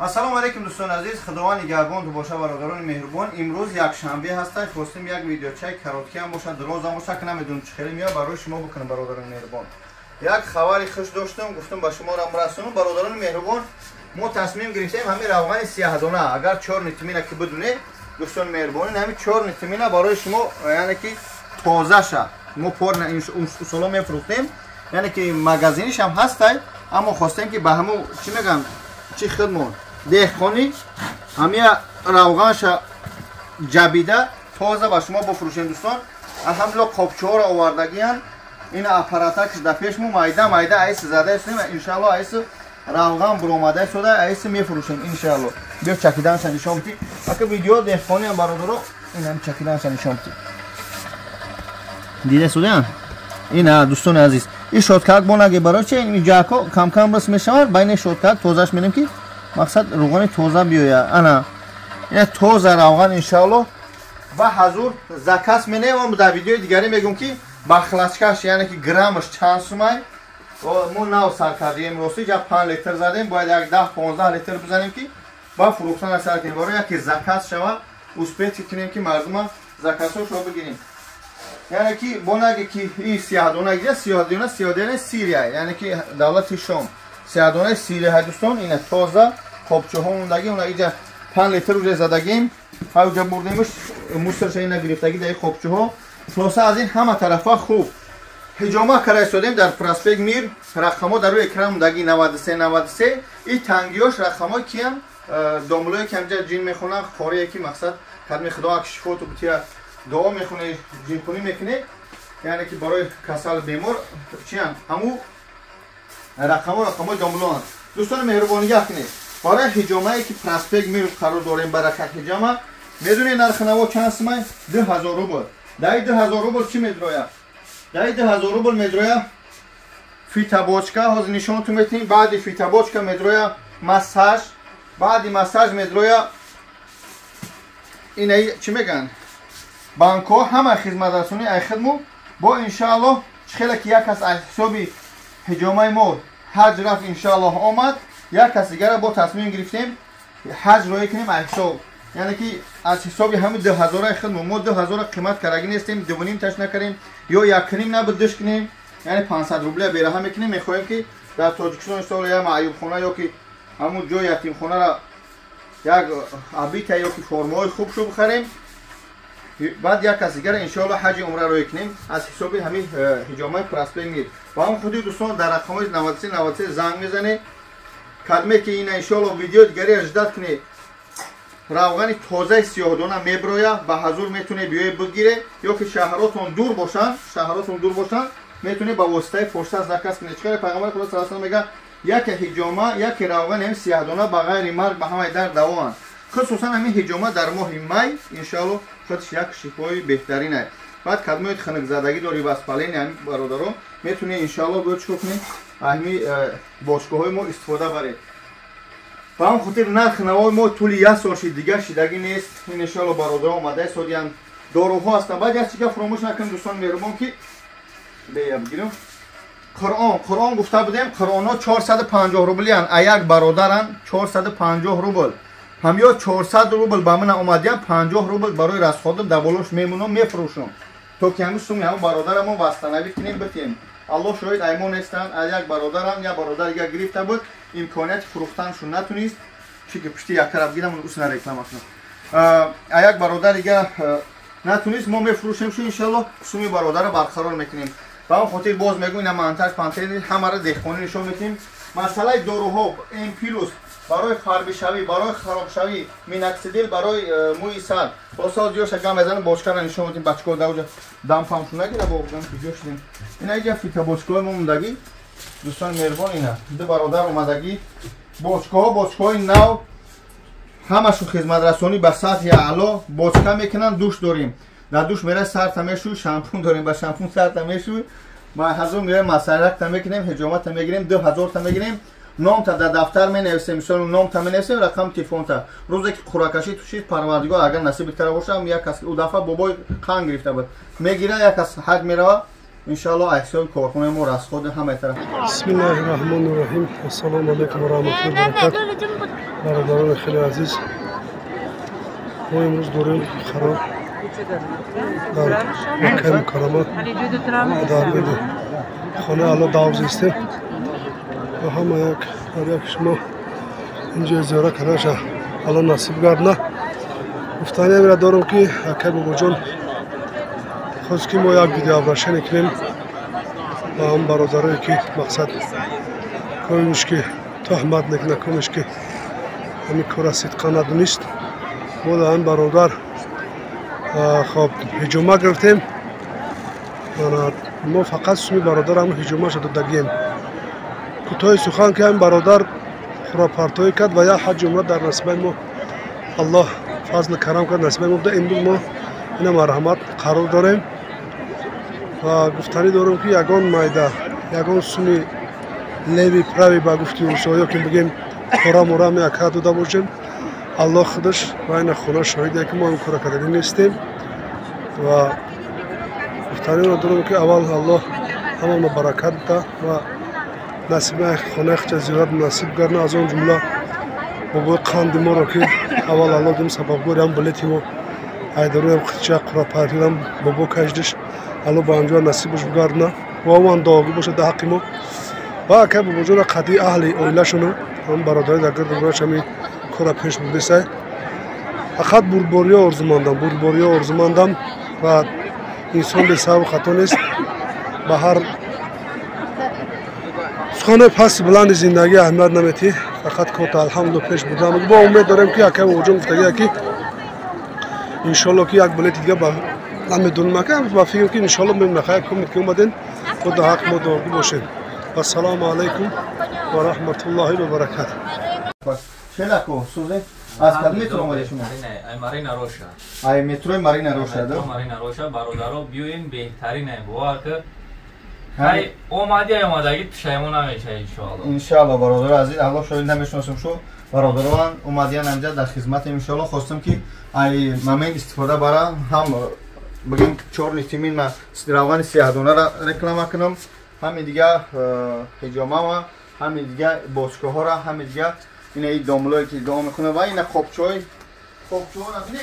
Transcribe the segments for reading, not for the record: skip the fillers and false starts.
Ассалому алайкум дӯстони азиз, худованд нигаҳбон боша бародарони меҳрубон. Имрӯз якшанбе ҳастад, хостем як видеочаи короткий ҳам бошад, дароз ҳам бошад, ки намедонам чӣ хеле меояд, барои шумо бикунам бародарони меҳрубон. Як хабари хуш доштам, гуфтам ба шумо рам расонам. Бародарони меҳрубон, мо тасмим гирифтем ҳамин равғани сиёҳдона, агар чорни тмина ки бидуне, дӯстони меҳрубон, ҳамин чорни тмина барои шумо, яъне ки тозаша. Мо пор усуло мефурӯхтем, яъне ки магазиниш ҳам ҳастай, аммо хостем ки ба ҳамун чӣ мегӯям, чӣ хидмон деҳқонӣ ҳамия равғанша ҷабида тоза ба шумо бифурӯшем дӯстон. Алҳамдулилло қопчаҳоро овардагиян, ин аппаратакш дар пеш мо майда майда айс зада истем, иншаалло айс равған буромада истода, айс мефурӯшем иншаалло. Биё чакиданша нишон битӣ, ака видео деҳқониам бародаро, ин ҳам чакиданша нишон битӣ. Дида истодаян? Ина дӯстони азиз, ин щёткак бо наги барои чи ин ҷако кам-кам рас мешавад, байни щёткак тозаш менем ки мақсад равғани тоза биёяд. Ана ина тоза равған иншаалло ва ҳазур заказ менем. Дар видеои дигаре мегӯм ки бахлачкаш, яъне ки граммаш чанд сумай. Мо нав сар кардем, рости ҷа 5 литр задем, бояд як 10-15 литр бизанем ки ба фурӯхтан сар кунем, барои яке заказ шава, успеть кунем ки мардума заказҳошро бигирем. Яъне ки бо наги ки и сиёҳдона гиря, сиёҳдона, сиёҳдонаи Сирия, яъне ки давлати Шом, сиёҳдонаи Сирия ҳай дӯстон. Ина тоза қопчаҳо мондагӣ, она иҷа 5 литр уже задагим, ҳай уҷа бурдемш, мусорша ина гирифтагӣ дар қопчаҳо. Хулоса аз ин ҳама тарафа хуб ҳиҷома кара истодем дар проспект Мир. Рақамҳо дар рӯи экран мондагӣ 93 93. И тангиёш рақамҳои киям, домлое ки ҳамҷа ҷин мехонанд, қорие ки мақсад кадми худо ак шифоту бития дуо мехоне, ҷинхунӣ мекунед, яъне ки барои касал бемор чиянд, ҳаму рақамҳо рақамҳои домлоанд. Дӯстони меҳрубон, нигаҳ кунед, барои ҳиҷомае ки проспект Мир қарор дорем, Баракат ҳиҷома, медонед нархи наво чанд сумай? 2000 рубл. Дар 2000 рубл чӣ медрояд? Дар 2000 рубл медрояд фитобочка, ҳозир нишонтон метиҳем. Баъди фитобочка медрояд массаж, баъди массаж медрояд ина чӣ мегӯянд, банкҳо, ҳама хизматрасонии ай хидму бо иншааллоҳ. Чӣ хеле ки як кас аз ҳисоби ҳиҷомаи мо ҳаҷ рафт, иншааллоҳ омад, як кас дигара бо тасмим гирифтем ҳаҷ роя кунем аз ҳисоб, яъне ки аз ҳисоби ҳамин 2000-аи хидму. Мо 2000-а қимат карагӣ нестем, дувним таш накардем ё якним набуд диш кунем, яъне 500 рубля бераҳа мекунем. Мехоҳем ки дар Тоҷикистон иншоалло як маъюбхона ё ки ҳамун ҷои ятимхонара як абита ё ки формаҳои хубшу бихарем, баъд як кас дигара иншоалло ҳаҷи умра роя кунем аз ҳисоби ҳамин ҳиҷомаи проспект Мир. Ба ҳамон худи дӯстон дар рақамҳои 93 93 занг мезанед, кадме ки ина иншоалло видеои дигаре ждать кунед. Равғани тозаи сиёҳдона меброя, ба ҳазур метавонед биёед бигире, ё ки шаҳротон дур бошанд, шаҳротон дур бошанд, метавонед ба воситаи почта заказ кунед. Чӣ хеле пайғамбари худо саллаллоҳу алайҳи васаллам мегӯяд: яке ҳиҷома, яке равғани ҳамин сиёҳдона ба ғайри марг ба ҳамаи дард давоанд. Хусусан ҳамин ҳиҷома дар моҳи май иншоалло худаш як шифои беҳтарин аст. Баъд кадмои хунукзадагӣ дорӣ, воспаление, ҳамин бародаро метавонед иншоалло биё чӣ кунед, ҳамин бошгоҳҳои мо истифода баред. Ба ҳамон хотир нархи навои мо тӯли як сол шид, дигар шидагӣ нест. Ин иншоалло бародаро омада истодиянд, доруҳо ҳастанд. Баъд як чизга фуромӯш накунем дӯстони меҳрубон, ки бея бигирем Қуръон. Қуръон гуфта будем, Қуръонҳо 450 рублиянд, а як бародаранд 450 рубл. Ҳамё 400 рубл ба ман омадиям, 50 рубл барои расходам дар болош мемонам, мефурӯшам, то ки ҳамин суми ҳамон бародарамон восстановить кунем, битем. Аллоҳ шоҳид, аймон нестанд, аз як бародарам, як бародар дигар гирифта буд, имконияти фурӯхтаншон натунист, чунки пушти як тараф гирам, усна реклама кунам, а як бародар дигар натунист, мо мефурӯшем шу иншоалло суми бародарро барқарор мекунем. Ба ҳамон хотир боз мегӯм, ина монтаж пантери ҳамаро деҳқонӣ нишон метиҳем. Масъалаи доруҳо: М плюс барои фарбишавӣ, барои харобшавӣ, миноксидил барои мӯи сар. Хулоса ҷоша гам мезанем, бочкаро нишон медиҳем. Бачаҳо дар дам памшу нагира, бо ҷо шудем. Ина иҷа фитобочкаҳои мо мондагӣ, дӯстони меҳрубон, ина ду бародар омадагӣ, бочкаҳо, бочкаҳои нав, ҳамашу хизматрасонӣ ба сатҳи аъло. Бочка мекунанд, душ дорем, дар душ мера сарта мешӯй, шампун дорем, ба шампун сарта мешӯй, ма ҳазор меоя масаракта мекунем, ҳиҷомата мегирем, 2000-та мегирем, номта дар дафтар менависем, мисол номта менависем, рақам телефонта. Рӯзе ки қуръакашӣ тушид, парвардигор агар насиби тара боша, як кас ӯ дафъа бобои қанд гирифта буд, мегира, як кас ҳаҷ мерава иншоалло аз ҳисоби корхонаи мо расходи ҳамаи тараф. Бисмиллаҳи раҳмони раҳим. Ассалому алайкум ва раҳматуллоҳи ва баракатуҳ. Бародарони хеле азиз, мо имрӯз дорем қарор дар Маккаи Мукаррама, дар беди хонаи Аллоҳ даъв зистем ва ҳама як ҳар як шумо инҷо зиёрат карданаша Аллоҳ насиб гардна. Гуфтани ҳамира дорам, ки акай Бобоҷон хост, ки мо як видеообращение кунем ба ҳам бародарое, ки мақсад комиш ки туҳмат мекунад, комиш ки ҳамин кора сидқа надонист. Мо дар ҳамин бародар хоб ҳиҷома гирифтем. Мо фақат суми бародар ҳам ҳиҷомаша додагием. Кӯтоҳи сухан, ки ҳамин бародар хурапартоӣ кард ва як ҳаҷи умра дар насибаи мо Аллоҳ фазли карам кард, насибаи мо буда. Имрӯз мо ина марҳамат қарор дорем ва гуфтанӣ дорем, ки ягон майда, ягон суми левый правый, ба гуфти русо, ё ки бигем пора мора меака дода бошем, Аллоҳ худаш ва ина хона шоҳиде, ки мо ин кора кардагӣ нестем. Ва гуфтаниро дорем, ки аввал Аллоҳ ҳамаро баракат бида ва насиби хонаи худша зиёрат насиб гардна, аз он ҷумла бобои қанди моро, ки аввал Аллоҳ дим сабабгори ҳам билети мо айдаруям худша қурапартиам бобо кашдиш, Аллоҳ ба анҷоя насибаш бигардна ва оман дуогӯ бошад дар ҳаққи мо. Ва акай Бобоҷона қадии аҳли оилашону ҳам бародари дар гирду гураш ҳамин кора пеш бурдисай. Фақат бурдбориё орзумандам, бурдбориё орзумандам ва инсон бесабаб хато нест. Ба ҳар суханои пасти баланди зиндагӣ аҳамият наметӣ, фақат кота алҳамдулилла пеш бурдам. Бо умед дорем, ки акай Бобоҷон гуфтагия, ки иншолло ки як билети дига ба намедонам, ака ба фикр, ки иншолло мемнахая кумед, ки омаден бо дар ҳаққи мо дуогӯ бошед. Вассалому алайкум ва раҳматуллоҳи ва баракатуҳ. Шелако, сузе? Аз кадом метро омаде шумо? Ай Марина Роша. Ай метрои Марина Роша, да? Марина Роша, бародаро, биёем, беҳтарин, бовар кар. Ай омади, ай омадагӣ пушаймон намешавӣ, иншоалло. Иншоалло, бародаро азиз, Аллоҳ шоҳид, намешиносам шу. Бародарон омадиян инҷа дар хизматем, иншоалло. Хостам, ки ай момент истифода барам, ҳам бигем чорни тимин ма равғани сиёҳдонара реклама кунам, ҳами дига ҳиҷомама, ҳами дига бочкаҳора, ҳами дига ина и домлое ки дуо мекунад ва ина қопчаҳои қопчаҳо набине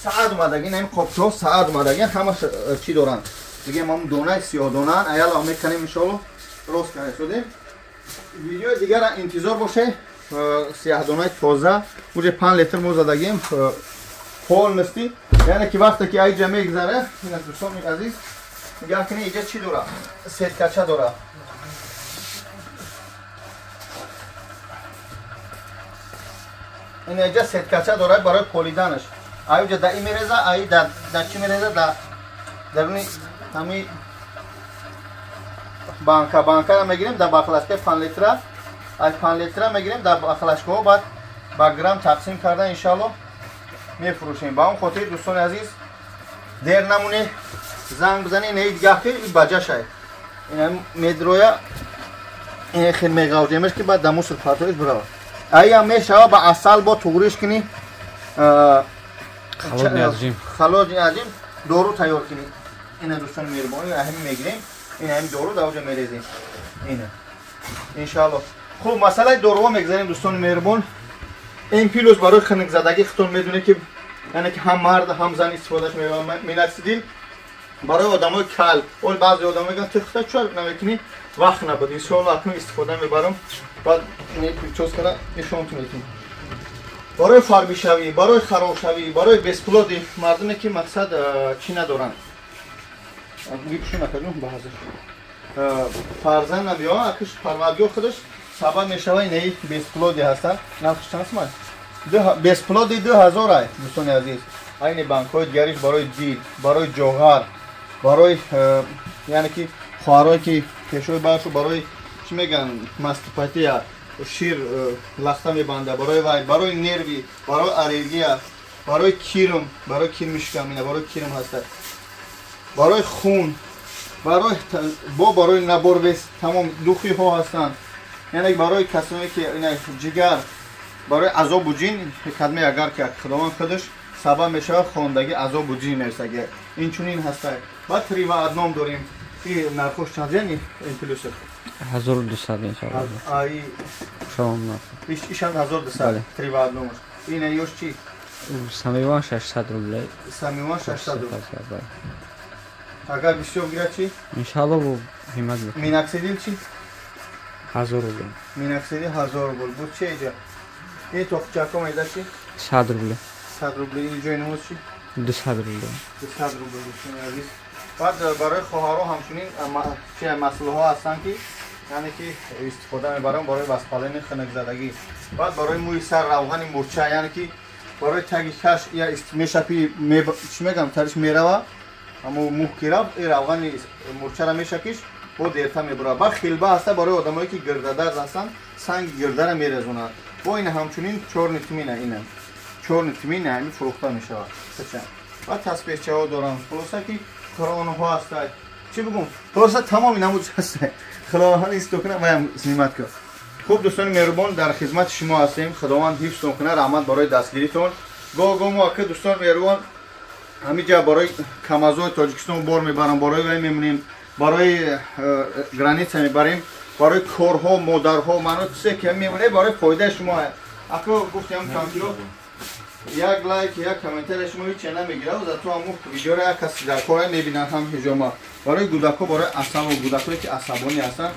саат омадаги, ина ин қопчаҳо саат омадаги, ҳамаш чӣ доранд, бигем ҳам донаи сиёҳдонаан. Аяла меканем, иншоалло, рост кане шудем. Видеои дигара интизор боше. Сиёҳдонаи тоза уже 5 литр мо задагим полностью, яъне ки вақте ки айҷа мегзара, ина дӯстони азиз, нигоҳ кунед, иҷа чӣ дора, сеткача дора. Ин иҷа сеткача дорад барои полиданаш. Ай уҷа да и мереза, ай да чӣ мереза, да даруни ҳами банка. Банкара мегирем дар баклашкаи 5 литра, ай 5 литра мегирем дар баклашкаҳо, баъд ба грамм тақсим карда, иншаалло, мефурӯшем. Ба он хотири, дӯстони азиз, дер намонед, занг бизанед. Инаи дигаҳ ки баҷашай, ина медроя, ин хел меғавҷемеш, ки баъд дамуср партоиш бирава. Айам мешава ба асал бо туғриш кунӣ, холодный отжим, дору тайёр кунӣ. Ина, дӯстони меҳрубонӣ, ҳамин мегирем, ин ҳамин дору дар оҷа мерезем, ина, иншаалло. Хуб, масъалаи доруҳо мегзарем, дӯстони меҳрубон. Ин плюс барои хунукзадагӣ, худтон медонед, ки яъне ки ҳам мард, ҳам зан истифодаш мебаранд. Миноксидил барои одамои кал. Ол баъзе одамо мегӯянд, ту хута чор намекунӣ? Вақт набуд. Иншоалло, акнун истифода мебарам, баъд причёскара нишонтон метем. Барои фарбишавӣ, барои харобшавӣ, барои бесплодӣ, мардуме ки мақсад чӣ надоранд, ба ҳазр фарзанд набиё, акиш парвардигор худаш сабаб мешава. Инаи бесплодӣ ҳастанд. Нархш чанд сумай бесплодӣ? 2000 ай, дӯстони азиз. Айни банкҳои дигариш барои дил, барои ҷоғар, барои яъне ки хоҳарое ки пешои баршу, барои чӣ мегӯянд, мастопатия, шир лахта мебанда, барои вай, барои нерви, барои аллергия, барои кирм, барои кирми шикам, ина барои кирм ҳаста, барои хун, барои бо барои набор вес, тамом духиҳо ҳастанд, яъне барои касоне ки ина ҷигар, барои азобу ҷин. Кадме агар ки Худованд худаш сабаб мешавад, хондагӣ азобу ҷин мерсаги, инчунин ҳаста. Баъд три в одном дорем. И нархош чанд яъне имплюсер? 1200 иншаллоҳ. Ай шом. Ишан 1200 3 в 1. Ина ёш чи? Самиван 600 рублей. Самиван 600 рублей. Агар бисёр гирад чи? Иншаллоҳ бу ҳиммат мекунам. Миноксидил чи? 1000 рублей. Миноксидил 1000 рубл. Бу чи иҷа? Ин тоқчако майда чи? 100 рублей. 100 рублей. Ин ҷои намоз чи? 200 рублей. 200 рублей дӯстони азиз. Баъд барои хоҳарҳо ҳамчунин чи маслаҳо ҳастанд ки яъне ки истифода мебарам барои васпалени хунукзадагӣ. Баъд барои мӯи сар равғани мурча, яъне ки барои таги каш я мешапи, чӣ мегам, тариш мерава, аммо мӯ ки рафт, ин равғани мурчаро мешакиш, бо дерта мебурад. Баъд хилба ҳаста барои одамое ки гирдадард ҳастанд, санги гирдара мерезонад. Бо ин ҳамчунин чорни тмина, ина чорни тмина ҳамин фурӯхта мешавад. Баъд тасбеҳчаҳо дорам. Хулоса ки қуръонҳо ҳастанд. Чӣ бигӯм? Хулоса тамоми намуд ҳастанд. Худованд ҳифзтон кунад, маям снимат кун. Хуб дӯстони меҳрубон, дар хизмати шумо ҳастем. Худованд ҳифзтон кунад, раҳмат барои дастгиритон. Гоҳ-гоҳ мо ака дӯстони меҳрубон ҳамиҷа барои камазои Тоҷикистон бор мебарам, барои вай мемонем, барои граница мебарем, барои корҳо, модарҳо, маъно чизе ки мемонем барои фоидаи шумо. Ака гуфтем камкиро як лайк, як комментария шумо ҳеч намегирад, зато ҳамун видеоро як каси дар кора мебинанд ҳам ҳиҷома. Барои гудакҳо, барои асабо, гудакҳое ки асабонӣ ҳастанд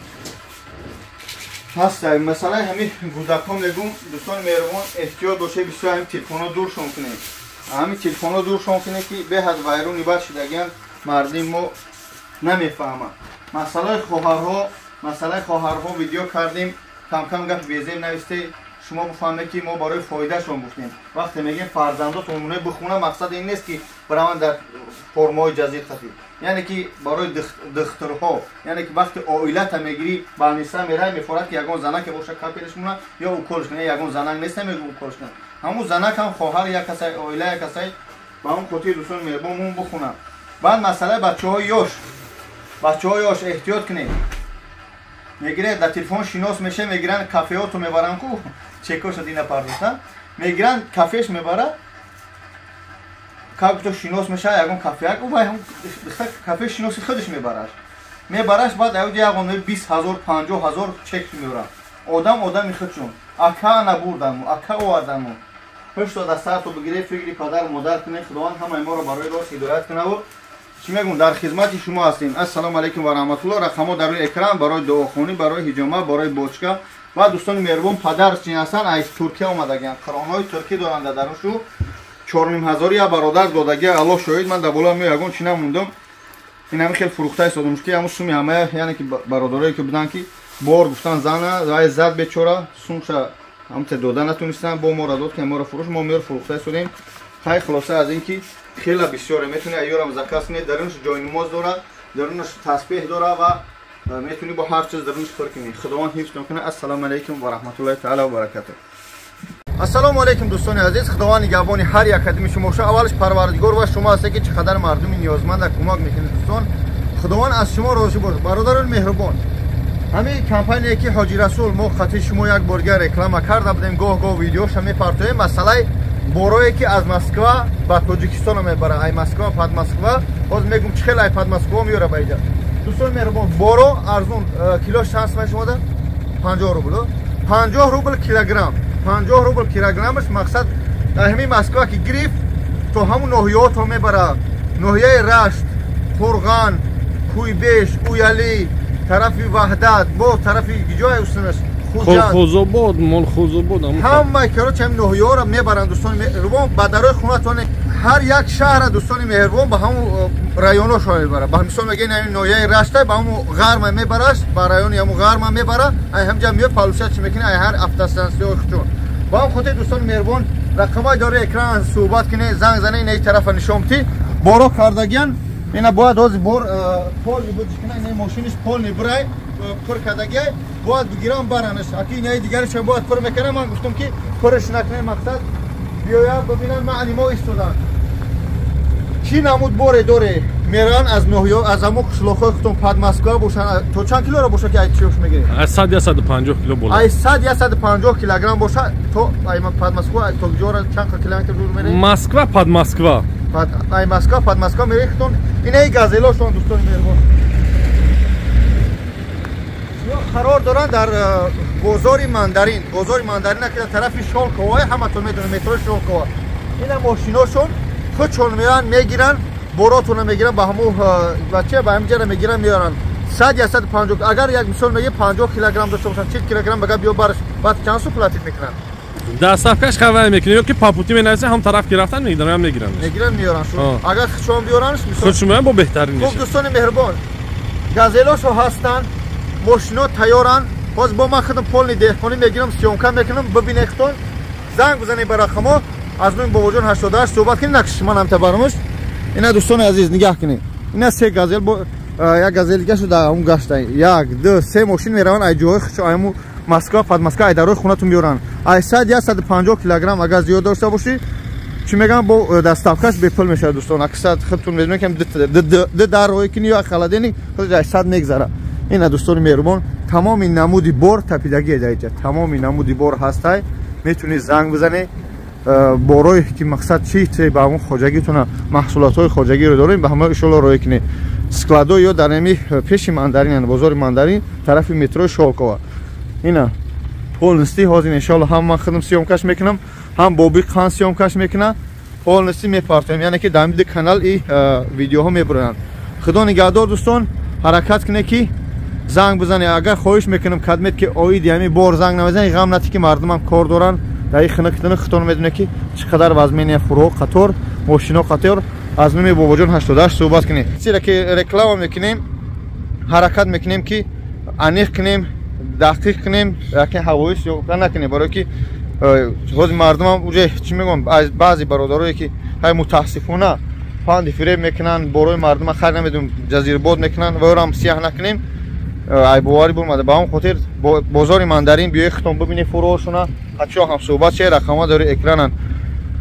ҳаст. Масалаи ҳамин гудакҳо мегӯм, дӯстони меҳрубон, эҳтиёт бошед, бисёр ҳамин телефонҳо дуршон кунед. Ҳамин телефонҳо дуршон кунед ки беҳад вайрони бад шудагиан мардуми мо намефаҳманд. Масъалаи хоҳарҳо видео кардем, камкам гапи безеб нависте, шумо бифаҳмед ки мо барои фоидаашон гуфтем. Вақте мегӯем фарзандотон умунаи бихона, мақсад ин нест ки бираванд дар формаҳои ҷазир қатӣ, яъне ки барои духтурҳо, яъне ки вақте оилата мегирӣ, балниса меравӣ, мефорад ки ягон занаке боша капелиш мона ё уколш кунад, ягон занак нест намегӯ уколш кунад. Ҳамун занак ҳам хоҳар як касай, оила як касай. Ба ҳамун хотири дӯстони меҳрубон мон бихонам. Баъд масъалаи бачаҳои ёш, бачаҳои ёш эҳтиёт кунед. Мегиранд дар телефон шинос меша, мегиранд кафеоту мебаранд ку чекоша дина пардохта, мегиранд кафеш мебарад, как то шинос меша, ягон кафеак, вай ҳам кафе шиноси худаш мебараш. Мебараш, баъд аюд ягон 20 000, 50 000 чек меорад. Одам одами худшон. Ака набурдану, ака овардану. Пушто дар сарту бигиред, фикри падар модар кунед, Худованд ҳамаи моро барои рост ҳидоят кунаву чӣ мегӯм, дар хизмати шумо ҳастем. Ассалому алайкум ва раҳматуллоҳ. Рақамҳо дар рӯи экран барои дуохонӣ, барои ҳиҷома, барои бочка. Ва дӯстони меҳрубон, падар чин ҳастанд, аз Туркия омадагианд, қуръонҳои туркӣ доранд дар даруншу. 4500 я бародар додагӣ, Аллоҳ шоҳид, ман дар болои ягон чӣ намондам. Ин ҳамин хел фурӯхта истодам, ки ҳамун суми ҳамая, яъне ки бародарое ки буданд ки бор гуфтан зана, вай зад бечора, сумша ҳамте дода натонистанд, бо моро дод ки моро фурӯш, мо меёр фурӯхта истодем. Хай хулоса аз ин ки хеле бисёре метавонӣ айёрам заказ кунед, дарунаш ҷойнамоз дорад, дарунаш тасбеҳ дорад ва метавонӣ бо ҳар чиз дарунаш пур кунӣ. Худованд ҳифзтон кунад. Ассалому алайкум ва раҳматуллоҳи таала ва баракатуҳ. Ассалому алайкум дӯстони азиз, Худованд нигаҳбони ҳар як қадами шумо бошад. Аввалаш Парвардигор ва шумо ҳастед ки чӣ қадар мардуми ниёзманда кӯмак мекунед дӯстон. Худованд аз шумо розӣ бошад. Бародарони меҳрубон, ҳамин компания ки Ҳоҷи Расул мо хати шумо як борга реклама карда будем, гоҳ-гоҳ видеоша мепартоем, масъалаи борое ки аз Москва ба Тоҷикистон мебарад, ай Москва пад Москва, ҳозир мегӯм чӣ хел ай пад Москва меёра ба иҷа. Дӯстони меҳрубон, боро арзон, килош чанд сомон шумода? 50 рубл. 50 рубл килограмм. 50 рубл килограммаш мақсад дар ҳамин Москва ки гирифт то ҳамун ноҳияҳото мебарад. Ноҳияи Рашт, Қурған, Куйбеш, Уялӣ, тарафи Ваҳдат, бо тарафи ҷое устанаш Колхозобод, Молхозобод, ҳамаи короче ҳамин ноҳияҳоро мебаранд дӯстони меҳрубон ба дарои хонатон. Ҳар як шаҳра дӯстони меҳрубон ба ҳамун районошо мебарад. Ба мисол мегӯянд ҳамин ноҳияи Рашта ба ҳамун ғарма мебараш, ба райони ҳамун ғарма мебарад, ай ҳамҷа меояд палуша чӣ мекунад, ай ҳар автостансияҳои худшон. Ба ҳам хотир дӯстони меҳрубон рақамҳои дори экран суҳбат кунед, занг занед, ин тарафа нишон битӣ. Боро кардагиян, ина бояд ҳозир бор полни буд кунад, ин мошиниш полни бурай пур кардагиай, бояд бигирам баранаш. Аки инаи дигарашам бояд пур мекунам. Ман гуфтам ки пурш накунем, мақсад биёяд бибинанд маъни мо истоданд. Чӣ намуд боре доре мераванд аз ноҳиё, аз ҳамон қишлоқҳои худтон пад Москва бошанд, то чанд килоро бошад ки ай чиёш мегиред? Аз 100-150 кило боло. Ай 100-150 килограмм бошад то ай пад Москва то ҷора чанд километр дур меравед? Москва пад Москва. Ай Москва пад Москва меравед худтон. Инаи газелошон дӯстони меҳрубон. Қарор доранд дар бозори Мандарин. Бозори Мандарин ки дар тарафи Шолкова, ҳаматон медонед, метрои Шолкова. Ина мошиношон худшон меоянд, мегиранд, боротонро мегиранд, ба ҳамун бача ба ҳамин ҷара мегиранд, меоранд. 100-150, агар як мисол мегӣ 50 килограмм дошта бошанд, 40 килограмм бага биё бараш, баъд чанд сум платит мекунанд? Доставкаш хавай мекунем ё ки по пути менависем, ҳам тараф ки рафтан мегиранд, ҳам мегиранд. Мегиранд, меоранд. Агар худшон биёранд, мисол худшон меоранд, бо беҳтарин мешавад. Хуб, дӯстони меҳрубон, газелошо ҳастанд, мошино тайёранд. Боз бо ман худам полни деҳқонӣ мегирам, съёмка мекунам, бибинед худтон. Занг бизанед ба рақамҳо, аз номи Бобоҷон 88 суҳбат кунед, накши ман ҳам табармуш. Ина дӯстони азиз, нигаҳ кунед. Ина се газел, бо як газел дига шуда он гашта. 1 2 3 мошин мераванд ай ҷои худшон, айму Москва, Подмосква, ай дарои хонатон биёранд. Ай 100-150 килограмм агар зиёд дошта бошӣ, чӣ мегӯям, бо доставкаш бепул мешавад дӯстон. Аксар худтон медонед ки ду дар роҳе кунӣ ё холодильник худаш ай 100 мегзара. Ина дӯстони меҳрубон, тамоми намуди бор тапидагие дар инҷа, тамоми намуди бор ҳастай. Метавонед занг бизанед. Борое ки мақсад чи ба ҳамон хоҷагитона, маҳсулотҳои хоҷагиро дорем, ба ҳама иншоалло роҳе кунед. Складо ё дар ҳами пеши Мандарин, бозори Мандарин, тарафи метрои Шолкова. Ина полностью ҳозир иншоалло ҳам ман худам съёмкаш мекунам, ҳам Боби Қан съёмкаш мекунам, полностью мепартоем, яъне ки дар ҳамин канал и видеоҳо мебароянд. Худо нигаҳдор дӯстон, ҳаракат кунед ки занг бизанед. Агар хоҳиш мекунам кадмет ки оиди ҳамин бор занг намезанед, ғам натӣ ки мардумам кор доранд. Дар ин хинак худтон медонед ки чӣ қадар вазмения фурӯ қатор, мошино қатор. Аз номи Бобоҷон 88 суҳбат кунед. Чизе ки реклама мекунем, ҳаракат мекунем ки аниқ кунем, дақиқ кунем, яке ҳавоӣ съёмка накунем, барои ки ҳозир мардумам уже чӣ мегӯям, баъзе бародарое ки ҳай мутаассифона панди фиреб мекунанд, борои мардума хайр намедонам, ҷазирбод мекунанд, ва ёрам сияҳ накунем. Ай боварӣ бомада. Ба он хотир бозори Мандарин биёед, худтон бибинед фурӯшона, ҳатчо ҳам суҳбат шавед, рақамҳо дори экрананд.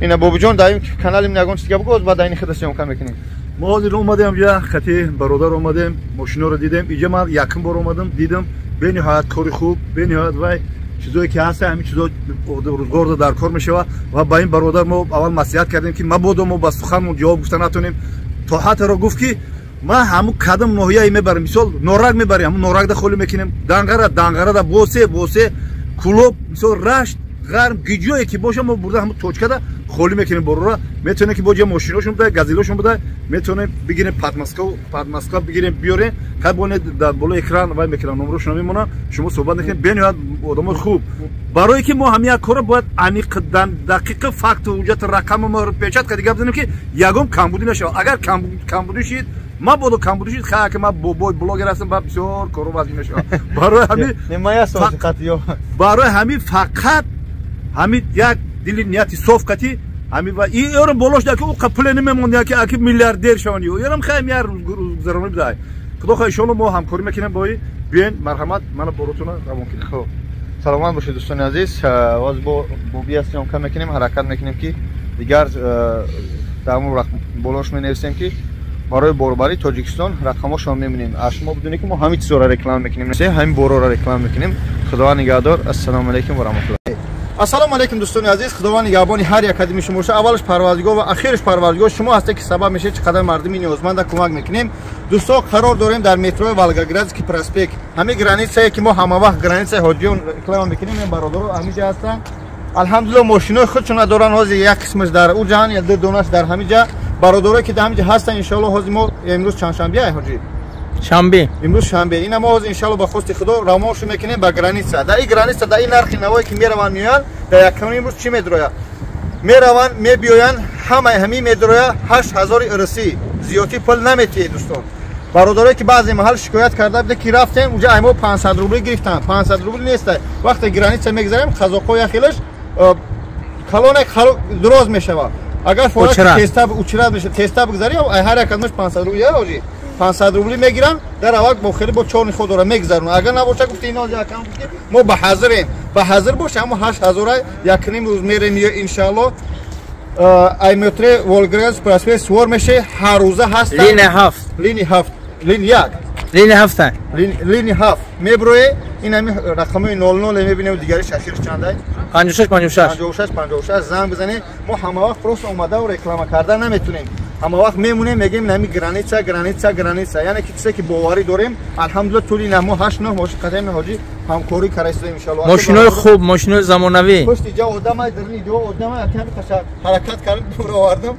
Ина Бобиҷон, дар ин канали ягон чиз дига бигӯ, баъд ин худа съёмка мекунем. Мо ҳозир омадем ҷа, хати бародар омадем, мошиноро дидем. Иҷа ман якум бор омадам, дидам бениҳоят кори хуб, бениҳоят вай чизое ки ҳаста, ҳамин чизо рӯзгорда дар кор мешавад. Ва ба ин бародар мо аввал маслиҳат кардем ки мабодо мо ба суханмон ҷавоб гуфта натонем. То ҳатторо гуфт ки ман ҳамун кадам ноҳияе мебарам, мисол Норак мебарем, ҳамун Норакда холӣ мекунем, Данғара, Данғарада Босе, Босе, Кулоб, мисол Рашт, Ғарм, гиҷое ки боша мо бурда ҳамун точкада холӣ мекунем борора. Метавонем ки бо ҷа мошиношон буда, газелошон буда, метавонем бигирем Подмосква бигирем, биёрем. Хай боне дар болои экран вай мекунам, номерошон мемонам, шумо суҳбат мекунед. Бениҳоят одамои хуб. Барое ки мо ҳамин як корро бояд аниқ, дақиқа факту ҳуҷҷат рақаму мо печат карда гап занем ки ягон камбудӣ нашавад. Агар камбудӣ шид, мабодо камбудӣ шид, хай ки ман бобои блогер ҳастам, ба бисёр корро вазн мешавад. Барои ҳамин барои ҳамин фақат ҳамин як дили нияти соф кати ҳамин ва ёрам болош ки ӯ пуле намемонд, ки аки миллиардер шаванд. Ёрам хай як рӯзгузаронӣ бидаҳ. Худо хоҳ иншоалло мо ҳамкорӣ мекунем бо биёен, марҳамат, мана боротона равон кунем. Хуб, саломат бошед дӯстони азиз. Боз бо Бобия съёмка мекунем, ҳаракат мекунем ки дигар дар ҳамон болош менависем ки барои борбарии Тоҷикистон рақамҳошон мемонем. Аз шумо бидонед ки мо ҳамин чизҳоро реклама мекунем, ҳамин борора реклама мекунем. Худованд нигаҳдор. Ассалому алайкум ва раҳматуллоҳ. Ассалому алайкум дӯстони азиз. Худованд нигаҳбони ҳар як қадами шумо бошад. Аввалаш Парвардигор ва ахираш Парвардигор шумо ҳастед ки сабаб мешавед чӣ қадар мардуми ниёзманда кӯмак мекунем. Дӯстон, қарор дорем дар метрои Волгоградский проспект, ҳамин границае ки мо ҳама вақт границаи ҳоҷиён реклама мекунем. Ин бародаро ҳамин ҷа ҳастанд. Алҳамдулиллоҳ мошинои худшона доранд. Ҳозир як қисмаш дар ӯ ҷаҳан, я ду донаш дар ҳамин ҷа. Бародарое ки дар ҳамин ҷа ҳастанд, иншоаллоҳ ҳозир мо имрӯз чандшанбе ай ҳоҷӣ? Шанбе. Имрӯз шанбе. Ина мо ҳозир иншоаллоҳ ба хости Худо равоншо мекунем ба граница. Дар ин граница, дар ин нархи навое ки мераванд меоянд, дар якум имрӯз чӣ медрояд? Мераванд мебиёянд, ҳамаи ҳамин медрояд 8000 русӣ. Зиёдтӣ пул наметиҳед дӯстон. Бародарое ки баъзе маҳал шикоят карда буде ки рафтем уҷа ай мо 500 рубл гирифтанд. 500 рубл нест. Вақте граница мегзарем, қазоқҳо яхелаш калоне дроз мешавад. Агар форак теста учрат мешавад, теста бигзарӣ, ҳар як аз 500 рубл я ҳоҷӣ 500 рубли мегиранд, дар аввал бо хеле бо чорни худ дора мегзаронанд. Агар набошад, гуфти ино якам гуфти мо ба ҳазирем, ба ҳазир боша, ҳамо 8000 якним рӯз мерем иншааллоҳ. Ай метре Волгоград проспект сувор меше, ҳар рӯза ҳаст. Линия 7, линия 7, линия 1, линия 7, линия 7 меброe. Ин ҳами рақамҳои 00 мебинем, дигариш ахирш чандай? 56 56 56 56 занг бизанед. Мо ҳама вақт просто омадаву реклама карда наметунем. Ҳама вақт мемонем, мегем ҳами граница, граница, граница. Яъне ки чизе ки боварӣ дорем, алҳамдулилла тӯли намо 8-9 мошин қатами ҳоҷӣ ҳамкорӣ карда иншаллоҳ. Мошинои хуб, мошинои замонавӣ. Пушти ҷа одамай дарни ду одамай аками қаша ҳаракат кардам, дур овардам.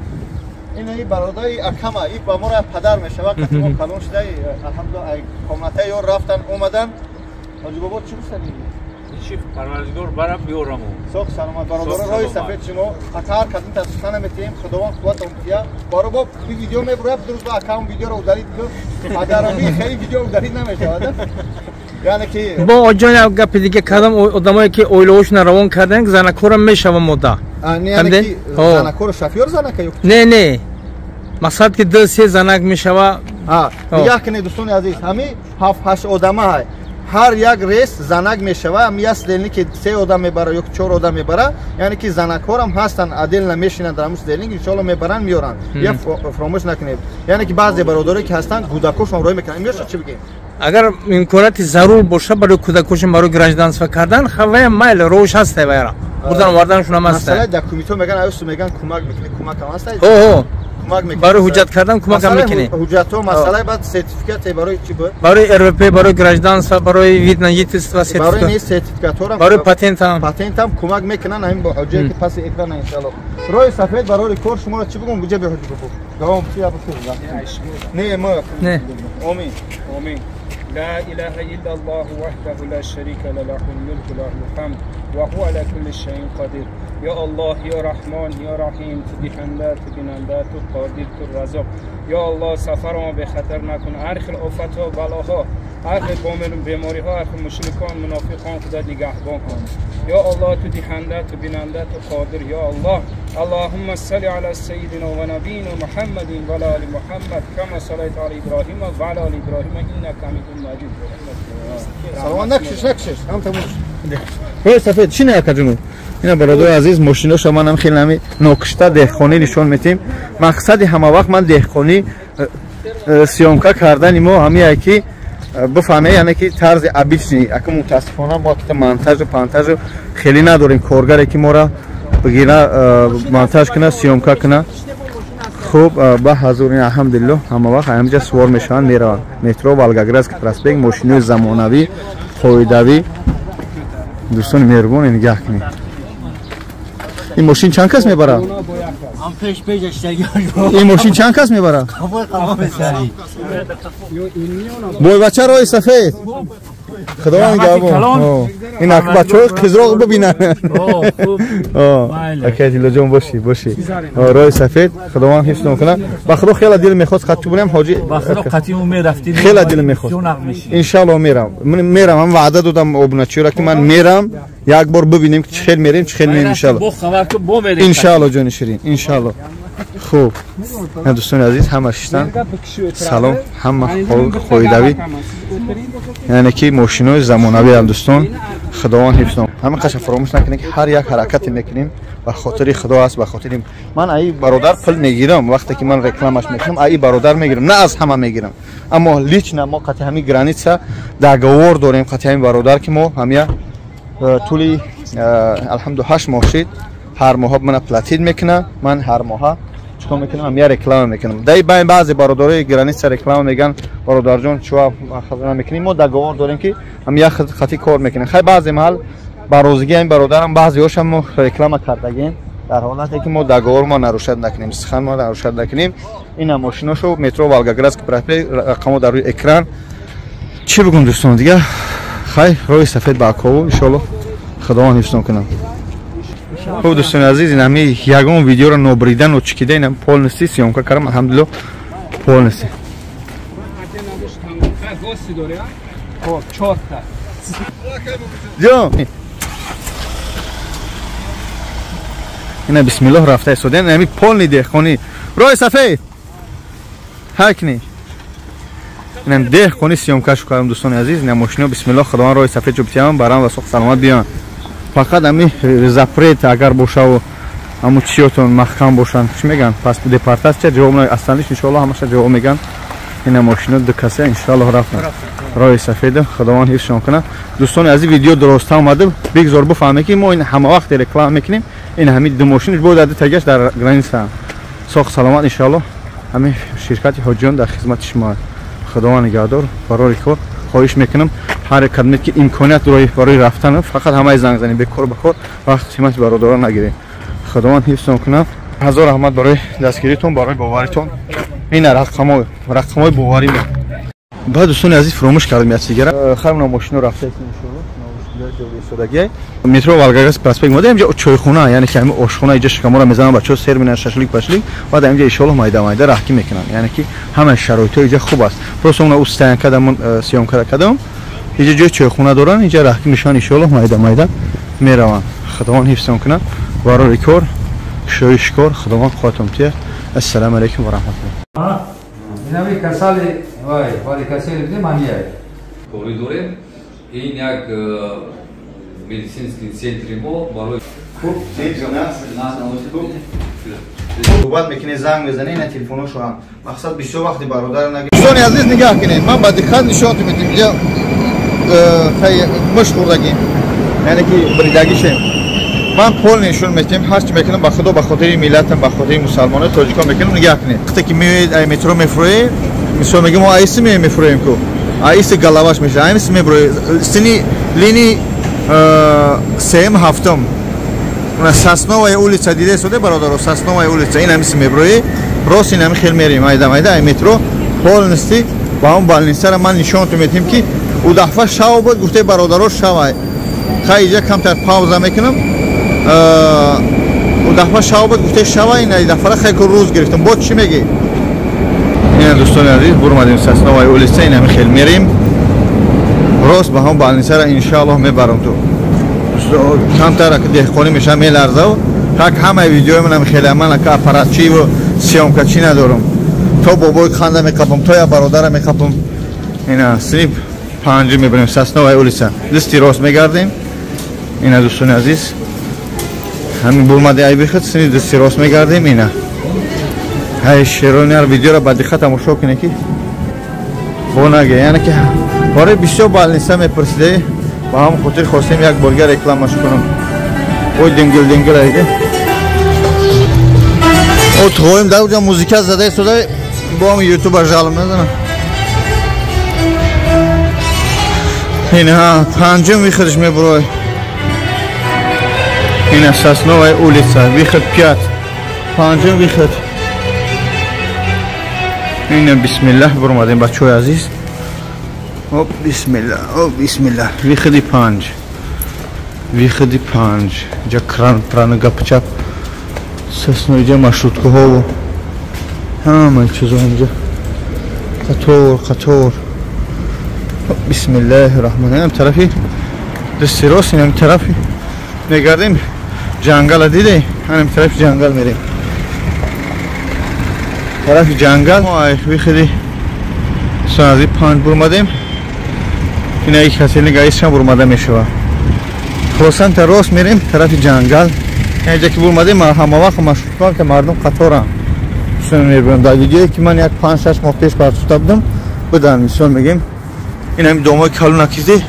Ин бародари акама, и ба моро падар мешавад, қати мо калон шуда, алҳамдулилла ай комната ё рафтан омадан. Ҳоҷӣ бобо чӣ гуфтани? Чӣ парвардигор бара биёраму. Соқ саломат бародаро, роҳи сафед шумо хатар кардин тасдиқ наметиҳем, Худованд қувват омтия. Баро бо ин видео мебурад, дуруст ба аккаунт видеоро удалить падароми хеле видео удалить намешавад. Яъне ки бо оҷон як гапи дига кардам, одамое ки оилаҳошона равон карданд, занакора мешава мода. Яъне ки занакоро шофёр занака ё? Не, не. Мақсад ки 2-3 занак мешава. Нигоҳ кунед дӯстони азиз, ҳами 7-8 одама ҳай. Ҳар як рейс занак мешава, ҳам як сидельник ки 3 одам мебара ё 4 одам мебара, яъне ки занакҳорам ҳастанд, отдельно мешинанд дар ҳамун сидельник, иншоалло мебаранд, меоранд. Я фаромӯш накунед. Яъне ки баъзе бародаре ки ҳастанд, кӯдакошон роҳӣ мекунанд. Меша чӣ бигем? Агар имконияти зарур боша барои кӯдакошон барои гражданство кардан, хавая майл роҳш ҳаста вайра. Бурдан оварданашон ҳам ҳаста. Масъалаи документҳо меган, аюсу меган кӯмак мекунӣ, кӯмак ҳам ҳаста. Ҳо. Кӯмак мекунӣ. Барои ҳуҷҷат кардан кӯмак ҳам мекунӣ. Ҳуҷҷатҳо, масъалаи баъд сертификат барои чӣ буд? Барои РВП, барои гражданство, барои вид на жительство, сертификат. Барои сертификатҳо, барои патент ҳам. Патент ҳам кӯмак мекунанд ҳамин бо ҳуҷҷате ки паси экран иншоаллоҳ. Роҳи сафед барои кор шуморо чӣ бигӯм? Буҷа беҳуҷ бигӯ. Давом чӣ бигӯ? Не, мо. Не. Омин. Омин. لا إله إلا الله وحده لا شريك له، له الملك له الحمد وهو على كل شيء قدير. يا الله يا رحمن يا رحيم، تو دهنده تو بیننده تو قادر تو رزاق. یا الله سفر ما به خطر نکن، هر خیل آفت ها بلاها، هر خیل بیماری ها، هر خیل مشرکان منافقان خدا نگهبان کن. یا الله تو دهنده تو بیننده تو قادر. یا الله اللهم صل على سيدنا ونبينا محمد وعلى آل محمد كما صليت على إبراهيم وعلى آل إبراهيم إنك حميد مجيد. سلام نکشش نکشش هم تموش. روی سفید چی نه جنوب. اینا برادر عزیز ماشیناشو منم خیلی نمی نوکشته دهخانی نشون میتیم. مقصد همه وقت من دهخانی съёмка кардани мо ҳамие ки бифаҳме, яъне ки тарзи обычный. Ака мутаассифона мо ки монтажу пантажу хеле надорем, коргаре ки моро бигира монтаж куна, съёмка куна. Хуб, ба ҳазур ин алҳамдулиллоҳ ҳама вақт ҳаминҷа сувор мешаванд, мераванд. Метро Волгоградский проспект, мошинои замонавӣ, қоидавӣ. Дӯстони меҳрубон, нигаҳ кунед. Ин мошин чанд кас мебарад? Ин мошин чанд кас мебарад? Бойбача роҳи сафед. Худованд нигаҳбон. Ин бачаҳои қизроқ бибинанд. Акай Дилоҷон бошӣ, бошӣ. Роҳи сафед Худованд ҳифзтон кунад. Ба Худо хеле дил мехост қатъ бурем ҳоҷӣ. Ба Худо қатъи мо мерафтем. Хеле дил мехост. Иншаллоҳ мерам. Мерам, ман ваъда додам обуначиёро ки ман мерам. Як бор бибинем ки чӣ хел мерем, чӣ хел меем иншаллоҳ. Бо хабар ки бо мерем. Иншаллоҳ ҷони ширин, иншаллоҳ. Хуб, дӯстони азиз ҳама шиштан. Салом, ҳама қоидавӣ. Яъне ки мошинои замонавӣ ам дӯстон, Худованд ҳифзтон. Ҳама қаша фаромӯш накунед ки ҳар як ҳаракате мекунем ба хотири Худо аст, ба хотири ман аи бародар пул мегирам, вақте ки ман рекламаш мекунам, аи бародар мегирам, на аз ҳама мегирам. Аммо лично мо қатъи ҳамин граница договор дорем қатъи ҳамин бародар ки мо ҳамия тӯли алҳамду 8 моҳ шид, ҳар моҳа мана платит мекунам, ман ҳар моҳа чикор мекунам, ҳамия реклама мекунам. Дай байн баъзе бародарои граница реклама меган, бародарҷон чува хазина мекунем, мо договор дорем ки ҳамия хати кор мекунем. Хай баъзе маҳал ба розигии ҳамин бародарам баъзеҳошам мо реклама кардагем, дар ҳолате ки мо договор мо нарушат накунем, сухан мо нарушат накунем. Ина мошиношо метро Волгоградский проспект, рақамо дар рӯи экран. Чӣ бигӯм дӯстон дига? Хай роҳи сафед ба акову иншоаллоҳ Худованд ҳифзтон кунад. Хуб дӯстони азиз, ин ҳами ягон видеоро нобрида ночикида, ин полностью съёмка кардам, алҳамдулиллоҳ полностью. Ҷон ина бисмиллоҳ рафта истодем, ҳами полни деҳқонӣ, роҳи сафед ҳакни. Инам деҳқонӣ съёмкашу кардам дӯстони азиз, ина мошино бисмиллоҳ Худованд роҳи сафед ҷубтиям барам ва соқ саломат биён. Фақат ами запрет агар бошаву аму чиётон маҳкам бошанд, чӣ меган? Пас депортатсия ҷавоб на асланиш иншоаллоҳ ҳамаша ҷавоб меган. Ина мошино ду каса иншоаллоҳ рафтанд. Роҳи сафеда Худованд ҳифзшон кунад. Дӯстони азиз, видео дуроста омада, бигзор бифаҳме ки мо ин ҳама вақт реклама мекунем. Ин ҳами ду мошин бо дар ду тагаш дар граница. Соқ саломат иншоаллоҳ. Ҳамин ширкати ҳоҷиён дар хизмати шумо аст. Худованд нигаҳдор. Барори кор хоҳиш мекунам ҳар кадоме ки имконият барои рафтан фақат ҳамаи занг занед, бекор ба кор вақт хизмати бародарон нагиред. Худованд ҳифзтон кунад. Ҳазор раҳмат барои дастгиритон, барои боваритон. Ин рақамҳои боварӣ. Баъд дӯстони азиз фуромӯш кардем як чизгара. Хайр, мошино рафта иншоаллоҳ. Метро Волгоград проспект омада, инҷа чойхона, яъне ки ҳамин ошхона, инҷа шикамора мезананд, бачаҳо сер менан, шашлик пашлик, баъд инҷа иншоаллоҳ майда майда раҳкӣ мекунанд. Яъне ки ҳама шароитҳо инҷа хуб аст. Просто уна стоянка дамон съёмка кардам. Инҷа ҷои чойхона доранд, инҷа раҳкӣ мешаванд, иншоаллоҳ майда майда мераванд. Худованд ҳифзтон кунад. Барори кор, кушоиши кор, Худованд қувватон диҳад. Ассалому алайкум ва раҳматуллоҳ. Инами касали вай, вали касали бидем ҳамияй. Корӣ дорем. Ин як медицинский центри мо барои хуб суҳбат мекунед, занг мезанед, ина телефонҳошо ҳам. Мақсад бисёр вақти бародар нагиред. Дӯстони азиз нигаҳ кунед, ман ба диққат нишон медиҳам. Инҷа муш хӯрдагим, яъне ки бридагишем. Ман пол нишон медиҳам, ҳар чи мекунам ба худо, ба хотири миллатам, ба хотири мусалмонои тоҷикон мекунам. Нигаҳ кунед, вақте ки меоед ай метро мефуроед, мисол мегӯем мо аиси мефуроем ку, аиси галаваш мешавад, аиси мебуроед сини линии сеюм ҳафтум, уна Сосновая улица дида истода бародаро, Сосновая улица, ин ҳамиси мебуроед, рост ин ҳами хел мерем майда майда ай метро полностью ба он больницара ман нишонтон медиҳем, ки ӯ дафъа шав буд, гуфтаи бародаро шавай. Хай иҷа камтар пауза мекунам. Ӯ дафъа шав буд, гуфтаи шавай, ин дафъара хай ку рӯз гирифтам. Бо чӣ мегӣ? Ина дӯстони азиз бурмадем Сосновая улица, ин ҳами хел мерем рост ба ҳам больницара иншааллоҳ мебарам. Ту камтар деҳқонӣ мешавам, меларзав. Так ҳамаи видеои манам хеле, ман ака аппаратчиву съёмкачӣ надорам. То бобои ханда меқапам, то я бародара меқапам. Ина синип панҷум мебарем Сосновая улица, дасти рост мегардем. Ина дӯстони азиз ҳамин бурмади айби худ сини дасти рост мегардем. Ина ҳай шерони видеоро ба диққат тамошо кунед, ки бо наге, яъне ки барои бисёр больница мепурсиде, ба ҳамон хотир хостем як борга рекламаш кунам. Ой дингил дингил айде о туғоим дар уҷа музика зада истода, бо ҳам ютуба жалм назанам. Ина панҷум выходиш мебурой. Ина Сосновая улица, выход 5, панҷум выход. Ина бисмиллаҳ бурмадем бачаҳои азиз. Оп бисмиллаҳ, оп бисмиллаҳ. Выходи 5, выходи 5. Инҷа кран прана гапчап Сосно, инҷа маршруткаҳову ҳамаи чизо инҷа қатор қатор. Бисмиллаҳи раҳмон. Инам тарафи дасти рост, инам тарафи мегардем. Ҷангала диде, ҳанам тарафи ҷангал мерем. Тарафи ҷангал мо выходи сонази 5 бурмадем. Ина як касели гаисшам бурмада мешава. Хулосан та рост мерем тарафи ҷангал. Инҷа ки бурмадем, ҳама вақт маршрутка ки мардум қаторанд. Мебинам дар видеое ки ман як 5-6 моҳ пеш партофта будам, будан мисол мегем. Ин ҳами домои калон акизе,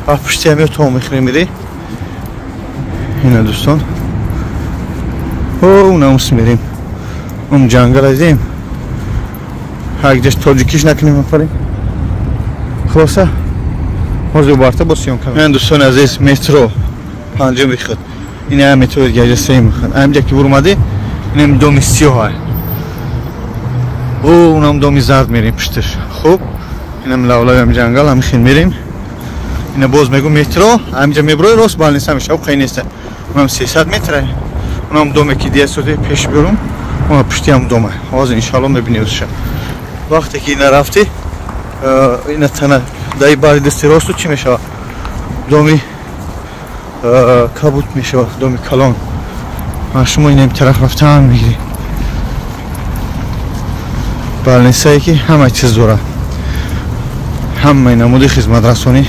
ва пушти ҳамиё то мехӯрем мире. Ина дӯстон, о унамус мерем. Он ҷангал азем. Ҳар тоҷикиш накунем афарин. Хулоса ҳозир барта бо съёмка. Ин дӯстони азиз метро панҷум выход. Ин ҳам метро дигаҷа сеюм выход. Ҳамҷа ки бурмади, ин ҳам доми сиёҳ. О унам доми зард мерем пушташ. Хуб, инам лавлавам ҷангал ҳам хел мерем. Ина боз мегӯ метро, ҳамҷа меброи рост больница мешава, қай нест. Унам 300 метр. Унам доме ки дия соде пеш берум, уна пушти ҳам дома. Ҳозир иншааллоҳ мебинед ша. Вақте ки ина рафти, ина тана даи бари дасти росту чӣ мешава? Доми кабут мешава, доми калон. Ман шумо инам тараф рафтан мегирем. Больницае ки ҳама чиз дорад, ҳамаи намуди хизматрасонӣ,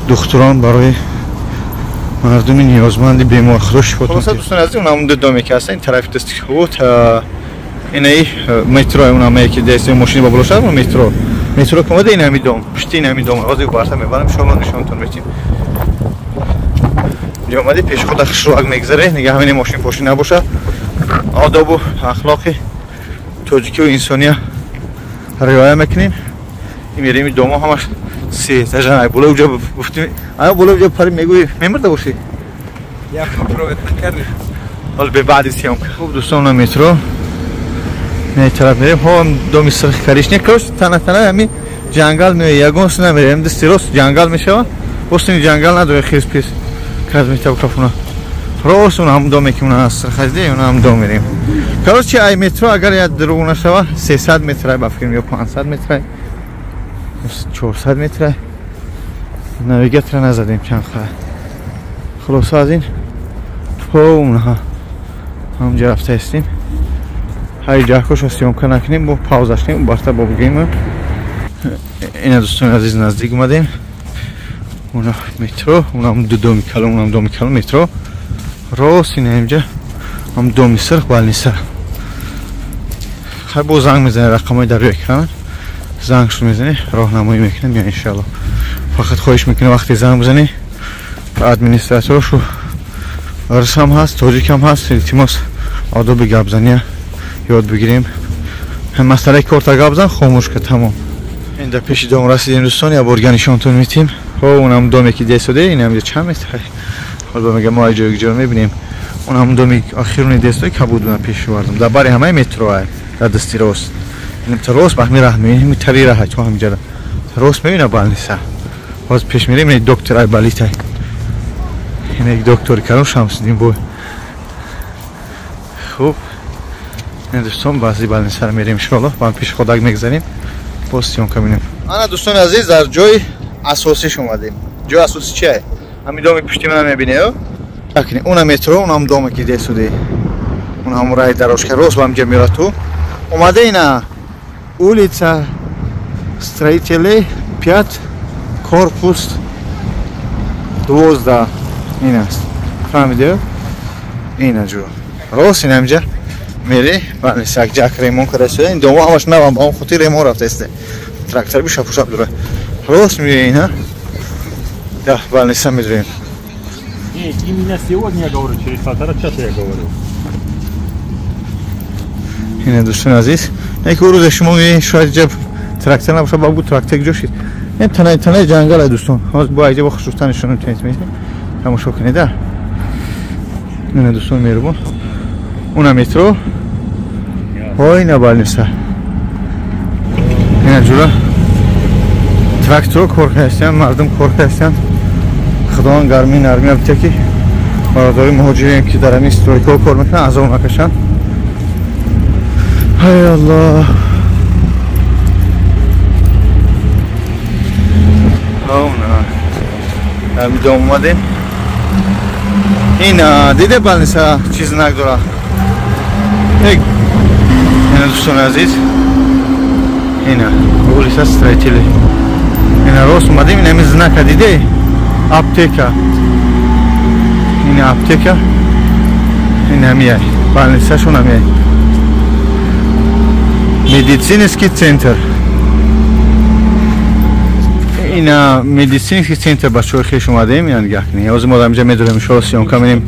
духтурон барои мардуми ниёзманди бемор. Худо шифотон. Хулоса дӯстони азиз, намуди доме ки ҳаста ин тарафи дасти буд, инаи метро, унаме ки дасти мошини ба боло шад, метро. Метро ки омада, ин ҳами дом, пушти ин ҳами дом. Ҳозир барта мебарам, иншоаллоҳ нишонтон медиҳем. Инҷа омади пеши худа хушрӯак мегзаре, нигаҳ ҳамин мошин пошин набошад. Одобу ахлоқи тоҷикию инсония риоя мекунем. Мерем домо ҳамаш се этажа. Болои уҷа гуфтем, ая болои уҷа пари мегӯи мемурда бошӣ. Я попробовать накарди. Ҳол бе баъди съёмка. Хуб дӯстон, на метро. Не тараф мерем, ҳо доми сирхи коричневый. Короче, тана тана ҳами ҷангал меояд, ягон су намерем. Дасти рост ҷангал мешава. Остини ҷангал надорад хирс пирс. Каз метаб кафуна. Рост он ҳам доме ки он аст сирхазде, он ҳам дом мерем. Короче, ай метро агар як дурӯғ нашава, 300 метр ба фикрам ё 500 метр. 400 метр. Навигатора назадем чанд хай. Хулоса аз ин то онҳа ҳамҷа рафта ҳастем. Ҳай ҷаҳкоша съёмка накунем, бо паузаш кунем, барта бо бигӯем. Ина дӯстони азиз, наздик омадем. Уна метро, унам ду доми калон, унам доми калон метро. Рост ина инҷа ҳам доми сирх больница. Хай бо занг мезанем, рақамҳои дар рӯи экран. Зангшо мезанем, роҳнамоӣ мекунем, я иншалло. Фақат хоҳиш мекунем вақте занг бизанем, администраторшу рус ҳам ҳаст, тоҷик ҳам ҳаст, илтимос одоби гапзания ёд бигирем. Масъалаи корта гап зан, хомӯш ка, тамом. Ин дар пеши дом расидем дӯстон, як борга нишонтон метим. Ҳо унам доме ки десоде, ин ҳамҷа чанд метр. Ҳол мегам мо ҷои ҷо мебинем. Он ҳам доми охируни десои кабуд на пеш овардам. Дар бари ҳамаи метро ай, дар дасти рост. Ин рост ба ҳамин раҳ мебинем, тари раҳ то ҳамҷа. Рост мебина больница. Ҳоз пеш мерем, ин доктор ай балитай. Ин як доктори калон Шамсиддин бой. Хуб. Ин дӯстон баъзи больницаро мерем иншоаллоҳ, ба пеши ходак мегзарем. Боз съёмка мекунем. Ана дӯстони азиз, дар ҷои асосиш омадем. Ҷои асосӣ чие? Ҳамин доми пушти мана мебинед? Акни уна метро, унам доме ки десуде. Он ҳам раи дорожка рост ба ҳамҷа меорад ту. Омада ина улица Строителей 5 корпус 12 ин аст. Фаҳмидед? Ина ҷо. Рост ин ҳамҷа мери, больница ҷак ремонт карда шуда. Ин домо ҳамаш навам, ба он хотир ремонт рафтааст. Трактор бишапушап дора. Рост меои ина. Да, больница медроем. Не, именно сегодня я говорю, через полтора часа я говорю. Ина дӯстони азиз, як рӯзе шумо мебинед, шояд ҷаб трактор набошад, ба бу трактор ҷо шид. Ин танаи танаи ҷангал ай дӯстон. Ҳозир бо айҷа бо хушрӯтар нишон метавонед. Тамошо кунед, а. Ина дӯстон меҳрубон. Уна метро. Ҳо ина больница. Ина ҷура трактор кор кардастанд, мардум кор кардастанд. Худованд гармӣ нармӣ бите ки бародари муҳоҷирем ки дар ҳамин стройкаҳо кор мекунанд, азоб накашанд. Ҳай Аллоҳ. Ҳамин дом омадем. Ин диде больница чӣ знак дора. Ина дӯстони азиз, ина улица Строителей. Ина рост омадем, ин ҳамин знака диде? Аптека. Ина аптека. Ин ҳамияй. Больницашон ҳамияй. Медицинский центр. Ина медицинский центр бачаҳои хеш омадем, ина нигоҳ кунед. Ҳозир мо дар инҷа медорем, иншоалло съёмка менем.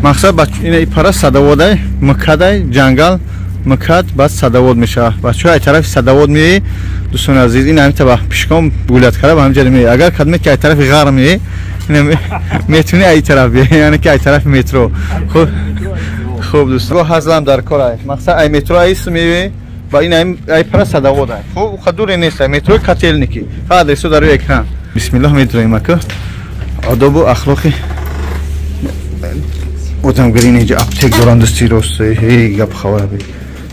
Мақсад ина пара садоводай, МКАДай, ҷангал, МКАД, баъд садовод мешавад. Бачаҳо ай тарафи садовод меои, дӯстони азиз, ин ҳамин таба пишком гулят карда ба ҳамин ҷо меои. Агар кадме ки ай тарафи ғарб меои, ина метавони ай тараф биёи, яъне ки ай тарафи метро. Хуб, хуб дӯстон, ҳазлам дар кор ай. Мақсад ай метро айс меои, ба ин ай пара садовод ай. Хуб, уқа дуре нест, ай метрои Котельники. Ха адресо дар рӯи экран. Бисмиллоҳ медроем ака. Одобу ахлоқи одамгарӣ инҷа аптек доранд дӯсти рост. Эй гап хабар би.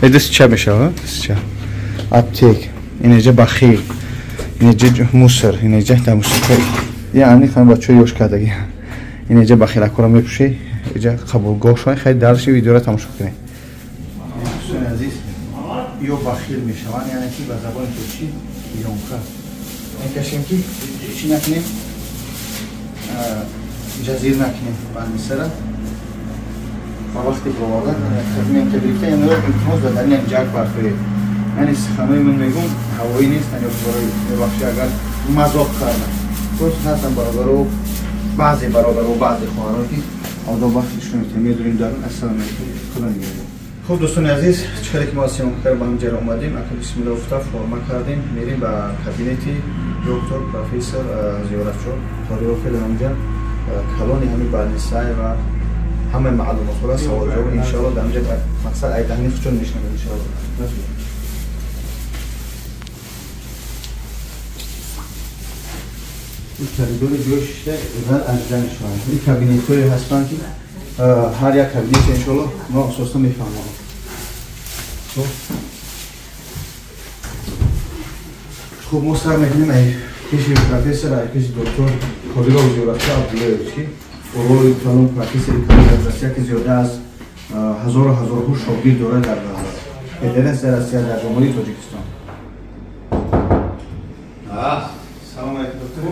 Эй дӯсти чап мешава, дӯсти чап. Аптек, инҷа бахил, инҷа мусор, инҷа дар мусор. Яъне хан бачаҳои ёш кардагӣ. Инҷа бахилакҳоро мепӯшӣ, инҷа қабулгоҳ шавад. Хеле дарши видеоро тамошо кунед. Дӯстони азиз, ё бахил мешаванд, яъне ки ба забони туркӣ ёнка. Мекашем ки чӣ накунем, ҷазир накунем больницаро. Ба вақти бовардан ки гирифта, яъне илтимос ба дар ин ҷак партоед. Яъне суханои ман мегӯм ҳавоӣ нестанд ё барои мебахшӣ агар мазоқ кардам. Просто ҳастанд бародаро, баъзе бародаро, баъзе хоҳаро ки одоб вақти шумо медонем дарун. Ассалому алайкум, худо нигаҳбон. Хуб, дӯстони азиз, чӣ хеле ки мо аз съёмка ба ҳамин ҷара омадем, ака бисмилла гуфта форма кардем, мерем ба кабинети доктор профессор Зиёратшо Қодиров, ки дар ҳаминҷа калони ҳамин больницай ва ҳамаи маълумотҳоро саволҷавоб иншоалло дар ҳаминҷа мақсад ай даҳни худшон мешунавем иншоалло. Ин коридори ҷои шишта ибрат аз дида мешаванд. Ин кабинетҳое ҳастанд, ки ҳар як кабинет иншоалло мо асосан мефаҳмонем. Хуб, мо сар мекунем ай пеши профессор, ай пеши доктор Қодиров Зиёратшо Абдуллоевич, ки олои калон, профессори калон дар Россия, ки зиёда аз ҳазору ҳазорҳо шогирд дорад дар Федератсияи Россия, дар Ҷумҳурии Тоҷикистон. Салом алейкум, доктор.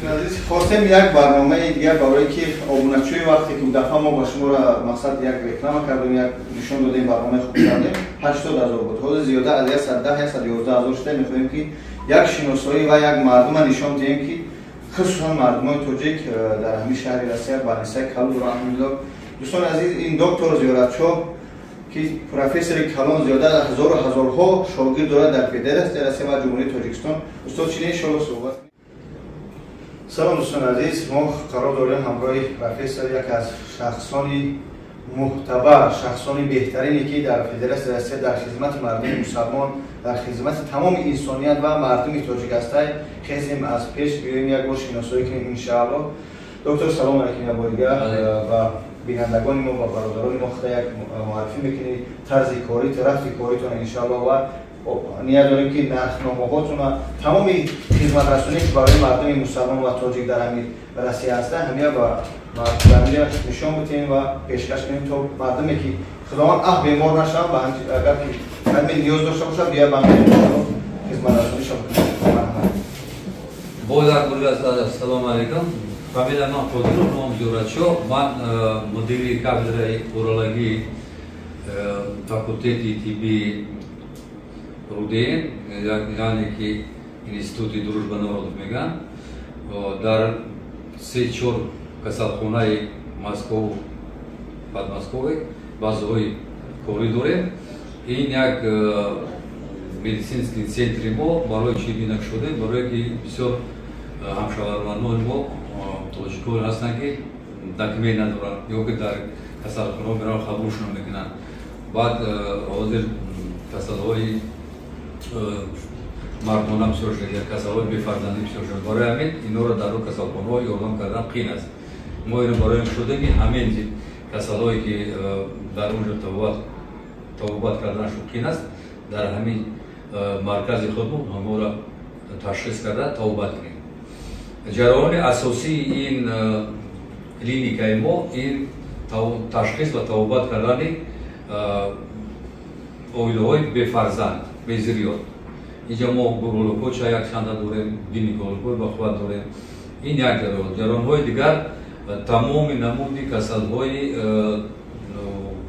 Азиз, хостем як барномаи дигар барое ки обуначӯи вақте ки дафъа мо ба шуморо мақсад як реклама кардем, як нишон додем, барномаи хуб кардем, 80,000 буд, ҳозир зиёда аз 110 111,000 шуда. Мехоҳем ки як шиносоӣ ва як мардума нишон диҳем, ки хусусан мардумои тоҷик дар ҳамин шаҳри Россия больницаи калон доранд. Алҳамдулилло. Дӯстони азиз, ин доктор Зиёратшо, ки профессори калон, зиёда аз ҳазору ҳазорҳо шогирд дорад дар Федератсияи Россия ва Ҷумҳурии Тоҷикистон. Устод, чине иншоалло суҳбат. Салом, дӯстони азиз, мо қарор дорем ҳамроҳи профессор, як аз шахсони муҳтабар, шахсони беҳтарине, ки дар Федератсияи Россия дар хизмати мардуми мусалмон, дар хизмати тамоми инсоният ва мардуми тоҷик ҳастай. Хезем аз пеш биёем, як бор шиносоӣ кунем иншаалло. Доктор, салом алейкум. Як бор дигар ба бинандагони мо ва бародарони мо худа як муаррифӣ мекунед, тарзи корӣ, рафти коритон иншаалло, ва ният дорем, ки нархномаҳотона, тамоми хизматрасоние, ки барои мардуми мусалмон ва тоҷик дар ҳамин Россия ҳастанд, ҳамия ба ҳамия нишон бидиҳем ва пешкаш кунем, то мардуме, ки худованд аҳ бемор нашаванд, ба агар ки ҳамин ниёз дошта бошад, бия ба ҳамин хизматрасонишон кунем. Боз як бор ассалому алайкум. Фамилия ман Қодиров, ном Зиёратшо. Ман мудири кафедраи урологии факултети тиббии РУДН, яъне ки Институти дружба народов мегӯянд. Дар се-чор касалхонаи Москов, Подмосковье базаҳои корӣ дорем. Ин як медицинский центри мо. Барои чӣ бина шудем? Барое ки бисёр ҳамшаварванони мо тоҷикон ҳастанд, ки документ надоранд ё ки дар касалхонаҳо мераванд, қабулшон мекунанд. Баъд ҳозир касалҳои мардона бисёр шуда, касалҳои бефарзандӣ бисёр шуда. Барои ҳамин инҳоро дар касалхонаҳо ёрдам кардан қиин аст. Мо ино барои шудем, ки ҳамин касалҳое, ки дар онҷо табобат карданашон қиин аст, дар ҳамин маркази худмо ҳаморо ташхис карда табобат кунем. Ҷараёни асосии ин клиникаи мо ин ташхис ва табобат кардани оилаҳои бефарзанд, безирёт. Инҷа мо урологҳо ча якчанда дорем, гинекологҳои бахувват дорем. Ин як ҷараён. Ҷараёнҳои дигар тамоми намуди касалҳои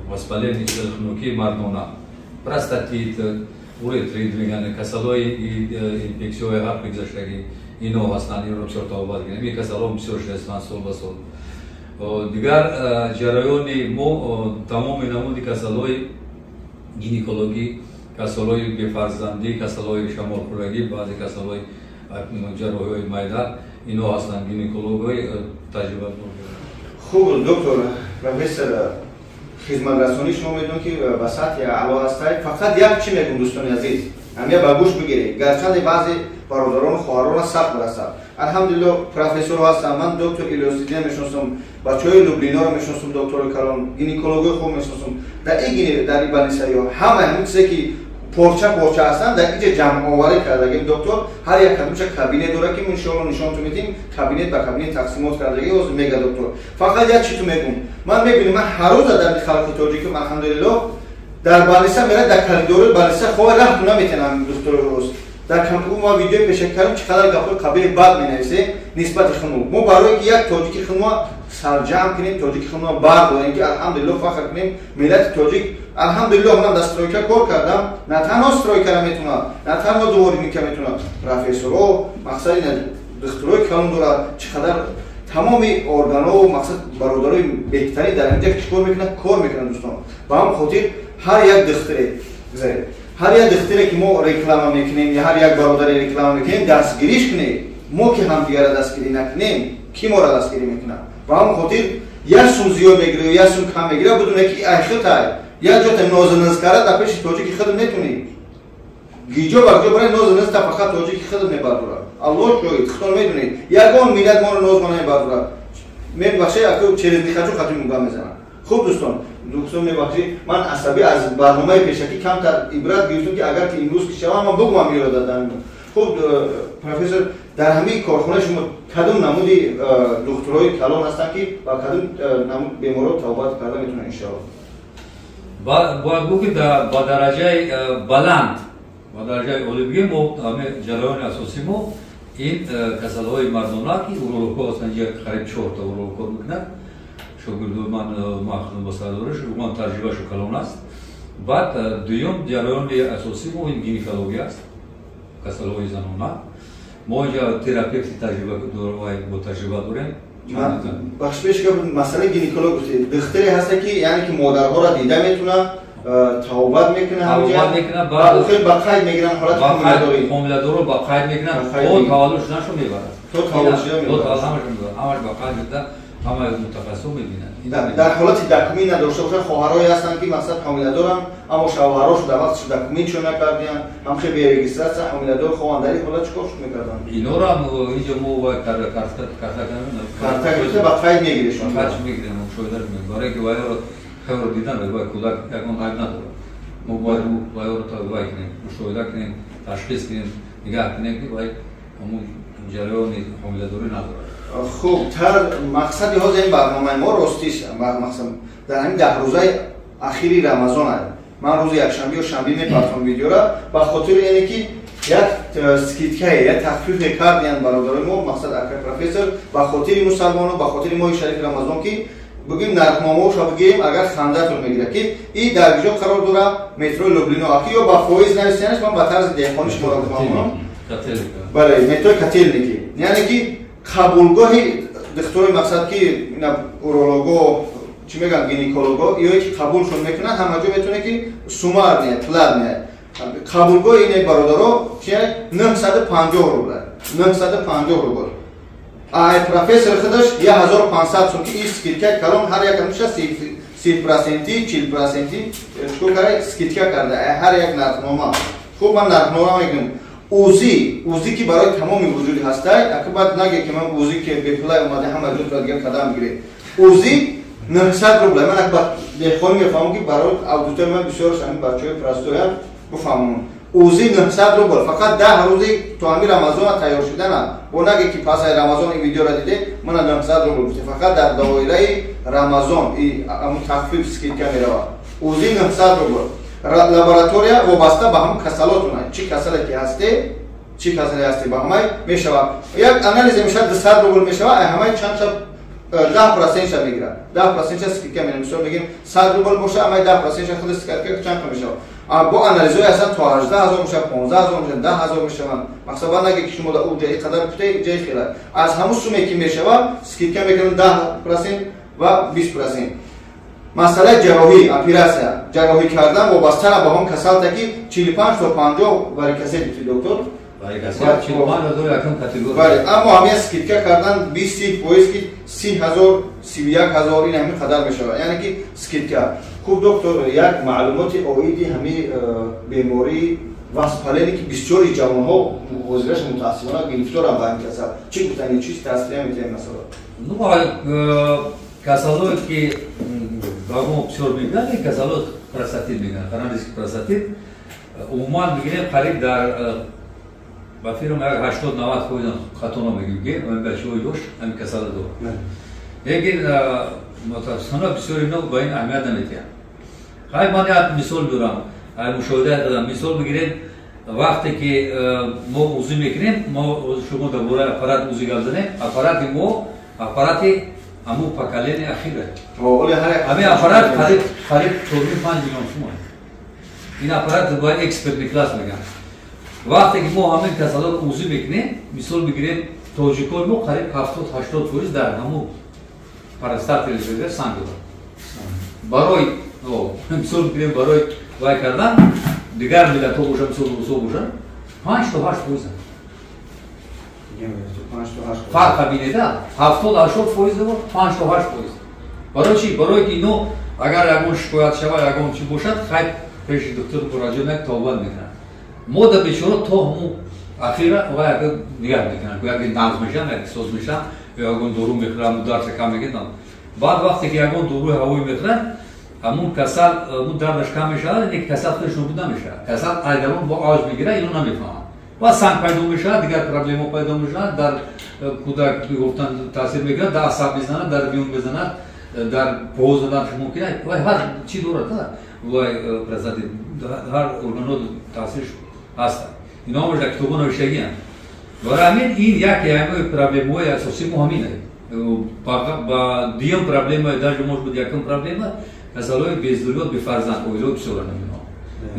воспаление хунукии мардона, простатит, уретрит мегӯянд, касалҳои инфексияҳои ҳар мегузаштагӣ, ино ҳастанд, инро бисёр табобат кунем. Ин касалҳо бисёр шудастанд сол ба сол. Дигар ҷараёни мо тамоми намуди касалҳои гинекологӣ, касалҳои бефарзандӣ, касалҳои шамолхӯрагӣ, баъзе касалҳои ҷарроҳиҳои майда, ино ҳастанд, гинекологҳои таҷриба. Хуб, доктор профессор, хизматрасонии шумо медонам, ки ба сатҳи аъло ҳастай. Фақат як чӣ мегӯм, дӯстони азиз, ҳамия ба гӯш бигиред, гарчанде баъзе бародарону хоҳаронро сахт барасад. Алҳамдулилло, профессорҳо ҳастанд, ман доктор Илёсидина мешиносам, бачаҳои Люблиноро мешиносам, доктори калон, гинекологои хуб мешиносам. Дар ин дар ин больницаё ҳама ҳамин чизе, ки порча порча ҳастанд, дар инҷа ҷамъоварӣ кардагим. Доктор ҳар як кадомша кабинет дорад, ки иншоалло нишонтон медиҳем, кабинет ба кабинет тақсимот кардаги. Ҳозир мега доктор. Фақат як чӣ ту мегӯм, ман мебинам, ман ҳар рӯза дар халқи тоҷиким, алҳамдулилло, дар больница мерад, дар коридори больница хоҳ раҳту наметанам духтури рӯз. Дар ма видеои пешак кардем, чӣ қадар гапҳои қабили бад менависем нисбати худмо. Мо барое ки як тоҷики худмо сарҷамъ кунем, тоҷики худмо бардорем, ки алҳамдулилло фахр кунем, миллати тоҷик. Алҳамдулилло, ман дар стройка кор кардам, на танҳо стройкара метавонад, на танҳо дворника метавонад, профессорҳо, мақсади духтурои калон дорад, чӣ қадар Тамоми органҳо мақсад бародарои беҳтарин дар инҷа чӣ кор мекунанд? Кор мекунанд, дӯстон. Ба ҳам хотир ҳар як духтаре гузаред, ҳар як духтаре ки мо реклама мекунем ё ҳар як бародаре реклама мекунем, дастгириш кунед. Мо ки ҳамдигарро дастгирӣ накунем, ки моро дастгирӣ мекунад? Ба ҳам хотир як сум зиёд мегирӣ, як сум кам мегирӣ, бидуне ки айхитай як ҷота нозу низ карда дар пеши тоҷики худ метунӣ. Гиҷо ба гиҷо барои нозу низ та фақат тоҷики худ мебардорад. Аллоҳ шоҳид, худтон медонед, ягон миллат моро ноз ма намебардорад. Мебахшед, аку через не хочу хати муга мезанам. Хуб, дӯстон, дӯстон, мебахшед, ман асабӣ аз барномаи пешакӣ камтар ибрат гирифтам, ки агар ки имрӯз ки шавам, ман бугӯям ёдадам. Хуб, профессор, дар ҳамаи корхонаи шумо кадом намуди духтурои калон ҳастанд, ки ба кадом намуд беморро табобат карда метавонанд, иншоалло? Бояд гуфт, ки ба дараҷаи баланд, ба дараҷаи олӣ бигем, мо ҳаме ҷараёни асосӣ мо ин касалҳои мардона, ки урологҳо ҳастанд. Инҷа қариб чорта уролог кор мекунад, шогирдои ман, ман худам ба сардориш, ман таҷрибашу калон аст. Баъд дуюм ҷараёни асосӣ мо ин гинекология аст, касалҳои занона. Мо инҷа терапевти таҷриба бо таҷриба дорем. Бахш, пеш масъалаи гинеколог гуфтед, духтаре ҳаста, ки яъне ки модарҳоро дида метавонад, табобат мекунад? Табобат мекунад. Ба қайд мегиранд ҳолати ҳомиладорӣ? Ҳомиладорро ба қайд мекунад, то таваллуд шуданашо мебарад. То таваллуд шудан. Ҳамаш ба қайд гирифта, ҳама мутахассисон мебинанд. Дар ҳолати документ надошта бошад, хоҳарое ҳастанд, ки мақсад ҳомиладоранд, аммо шавҳарошо дар вақташ документшо накардиянд, ҳам хел бе регистрация ҳомиладор хоҳанд, дар ин ҳолат чӣ кор мекарданд? Инора инҷо мо карта карта гирифта ба қайд мегиришон. Қайд мегирем, мушоҳида мекунем, барое ки вайро хелро дидан, вай кӯдак ягон айб надорад. Мо бояд вайро вай кунем, мушоҳида кунем, ташхис кунем, нигаҳ кунем, ки вай ҳамун ҷараёни ҳомиладорӣ надорад. Хуб, тар мақсади ҳозир ин барномаи мо, ростиш, мақсад дар ҳамин 10 рӯзаи ахири Рамазон аст. Ман рӯзи якшанбе ё шанбе мепартом видеора, ба хотири ине ки як скидка е, як тахфифе кардиянд бародарои мо, мақсад акай профессор, ба хотири мусалмоно, ба хотири моҳи шарифи Рамазон, ки бигӯем нархномаоша бигӯем, агар хандатон мегирад, ки и дар куҷо қарор дорад. Метрои Люблино, аки ё ба фоиз нависиянаш, ман ба тарзи деҳқонӣ шуморо бифаҳмонам. Бале, метрои Котельники, яъне ки қабулгоҳи духтурои, мақсад ки уролого, чӣ мегӯям, гинеколого, ё ки қабулшон мекунанд, ҳама ҷо метавонед, ки суммарный, платный. Қабулгоҳи ине бародаро чи 950 рубл, 950 рубл. Ай профессор худаш 1500 сум, ки ин скидка калон, ҳар як меша 30 проценти, 40 проценти чикор карда, скидка карда ҳар як нархнома. Хуб, ман нархнома мегӯям. УЗИ, УЗИ ки барои тамоми вуҷуди ҳастай, аки баъд наге, ки ман УЗИ ки бепулай омада, ҳама ҷузро дигар қадам бигиред. УЗИ 900 рубл. Ман ак деҳқонӣ мефаҳмам, ки барои аудитория ман бисёраш ҳамин бачаҳои простой ям бифаҳмам. УЗИ 900 рубл, фақат 10 рӯзи то ҳамин Рамазона тайёр шудана. Бо наге, ки пас ай Рамазон ин видеоро диде, мана 900 рубл гуфте, фақат дар доираи Рамазон ҳамун тахфиф, скидка меравад. УЗИ 900 рубл. Лаборатория вобаста ба ҳамун касалотона, чӣ касале ки ҳасте, чӣ касале ҳасте, ба ҳамай мешавад. Як анализе мешавад 200 рубл мешавад, ай ҳамай чанд шаб 10 процент ша мегирад, 10 процент ша скидка мерам. Мисол мегем, 100 рубл боша, амай 10 процент ша худ скидка чанд мешавад. Бо анализҳои ҳастанд, то 18 000 мешавад, 15 000 мешавад, 10 000 мешаванд. Мақсад баъд наге, ки шумо да ӯ ҷаи қадар путе ҷаи хела. Аз ҳамун суме ки мешавад, скидка мекунанд 10% ва 20%. Масъалаи ҷарроҳӣ, операция, ҷарроҳӣ кардан вобастара ба ҳам касалта, ки 45 то 50 варикосел гуфти, доктор? Бале, аммо ҳамин скидка кардан 20-30%, ки 30 000, 31 000, ин ҳамин қадар мешавад, яъне ки скидка. Хуб, доктор, як маълумоти оиди ҳамин бемории воспаление, ки бисёри ҷавонҳо ҳозираш мутаассифона гирифторанд ба ҳамин касал, чӣ гуфтани, чиз тасвира метиҳем масалан? Ну, касалое ки ба мо бисёр мегӯянд, ин касало простатит мегӯянд, хронический простатит. Умуман бигирем, қариб дар ба фирма як 80-90% хато намегӯем, ки бачаҳои ёш ҳамин касала дорад. Лекин мутаассифона бисёри ино ба ин аҳамият намедиҳанд. Хай, ман як мисол биёрам, мушоҳида кардам. Мисол бигирем, вақте ки мо УЗИ мекунем, мо шумо дар бораи аппарат УЗИ гап занем, аппарати мо аппарати ҳамун поколение ахира. Ҳамин аппарат қариб 4-5 миллион сум. Ин аппарат ба экспертный класс мегӯянд. Вақте ки мо ҳамин касалоро УЗИ мекунем, мисол бигирем. Тоҷикои мо қариб 70-80% дар ҳамун простатит санг дорад. Барои мисол бигирем, барои вай кардан дигар миллатҳо бошад, мисол русҳо бошад, 5 то 8 фоиз фарқа бинеда, 70-80% дор, 5 то 8 фоиз. Барои чи? Барои ки ино агар ягон шикоят шавад, ягон чи бошад, хайр пеши доктор муроҷиат мекунад, табобат мекунад. Мо да бечора то ҳамун ахира вай ага нигаҳ мекунанд, яке нағз мешаванд, яке соз мешаванд, ё ягон дору мехӯранд, ҳамун дардша кам мекунанд. Баъд вақте ки ягон доруи ҳавоӣ мехӯранд, ҳамун касал, ҳамун дардаш кам мешавад, лекин касал худаш нобуд намешавад. Касал айдарон бо авҷ мегирад, ино намефаҳманд. Ва санг пайдо мешавад, дигар проблема пайдо мешавад, дар кӯдак гуфтан таъсир мекунад, дар асаб мезанад, дар миён мезанад, дар поз заданаш мумкин аст. Вай ҳар чӣ дорад, вай простатит ҳар органҳо таъсирш ҳаст. Ино ҳамаш дар китобҳо навиштагианд. Барои ҳамин ин яке ҳамаи проблемаҳои асосии мо ҳамин аст. Ба дуюм проблема, даже может быть якум проблема, касалҳои безурёт, бефарзанд, оилаҳо бисёранд ино.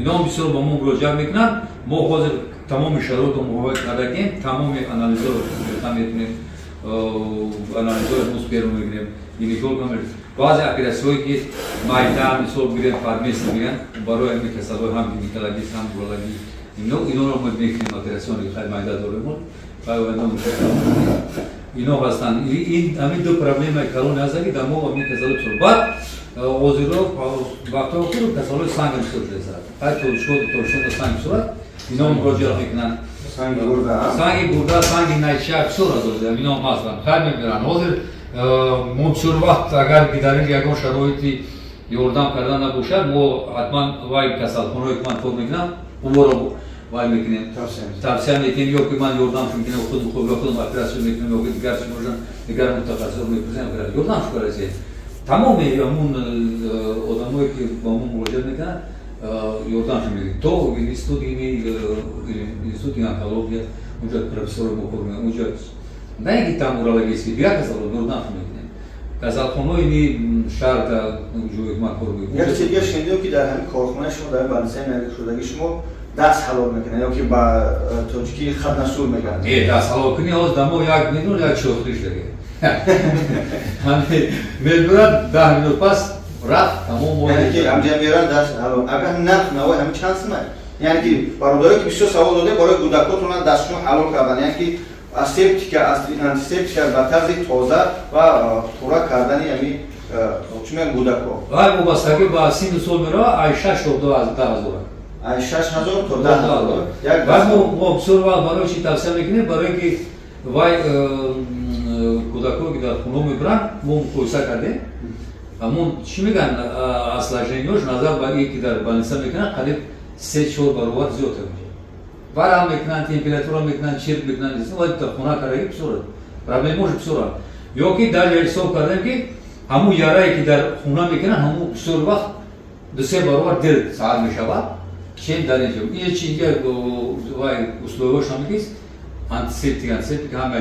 Ино бисёр ба мо муроҷиат мекунанд. Мо ҳозир тамоми шароитро муҳайё кардагем, тамоми анализҳоро гирифта метавонем, анализҳои мус берун мегирем, гинеколог. Баъзе оператсияҳое ки майда, мисол бигирем, фармеси мегӯянд, барои ҳамин касалҳои ҳам гинекологист, ҳам урологӣ, иноро мо мекунем, оператсиони хай майда дорем, ино ҳастанд. Ин ҳамин ду проблемаи калоне ҳастанд, ки дар мо ҳамин касалҳои бисёр. Баъд ҳозиро вақтҳои охир касалҳои санг бисёр шудааст. Хай тоҷикон санг бисёр аст, ино муроҷиат мекунанд. Санги гурда, санги найча бисёр аст ҳозир, ино ҳам ҳастанд, хай мемиранд. Ҳозир мо бисёр вақт агар ки дар ин ягон шароити ёрдам кардан набошад, мо ҳатман вай касалхонаое ки ман кор мекунам, онҳоро вай мекунем, тавсия мекунем, ё ки ман ёрдам мекунем, худам оператсия мекунем, ё ки дигар чи бошанд, дигар мутахассисо мепурсем, ёрдам шукарасем. Тамоми ҳамун одамое ки ба мо муроҷиат мекунанд, ёрдамшон мекунем. То институти онкология, унҷа профессоро мо кор мекунем, унҷа на ин ки там урологический, дигар касалҳо ёрдамшон мекунем. Касалхонаҳои ини шаҳр дар ҷое ки ман кор мекунам. Як чиз дигар шунидем, ки дар ҳамин корхонаи шумо, дар больницаи наздикшудагии шумо даст ҳалол мекунанд, ё ки ба тоҷикӣ хатнасур мекунанд. Не, даст ҳалол кунӣ ҳоз дамо як минут як чохриш даге. Мебурад 10 минут пас рафт, тамом. Яъне ки ҳамҷа меранд даст ҳалол. Агар нарх навои ҳамин чанд сумай? Яъне ки бародарое ки бисёр савол додем, барои кӯдакотона дастшон ҳалол кардан, яъне ки асептика, антисептика ба тарзи тоза ва пурра кардани ҳамин чӣ мегӯянд кӯдакҳо. Вай вобастагӣ ба синну сол меравад, ай 6 то 10 ҳазор. Ай 6 ҳазор то 10 ҳазор. Вай мо бисёр вақт барои чӣ тавсия мекунем? Барои ки вай кӯдакҳое ки дар хона мебуранд, мо муқоиса кардем, ҳамун чӣ мегӯянд, осложнениёш назар ба ин ки дар больница мекунанд, қариб 3-4 баробар зиёд мешавад. Варам мекунанд, температура мекунанд, чирк мекунанд, вай дар хона кардаги бисёр проблемаош бисёр. Ё ки даже ҳисоб кардем, ки ҳамун ярае ки дар хона мекунанд, ҳамун бисёр вақт 2-3 баробар дер саат мешавад, чем дар инҷо. Ин чи инҷа вай условияш ҳам кист, антисептик, ҳама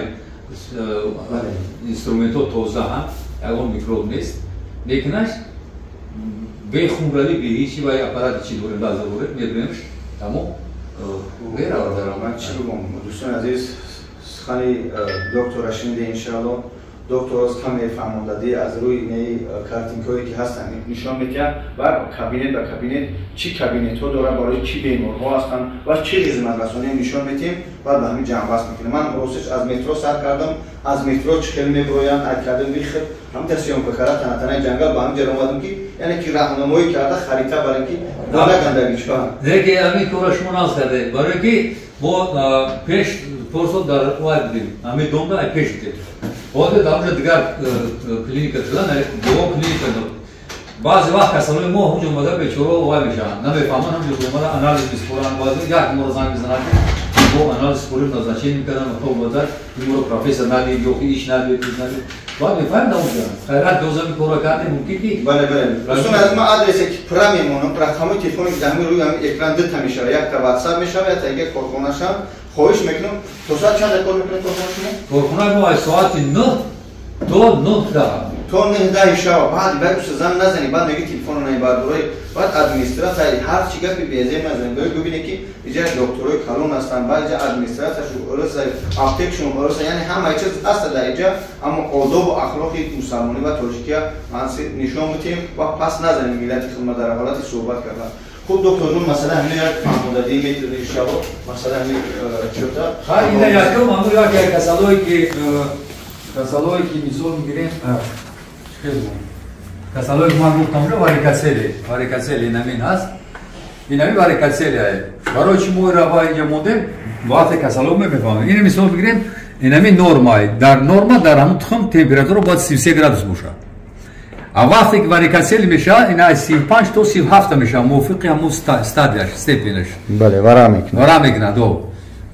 инструментҳо тоза ҳам, ягон микроб нест. Лекинаш бехунравӣ, беҳичи вай аппарати чи дорем, лаза дорем, мебиремш, тамом. Ман чӣ бигӯм, дӯстони азиз, сухани доктора шуниде, иншаалло. Доктор оз каме фаҳмондадӣ аз рӯи инаи картинкҳое ки ҳастанд нишон медиҳанд ва кабинет ба кабинет чӣ кабинетҳо дорад, барои чӣ беморҳо ҳастанд ва чӣ хизматрасонӣ нишон медиҳем, баъд ба ҳамин ҷамъбаст мекунем. Ман ростиш аз метро сар кардам, аз метро чӣ хел меброянд, ай кардам вихел ҳамин съёмка карда танатанаи ҷангал ба ҳамин ҷо омадам, ки яъне ки раҳнамоӣ карда харита барем, ки нагандаги чӣ. Лекин ҳамин кора шумо наз кардед, барое ки мо пеш порсол дар вай будем, ҳамин домда ай пеш будем. Ҳозир дар онҷо дигар клиника шудан, дуо клиника. Баъзе вақт касалои мо ҳамҷо омада бечорао вай мешаванд, намефаҳманд, ҳамҷо омада анализ месупоранд. Баъзе як моро занг мезананд, мо анализ супорим, назначение мекардам, то омада ин моро профессор надид, ё ки иш надид, иш надид. Баъд мефаҳмем дар онҷо. Хайрат дозами кора кардем, мумкин ки Бале, бале. Дӯстон аз ма адресе ки пурра мемонам, рақамҳои телефоне ки дар ҳамин рӯи ҳамин экран дута мешавад, якта ватсап мешавад, якта дигар корхонашам. Хоҳиш мекунам, то соат чанд кор мекунед корхона шумо? Корхонаи мо аз соати 9 то 9:10. То 9-10 шава баъд баъд зан назани, баъд меги телефонро намебардорай, баъд администратсия ҳар чӣ гапи безеб назани. Бояд бибине ки иҷа докторои калон ҳастанд, баъд иҷа администратсияшон урса, аптекшон урса, яъне ҳамаи чиз ҳаста дар иҷа, аммо одобу ахлоқи мусалмонӣ ва тоҷикия нишон бидиҳем ва пас назанем миллати хидмат дар ҳолати суҳбат кардан. Хуб, доктор ҷон, масъала ҳамин як фаҳмодадӣ метавонед иншоалло, масъала ҳамин чита. Ха, ина якум ҳамун як касалое ки мисол мегирем, касалое ки ман гуфтам уже варикоцеле инамин ҳаст, инами варикоцеле. Барои чӣ мо ира ба инҷа мондем? Вақте касало мефаҳмем. Ина мисол бигирем, инами норма, дар норма дар ҳамун тухм температура бояд 33 градус бошад. А вақте ки варикоцеле мешавад, ина аз 35 то 37 мешавад, мувофиқи ҳамун стадияш, степенаш. Бале, вара мекунад. Вара мекунад, о.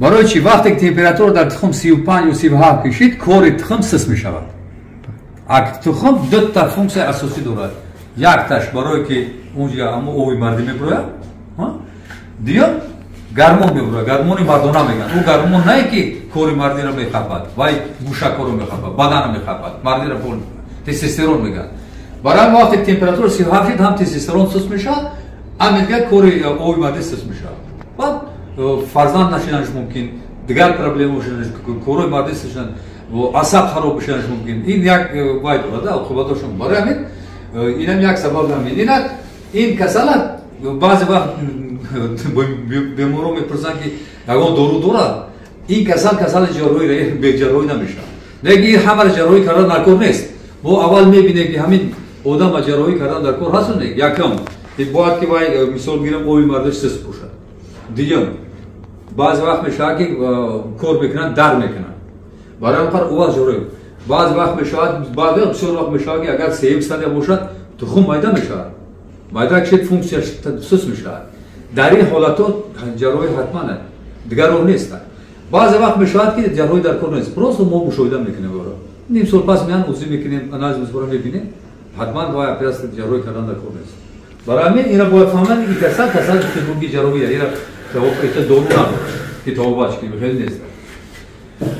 Барои чӣ вақте ки температура дар тухм 35 ё 37 кишид, кори тухм сис мешавад. А тухм дута функсияи асосӣ дорад. Якташ барое ки унҷа ҳамун ови мардӣ мебурояд, дуюм гармон мебурояд, гармони мардона мегӯянд. Ӯ гармон не ки кори мардиро мехапад, вай мушакҳоро мехапад, баданро мехапад, мардиро пол тестостерон мегӯянд. Барои вақте температура 37 шид, ҳам тестостерон сус мешавад, ҳам дигар кори ови мардӣ сус мешавад. Баъд фарзанд нашиданаш мумкин, дигар проблема шуданаш, корои мардӣ сус шудан, асаб хароб бишуданаш мумкин. Ин як вай дорад, оқибатошон. Барои ҳамин инам як сабаб ҳамин. Инак ин касала баъзе вақт беморон мепурсанд ки ягон дору дорад. Ин касал касали ҷарроҳӣ беҷарроҳӣ намешавад. Лекин ин ҳамаро ҷарроҳӣ кардан дар кор нест. Мо аввал мебинем ки ҳамин одам ҷарроҳӣ кардан дар кор ҳаст не? Якум, бояд ки вай мисол гирем ови мардаш сис бошад. Дуюм, баъзе вақт мешавад ки кор мекунанд, дар мекунанд. Барои он қадр уваз ҷарроҳӣ. Баъзе вақт мешавад, баъзе бисёр вақт мешавад ки агар сеюм стадия бошад, тухм майда мешавад. Майда кишид, функсияш сус мешавад. Дар ин ҳолатҳо ҷарроҳӣ ҳатман аст, дигар роҳ нест. Баъзе вақт мешавад ки ҷарроҳӣ дар кор нест, просто мо мушоҳида мекунем ора. Ним сол пас меян узӣ мекунем, анализ мусбора мебинем, ҳатман вай оператсия ҷарроҳӣ кардан дар кор нест. Барои ҳамин ина бояд фаҳманд ки касал касали хирургӣ ҷарроҳӣ ира дору надорад ки табобат кунем, хеле нест.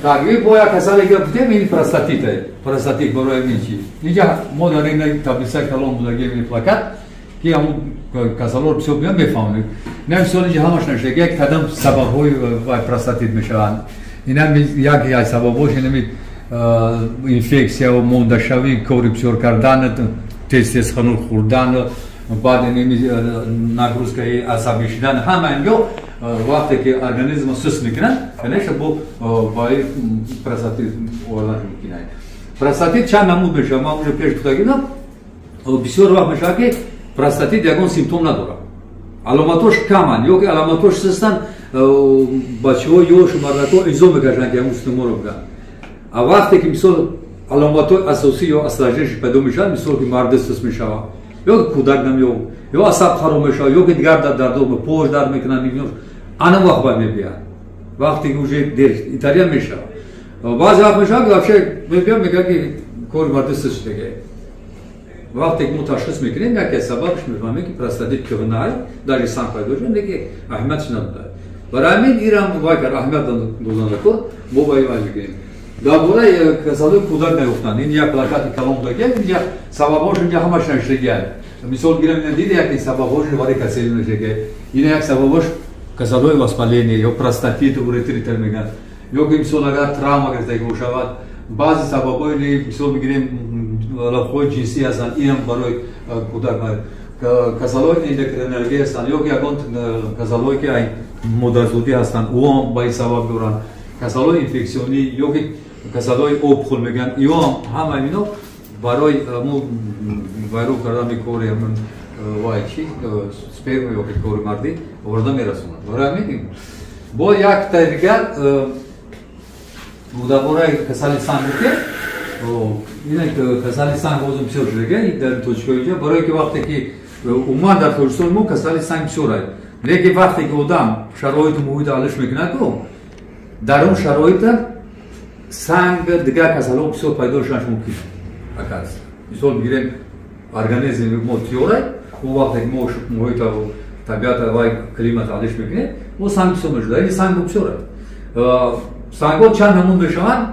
Так, и бо як касале ки гуфтем, ин простатит, простатит барои ҳамин чи? Инҷа мо дар ин таблица калон будагем, ин плакат ки ҳамун касалҳоро бисёр биён мефаҳмем. Ина мисол инҷа ҳамаш навишта, як кадам сабабҳои простатит мешаванд. Ина як як сабабҳош инами инфексия ва мондашавӣ, кори бисёр кардан, тез-тез хунук хӯрдан, баъд инами нагрузкаи асабӣ шудан, ҳама инҷо вақте ки организмро сус мекунанд, конечно, бо простатит овардан мумкин аст. Простатит чанд намуд мешавад? Ман уже пеш гуфта гирдам, бисёр вақт мешавад ки простатит ягон симптом надорад. Аломатош каманд ё ки аломатош систанд, бачаҳо ёшу мардакҳо изо мекашанд ки ҳамун симптомҳоро бигӯянд. А вақте ки мисол аломатҳои асосӣ ё осложнение пайдо мешавад, мисол ки мард сус мешавад, ё ки кӯдак намеёбад, ё асаб хароб мешавад, ё ки дигар дардо пош дард мекунанд, ана вақт баъд мебиёяд. Вақте ки уже дер италия мешавад. Баъзе вақт мешавад ки вообще мебиёд, мегӯяд ки кори марди сус шудагӣ. Вақте ки мо ташхис мекунем, яке аз сабабш мефаҳмем ки простатит кӯҳна, даже санг пайдо шуд, лекин аҳамиятш надодад. Барои ҳамин ирам вай кард, аҳамият додан кор, мо ба ин вай мекунем. Дар бораи касалҳои кӯдак наёфтанд, ин як плакати калон будагӣ, инҷа сабабҳош инҷа ҳамаш навиштагианд. Мисол гирем, ина дида яке сабабҳош варикоцеле навиштагианд. Ина як сабабҳош касалҳои воспаление ё простатит, уретрит мегӯянд. Ё ки мисол агар травма гирифтагӣ бошавад, баъзе сабабҳои мисол мегирем алоқаҳои ҷинсӣ ҳастанд, инам барои кӯдак касалҳои эндокринологӣ ҳастанд, ё ки ягон касалҳое ки модарзодӣ ҳастанд, ӯ ба ин сабаб доранд, касалҳои инфексионӣ ё ки касалҳои опухол мегӯянд, ё ҳама ино барои вайрон кардани кори ҳамун вай чи сперма ё ки кори мардӣ оварда мерасонад. Барои ҳамин бо якта дигар дар бораи касали санг гуфтем, ина касали санг ҳозир бисёр шудага дар тоҷикҳо инҷа, барое ки вақте ки умуман дар Тоҷикистони мо касали санг бисёр аст, лекин вақте ки одам шароиту муҳитро алиш мекунад, дар он шароита санг дигар касалҳо бисёр пайдо шуданаш мумкин аст. Мисол бигирем, организми мо тиёр аст, он вақте ки мо муҳита табиата вай климат алиш мекунем, мо санг бисёр мешуда. Ин санг бисёр аст. Сангҳо чанд намуд мешаванд?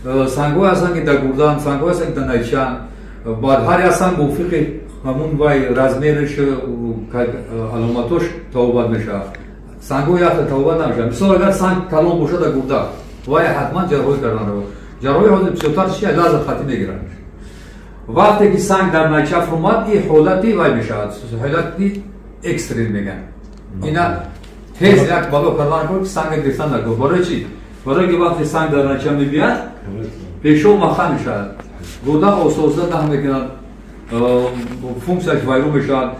Сангҳое ҳастанд ки дар гурдан, сангҳое ҳастанд ки дар найчан, Баъд ҳар як санг мувофиқи ҳамун вай размериш, аломатош табобат мешавад. Сангҳо якхел табобат намешавад. Мисол, агар санг калон бошад дар гурда, вай ҳатман ҷарроҳӣ кардан равад. Ҷарроҳӣ ҳозир бисёртар чи лазер хатӣ мегиранд. Вақте ки санг дар найча фурӯмад, ин ҳолати вай мешавад, ҳолати экстрен мегӯянд. Ина тез як бало кардан кор, ки санга гирифтан накор. Барои чӣ? Барои ки вақте санг дар найча мебияд, пешоб маҳкам мешавад, гурда оста-оста даҳ мекунад, функсияш вайрон мешавад.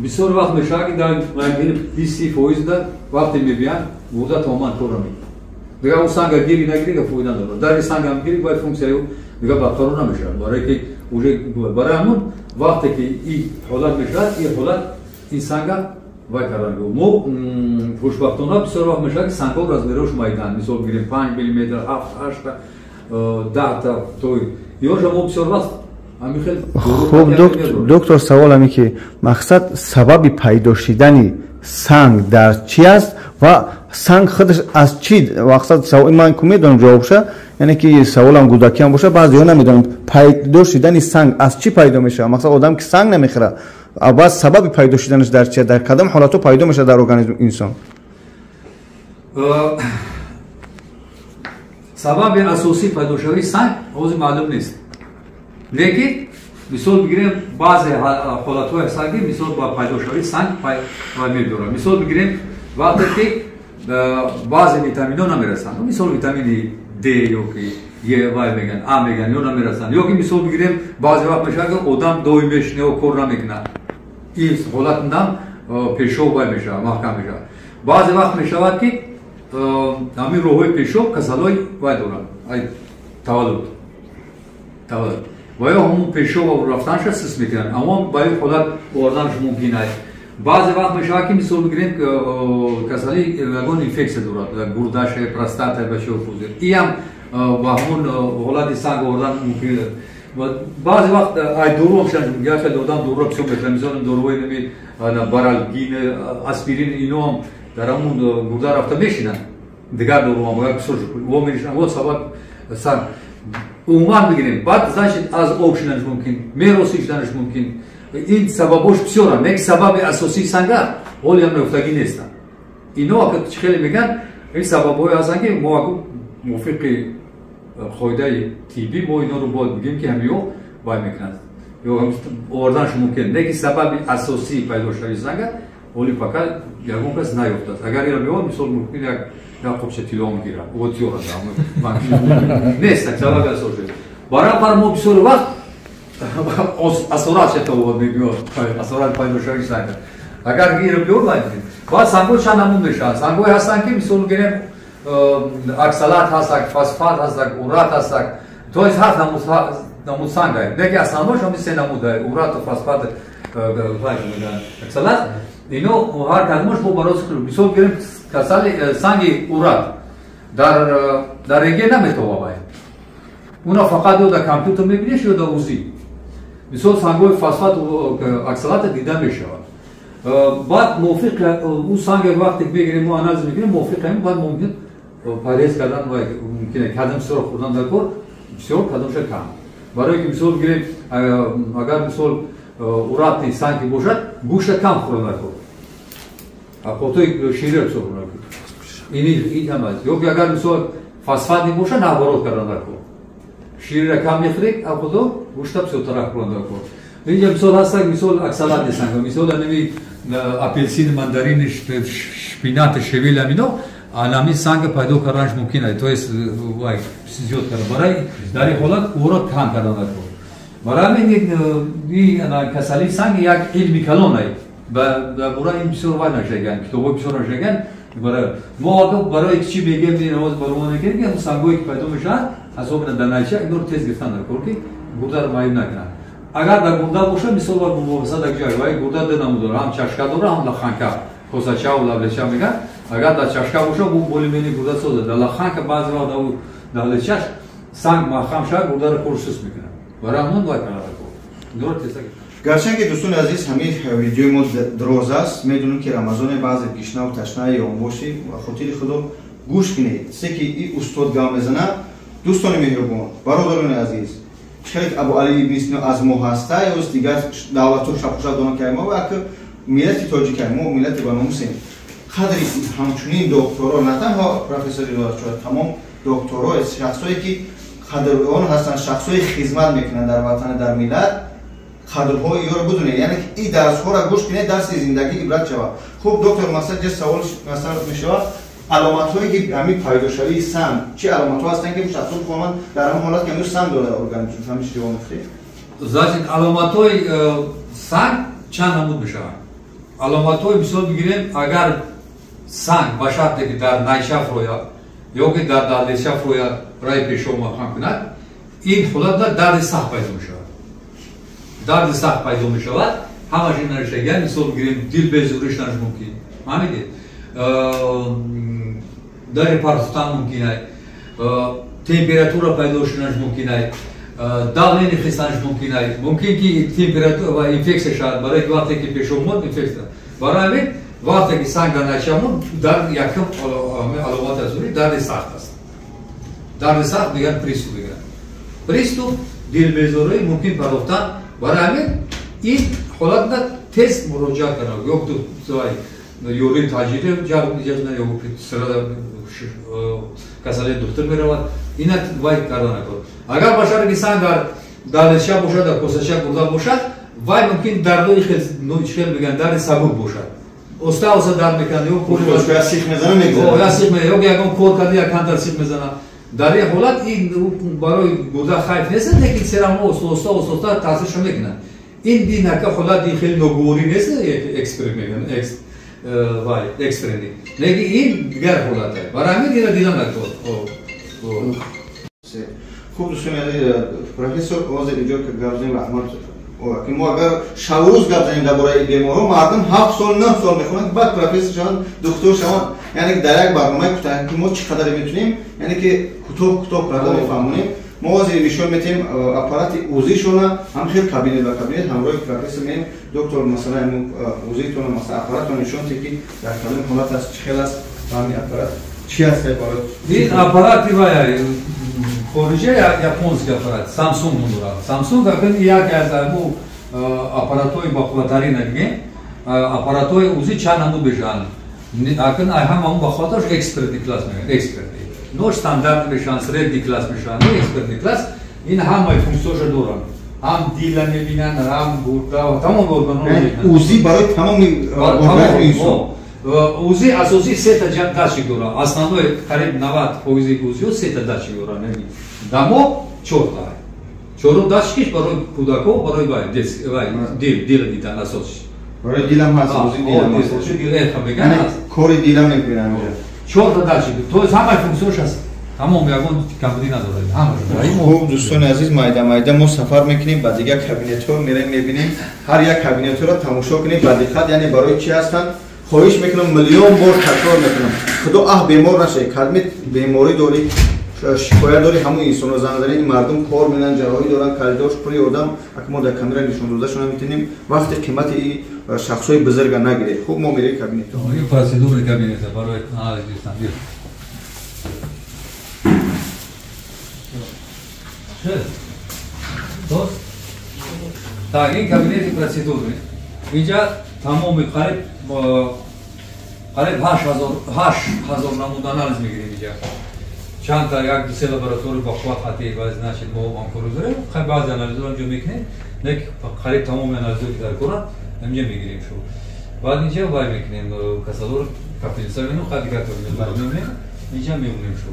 Бисёр вақт мешавад, ки дар 20% вақте мебиянд, гурда тамоман кор намекунад. Дигар ӯ санга гири нагири, фоида надорад. Дари сангам гири, бояд функсияи ӯ дигар барқарор намешавад. Барое ки уже барои ҳамун вақте ки ин ҳолат мешавад, ин ҳолат ин санга вай кардан. Мо хушбахтона бисёр вақт мешавад, ки сангҳо размерош майдан. Мисол бигирем, 5 миллиметр, 7, 8, 10 та то ёша мо бисёр вақт. Хуб, доктор, савол ҳаме ки мақсад сабаби пайдо шидани санг дар чӣ аст ва санг худаш аз чӣ? Мақсад, ман ку медонам ҷавобша, яъне ки саволам гудакиам боша, баъзеҳо намедонам, пайдо шидани санг аз чӣ пайдо мешавад. Мақсад, одам ки санг намехӯрад, баъд сабаби пайдо шиданаш дар чи, дар кадом ҳолатҳо пайдо мешавад дар организми инсон? Сабаби асосии пайдошавии санг ҳозир маълум нест, лекин мисол бигирем, баъзе ҳолатҳое ҳастанд, ки мисол ба пайдошавии санг мебиёрад. Мисол бигирем, вақте ки баъзе витаминҳо намерасанд, мисол витамини Д ё ки Е вай мегӯянд, А мегӯянд, ё намерасанд, ё ки мисол бигирем, баъзе вақт мешавад, ки одам доим мешине, кор намекунад, ин ҳолатам пешоб вай мешавад, маҳкам мешавад. Баъзе вақт мешавад, ки ҳамин роҳҳои пешоб касалҳои вай доранд, таваллуд ва ё ҳамун пешоб рафтанша сис мекунанд, аммо ба ин ҳолат оварданаш мумкин аст. Баъзе вақт мешавад, ки мисол бигирем, касали ягон инфексия дорад, гурдаша, простата, бачаҳо пузир, иам ба ҳамун ҳолати санг овардан мумкин. Баъзе вақт ай дору ҳам шанаш, як хел одам доруро бисёр мехӯрад, мисол доруҳои нами баралгин, аспирин, иноам дар ҳамун гурда рафта мешинанд. Дигар доруҳам агар бисёр во менишинанд, во сабаб санг. Умуман бигирем, баъд, значит, аз об шиданаш мумкин, мероси шиданаш мумкин. Ин сабабош бисёранд, лекин сабаби асосии санга ҳоле ҳам ёфтагӣ нестанд. Ино ака чӣ хеле мегӯянд, ин сабабҳое ҳастанд, ки мо аку мувофиқи қоидаи тиббӣ мо иноро бояд бигӯем, ки ҳамиё вай мекунанд ё оварданаш мумкин, лекин сабаби асосии пайдошавии санга ҳоли пока ягон кас наёфтааст. Агар иро меёбад, мисол, мумкин як қопча тилло мегирад, отиёра нест сабаби асосӣ. Баробар мо бисёр вақт асорат шатавод мебиёд, асорат пайдошавии санга. Агар иро биёр, вай, баъд сангҳо чанд намуд мешаванд. Сангҳое ҳастанд, ки мисол гирем, оксалат ҳастак, фосфат ҳастак, урат ҳастак, то есть ҳафт намуд санг. Лекин основнош ҳами се намуд: урату, фосфат, оксалат. Ино ҳар кадомаш бо барои, мисол гирем, касали санги урат дар рентген наметобад, уна фақат ё дар компютер мебинеш, ё дар УЗИ. Мисол, сангҳои фосфат, оксалата дида мешавад. Баъд мувофиқи ӯ санге вақте мегирем, мо анализ мекунем, мувофиқи ҳамин баъд мумкин парҳез кардан мумкин, кадом бисёр хӯрдан дар кор, бисёр, кадомша кам. Барое ки мисол бигирем, агар мисол уратный санги бошад, гӯшта кам хӯрдан дар кор, қотои шириро бисёр хӯрдан дар кор, ин ҳам аст. Ё ки агар мисол фосфатный бошад, наоборот кардан дар кор, ширира кам мехӯред, худо гӯшта бисёртара хӯрдан дар кор. Инҷа мисол ҳастак, мисол оксалатный санг, мисол анами апельсин, мандарин, шпинат, щавель, амино анами санга пайдо карданаш мумкин аст, то есть вай зиёд кардан. Барои дар ин ҳолат ӯро кам кардан дар кор. Барои ҳамин касалии санг як илми калон аст, дар бораи ин бисёр вай нашаган, китобҳои бисёр нашаган. Мо барои чӣ мегӯем, ҳозир барои мегӯем, ки сангҳое ки пайдо мешаванд, особенно дар найча, инро тез гирифтан дар кор, ки гурдаро маъюб накунанд. Агар дар гурда бошад, мисол бар мувофиса дар ҷой вай гурда ду намуд дорад, ҳам чашка дорад, ҳам лоханка, косачаву лавлеча мегӯянд. Агар дар чашка бошад, бу более-менее гурда созад. Дар лоханка баъзе вақт дар даҳлечаш санг маҳкам шавад, гурдаро кору суст мекунад. Барои ҳамон вай кардан дар кор, инро теза. Гарчанд ки, дӯстони азиз, ҳамин видеои мо дроз аст, медонем, ки Рамазоне, баъзе гишнаву ташнаи он бошӣ, ва хотири Худо гӯш кунед, се ки и устод гап мезанад. Дӯстони меҳрубон, бародарони азиз, Хеле Абу Али ибн Сино аз мо ҳаста ё дигар давлатҳо шапушак донанд ки мо ва миллати тоҷик мо миллати ба номусем. Қадри ҳамчунин докторо на танҳо профессори Рӯзачо, тамом докторо шахсое ки қадрдон ҳастанд, шахсое хизмат мекунанд дар ватан, дар миллат, қадрҳои ёро бидунед, яъне ки ин дарсҳоро гӯш кунед, дарси зиндагӣ ибрат шавад. Хуб доктор, масалан ҷа савол масалан мешавад, аломатҳое ки ҳамин пайдошавии санг, чӣ аломатҳо ҳастанд ки шахсо бифаҳманд дар ҳамон ҳолат ки ҳамин санг дорад организм, ҳамин чизи омӯхтед? Значит, аломатҳои санг чанд намуд мешаванд. Аломатҳои мисол бигирем, агар санг ба шарте ки дар найча фурояд ё ки дар даллеча фурояд, раи пешоб маҳкам кунад, ин ҳолат дарди сахт пайдо мешавад. Дарди сахт пайдо мешавад, ҳамаш ин наришагиан, мисол бигирем, дил безуришнаш мумкин, фаҳмидед? Дари партуфтан мумкин ай, температура пайдо шуданаш мумкин ай, давление хистанаш мумкин ай, мумкин ки температура ва инфексия шавад, барои ки вақте ки пешоб монд инфексия. Барои ҳамин вақте ки санг дар найча монд, дар якум аломати асосӣ дарди сахт аст. Дарди сахт мегӯянд приступ мегӯянд. Приступ, дилбезорӣ, мумкин партофтан. Барои ҳамин ин ҳолатна тез муроҷиат кардан, ё ёрии таҷрибе ҷалб ё касалии духтур меравад, ина вай карда накунад. Агар ба шарте ки санг дар далеча бошад, дар косача гурда бошад, вай мумкин дардои хел мегӯянд, дарди сабук бошад. Оста оста дард мекунад, ё кор сих мезана мегузарад. Я сих мезана, ё ягон кор карда, як камтар сих мезана. Дар ин ҳолат ин барои гурда хайф нест, лекин серамо оста оста таъсиршо мекунад. Ин бинака ҳолат ин хеле ногуворӣ нест, эксперт мегӯянд, вай экстренный. Лекин ин дигар ҳолат аст. Барои ҳамин инро дидан накун. Хуб дӯстони азиз, профессор ҳозир инҷо ки гап занем, раҳмат, ки мо агар шабу рӯз гап занем дар бораи беморҳо, мардум 7 сол 9 сол мехонанд, баъд профессор шаванд, духтур шаванд. Яъне ки дар як барномаи кӯтоҳ ки мо чӣ қадаре метунем, яъне ки кӯтоҳ кӯтоҳ карда мефаҳмонем. Мо ҳозир нишон метиҳем аппарати УЗИшона, ҳам хел кабинет ба кабинет ҳамроҳи профессор меем. Доктор, масалан УЗИтона, масалан аппаратро нишон тиҳед ки дар кадом ҳолат аст, чӣ хел аст ҳамин аппарат, чӣ аст барои ин аппарати вай хориҷа, японский аппарат, Samsung ном дорад. Samsung акн яке аз ҳамун аппаратҳои бақувваттарин бигем. Аппаратҳои УЗИ чанд намуд мешаванд. Акн ҳама бақувваташ экспертный класс мегӯянд, экспертный. Но стандарт мешаванд, средний класс мешаванд, но экспертный класс ин ҳамаи функсияшо доранд. Ҳам дила мебинанд, ҳам гурда, тамом органҳоро мебинанд. УЗИ барои тамоми органҳои инсон. УЗИ асосӣ сета датчик дорад. Основной қариб 90% УЗИҳо сета датчик доранд. Дамо чорта. Чорум датчикиш барои кӯдакҳо, барои вай дил дидан асосиш. Барои дилам ҳаст, УЗИ дилам ҳаст. Кори дилам мекунанд. Чорта датчик. То есть ҳамаи функсияш аст. Тамом, ягон камбудӣ надорад. Ҳамаш. Хуб дӯстони азиз, майда майда мо сафар мекунем ба дигар кабинетҳо, мерем мебинем. Ҳар як кабинетҳоро тамошо кунем ба диққат, яъне барои чӣ ҳастанд. Хоҳиш мекунам, миллион бор такрор мекунам, худо аҳ бемор нашавед. Кадме беморӣ дорӣ, шикоят дорӣ, ҳамон инсонро занг занед. Мардум кор менан, ҷарроҳӣ доранд, коридорш пури одам. Ака мо дар камера нишон додашона метавонем. Вақти қимати ин шахсҳои бузурга нагиред. Хуб мо мерем кабинетҳо. Ин процедураи кабинета барои анализ гирифтан. Так, ин кабинети процедуры. Инҷа тамоми қариб 8000 намуд анализ мегирем инҷа. Чандта як ду се лаборатория ба қувват хати ва значит мо ҳамкорӣ дорем. Хай баъзе анализҳоро инҷо мекунем, лекин қариб тамоми анализҳое ки дар коранд инҷа мегирем шу. Баъд инҷа вай мекунем, касалҳоро капельница менем, хай дигар мемонем, инҷа мемонем шу.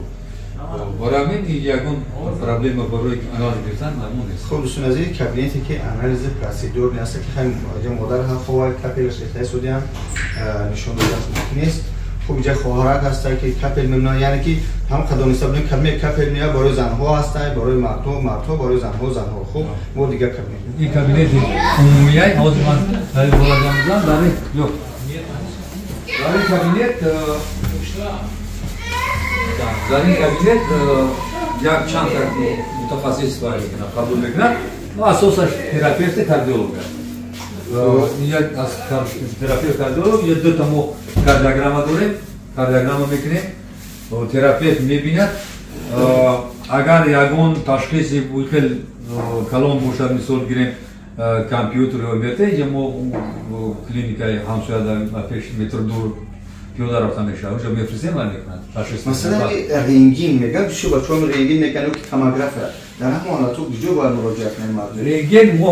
Барои ҳамин ягон проблема барои анализ гирифтан намон нест. Хуб дӯстони азиз, кабинете ки анализи процедурный аст, ки хай модар ҳам хова капелаш рехтаи судиам нишон додан мумкин нест. Хуб инҷа хоҳарак ҳаста ки капел мемонад, яъне ки ҳам қадониста будем кадме капел меяд барои занҳо ҳаста, барои мардҳо, мардҳо барои занҳо, занҳо. Хуб мо дигар кабинет. Ин кабинети умумияй ҳозир ман дар ин бора гап мезанам, дар ин ё дар ин кабинет дар ин кабинет як чанд мутахассис вай мекунад, қабул мекунад. Асосаш терапевти кардиолог аст. Як аз терапевт кардиолог, я дута мо кардиограмма дорем, кардиограмма мекунем, терапевт мебинад. Агар ягон ташхиси хел калон бошад, мисол гирем компютер ё МРТ, инҷа мо клиникаи ҳамсоя дар пеш метр дур пиёда рафта мешавад, онҷо мефиристем ва мекунанд. Масалан, рентген мегӯянд, бисёр бачаҳо рентген мекунанд, ки томография. Дар ҳамон ҳолатҳо куҷо бояд муроҷиат кунем мардум? Рентген мо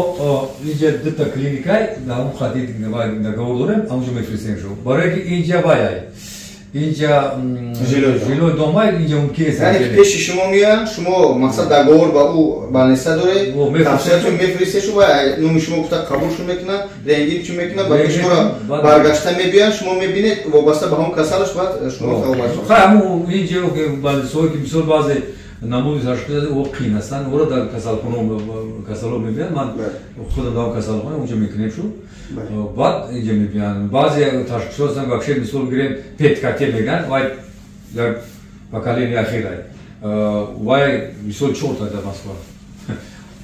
инҷа дута клиникай дар ҳамон хати договор дорем, ҳамонҷо мефиристем шо. Барое ки инҷа вай инҷа жилой домай, инҷа мумкин нест. Яъне ки пеши шумо меоянд, шумо мақсад договор ба ӯ больница доред, тавсиятон мефиристешу ва номи шумо гуфта қабулшон мекунанд, рентгеншон мекунанд, ба шуморо баргашта мебиёянд, шумо мебинед вобаста ба ҳамон касалаш, баъд шумо табобат. Хай, ҳамон инҷа больницаҳое ки мисол баъзе намуди ташхис о қин ҳастанд, ӯро дар касалхона касалҳо мебиёянд, ман худам дар касалхона онҷо мекунем шу, баъд инҷа мебиёянд. Баъзе ташхисҳо ҳастанд, вообще мисол гирем ПЭТ-КТ мегӯянд, вай як поколение ахирай, вай мисол чорта дар Москва,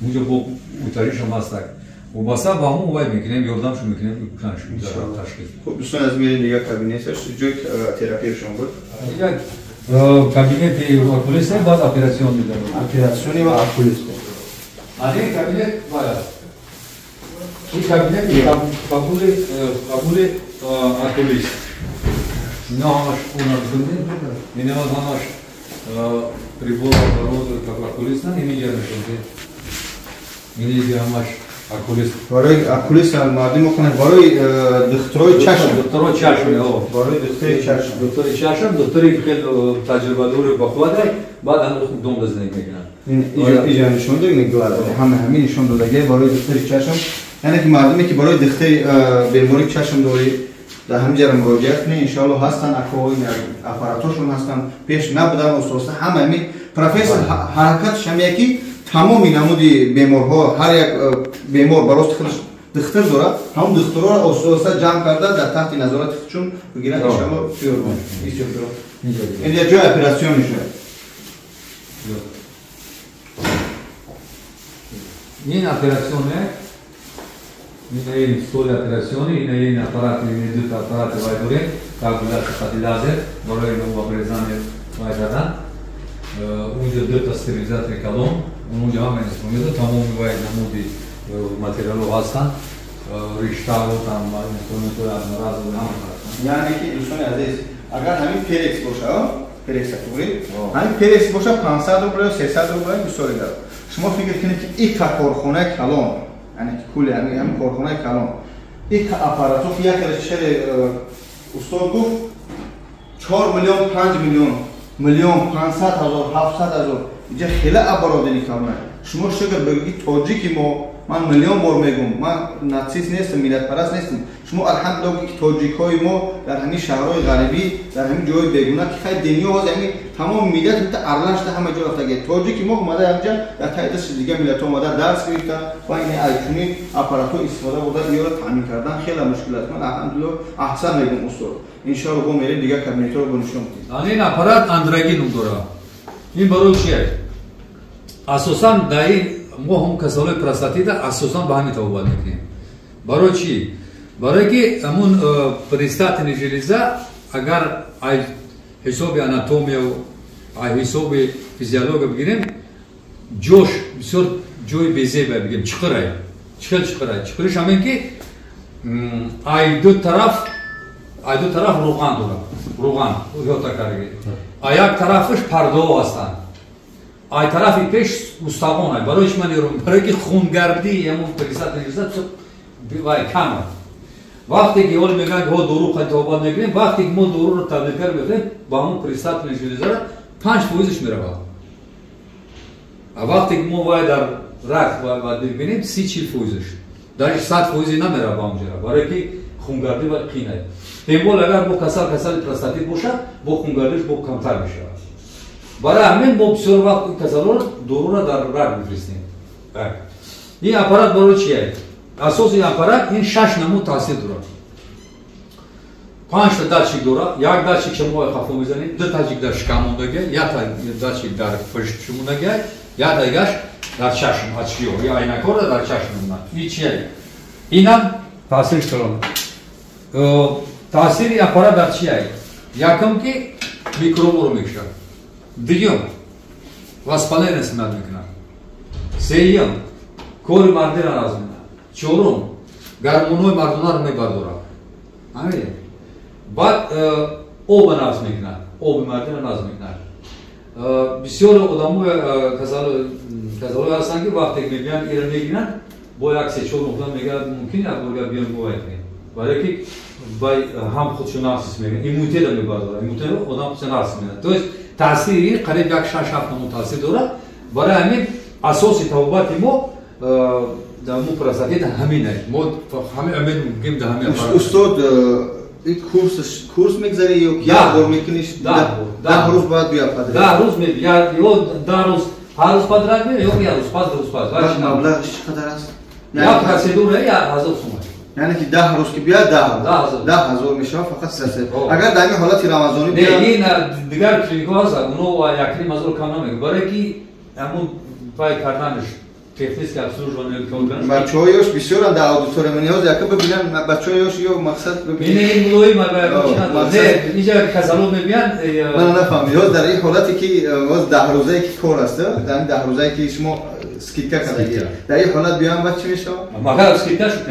унҷо бо утаришам ҳастак, вобаста ба ҳамон вай мекунем, ёрдамшо мекунем ташхис. Хуб, дӯстони азиз, мерем дигар кабинеташ, ҷои терапияи шумо буд. Кабинети окулиста, баъд оператсион медарем. Оператсиони ва окулиста. Ин кабинет вай аст. Ин кабинет қабули окулист. Ино ҳамаш унарзунди, ино ҳамаш прибор окулистан, ин иҷа мешавад. Ин иҷа ҳамаш окулист. Барои окулист мардум мекунанд, барои духтурои чашм. Духтурои чашм, барои духтури чашм. Духтури чашм, духтуре ки хеле таҷрибадори бақувват ай, баъд ҳанӯз дом зиндагӣ мекунанд. Иҷа нишон дод, ҳама ҳамин нишон додагӣ барои духтури чашм. Яъне ки мардуме ки барои духтури бемории чашм дорӣ, дар ҳамин ҷара муроҷиат кунед, иншоаллоҳ ҳастанд акоҳои аппаратошон ҳастанд, пеш набуданд, оста-оста ҳама ҳамин профессор ҳаракатш ҳамия ки тамоми намуди беморҳо, ҳар як бемор ба рости худаш духтур дорад, ҳамон духтурҳоро оста-оста ҷамъ карда дар таҳти назорати худшон бигиранд, иншоаллоҳ фиёрмон. Ин ҷои оператсион мешавад. Ин оператсионе, ин столи оператсиони, ин аппарати, ин дута аппарати вай дорем, коагуляция хати лазер барои обрезание вай кардан. Унҷо дута стерилизатори калон, унҷо ҳама инструментҳо, тамоми вай намуди материалҳо ҳастанд, риштаҳо, там инструментҳои одноразовые ҳама ҳастанд. Яъне ки дӯстони азиз, агар ҳамин перекс боша, перекса туғри, ҳамин перекс боша 500 рубл ё 300 рубл мисоли гап. Шумо фикр кунед ки ика корхонаи калон, яъне ки кули ҳамин корхонаи калон, ика аппаратҳо ки як шери устод гуфт 4 миллион, 5 миллион, миллион 500 ҳазор, 700 ҳазор, инҷа хеле оборудование калона. Шумо шукр бигӯед ки тоҷики мо, ман миллион бор мегӯм, ман нацист нестам, миллатпараст нестам. Шумо алҳамдулиллоҳ ки тоҷикҳои мо дар ҳамин шаҳрҳои ғарибӣ, дар ҳамин ҷойи бегуна ки хай дунё ҳозир ҳамин тамоми миллат ҳатто арлашда ҳама ҷо рафтагӣ. Тоҷики мо омада ҳамҷа дар таи дасти дигар миллатҳо омада дарс гирифта ва ин айчунин аппаратҳо истифода бурда иёро таъмин кардан хеле мушкил аст. Ман алҳамдулиллоҳ аҳсан мегӯм устод. Иншоаллоҳ бо мерем дигар кабинетҳоро бо нишон медиҳем. Ин аппарат андрогин ном дорад. Ин барои чие? Асосан дар ин мо ҳам касалҳои простатита асосан ба ҳамин табобат мекунем. Барои чӣ? Барое ки ҳамун предстательный железа агар аз ҳисоби анатомия аз ҳисоби физиология бигирем, ҷош бисёр ҷои безебе бигирем, чиқирай. Чиқир чиқирай. Чиқириш ҳамин ки ай ду тараф руған дорад. Руған, ёта кардаги. А як тарафаш пардаҳо ҳастанд. Ай тарафи пеш устагон ай. Барои чӣ ман ерум? Барои ки хунгардии ҳамон предстательный железа вай кам аст. Вақте ки ҳоло мегӯянд ки ҳо дору табобат мекунем, вақте ки мо доруро таблеткаро мехӯрем, ба ҳамон предстательный железаро 5%-ш меравад. А вақте ки мо вай дар рак бибинем, 30-40%-ш. Даже 100% намеравад ба он ҷара, барое ки хунгардӣ вай қинай. Тем более агар бо касали простатит бошад, бо хунгардиш бо камтар мешавад. Барои ҳамин мо бисёр вақт ин касалҳоро доруро дар рак мефиристем. Ин аппарат барои чие? Асоси ин аппарат ин 6 намуд таъсир дорад. 5 та датчик дорад. Як датчик шумо хафо мезанед, 2 датчик дар шикам мондагӣ, як датчик дар пушт мондагӣ, як дигаш дар чашм, очкиё, ё айнакҳоро дар чашм мемонад. Ин чие? Инам таъсирш дорад. Таъсири аппарат дар чие? Якум ки микробро мекушад. Дуюм воспаление синат мекунад. Сеюм, кори мардиро нағз мекунад. Чорум, гормонҳои мардонаро мебардорад. Ҳамин. Баъд оба нағз мекунад, оби мардиро нағз мекунад. Бисёр одамои касалое ҳастанд, ки вақте мебиёнд, ира мегиранд, бо як се-чор моҳ мегӯяд, мумкин як борга биём, бовай кунем. Барое ки вай ҳам худшо нағз ҳис мекунад, иммунитетро мебардорад, иммунитет одам худшо нағз мекунад. То есть таъсири қариб як 6-7 намуд таъсир дорад. Барои ҳамин асоси табобати мо дар мо простатит ҳамин аст. Мо ҳамин умед мегӯем дар ҳамин аппарат. Устод, ин курс мегзарӣ ё як бор мекуниш? 10 рӯз бояд биёд подряд. 10 рӯз мебиёд, ё 10 рӯз ҳар рӯз подряд меояд, ё як рӯз пас, 2 рӯз пас. Маблағаш чӣ қадар аст? Як процедура 1000 сомон. Яъне ки 10 рӯз ки биёд, 10 ҳазор мешавад фақат се. Агар дар ин ҳолати рамазонӣ биёд? Не, ин дигар клиникҳо ҳастанд, онҳо 1,5 ҳазор кам намекунад. Барое ки ҳамун пай карданаш, техническое обслуживание карданаш. Бачаҳои ёш бисёранд дар аудитория, ниёз яка бибинанд бачаҳои ёш ё мақсад. Ин ин мулоим не, инҷа касало мебиёнд. Ман нафаҳмидам. Ёз дар ин ҳолате ки боз 10 рӯзае ки кор аст, дар ин 10 рӯзае ки шумо скидка кардагӣ, дар ин ҳолат биёям, баъд чӣ мешавад? Магар скидка шуд.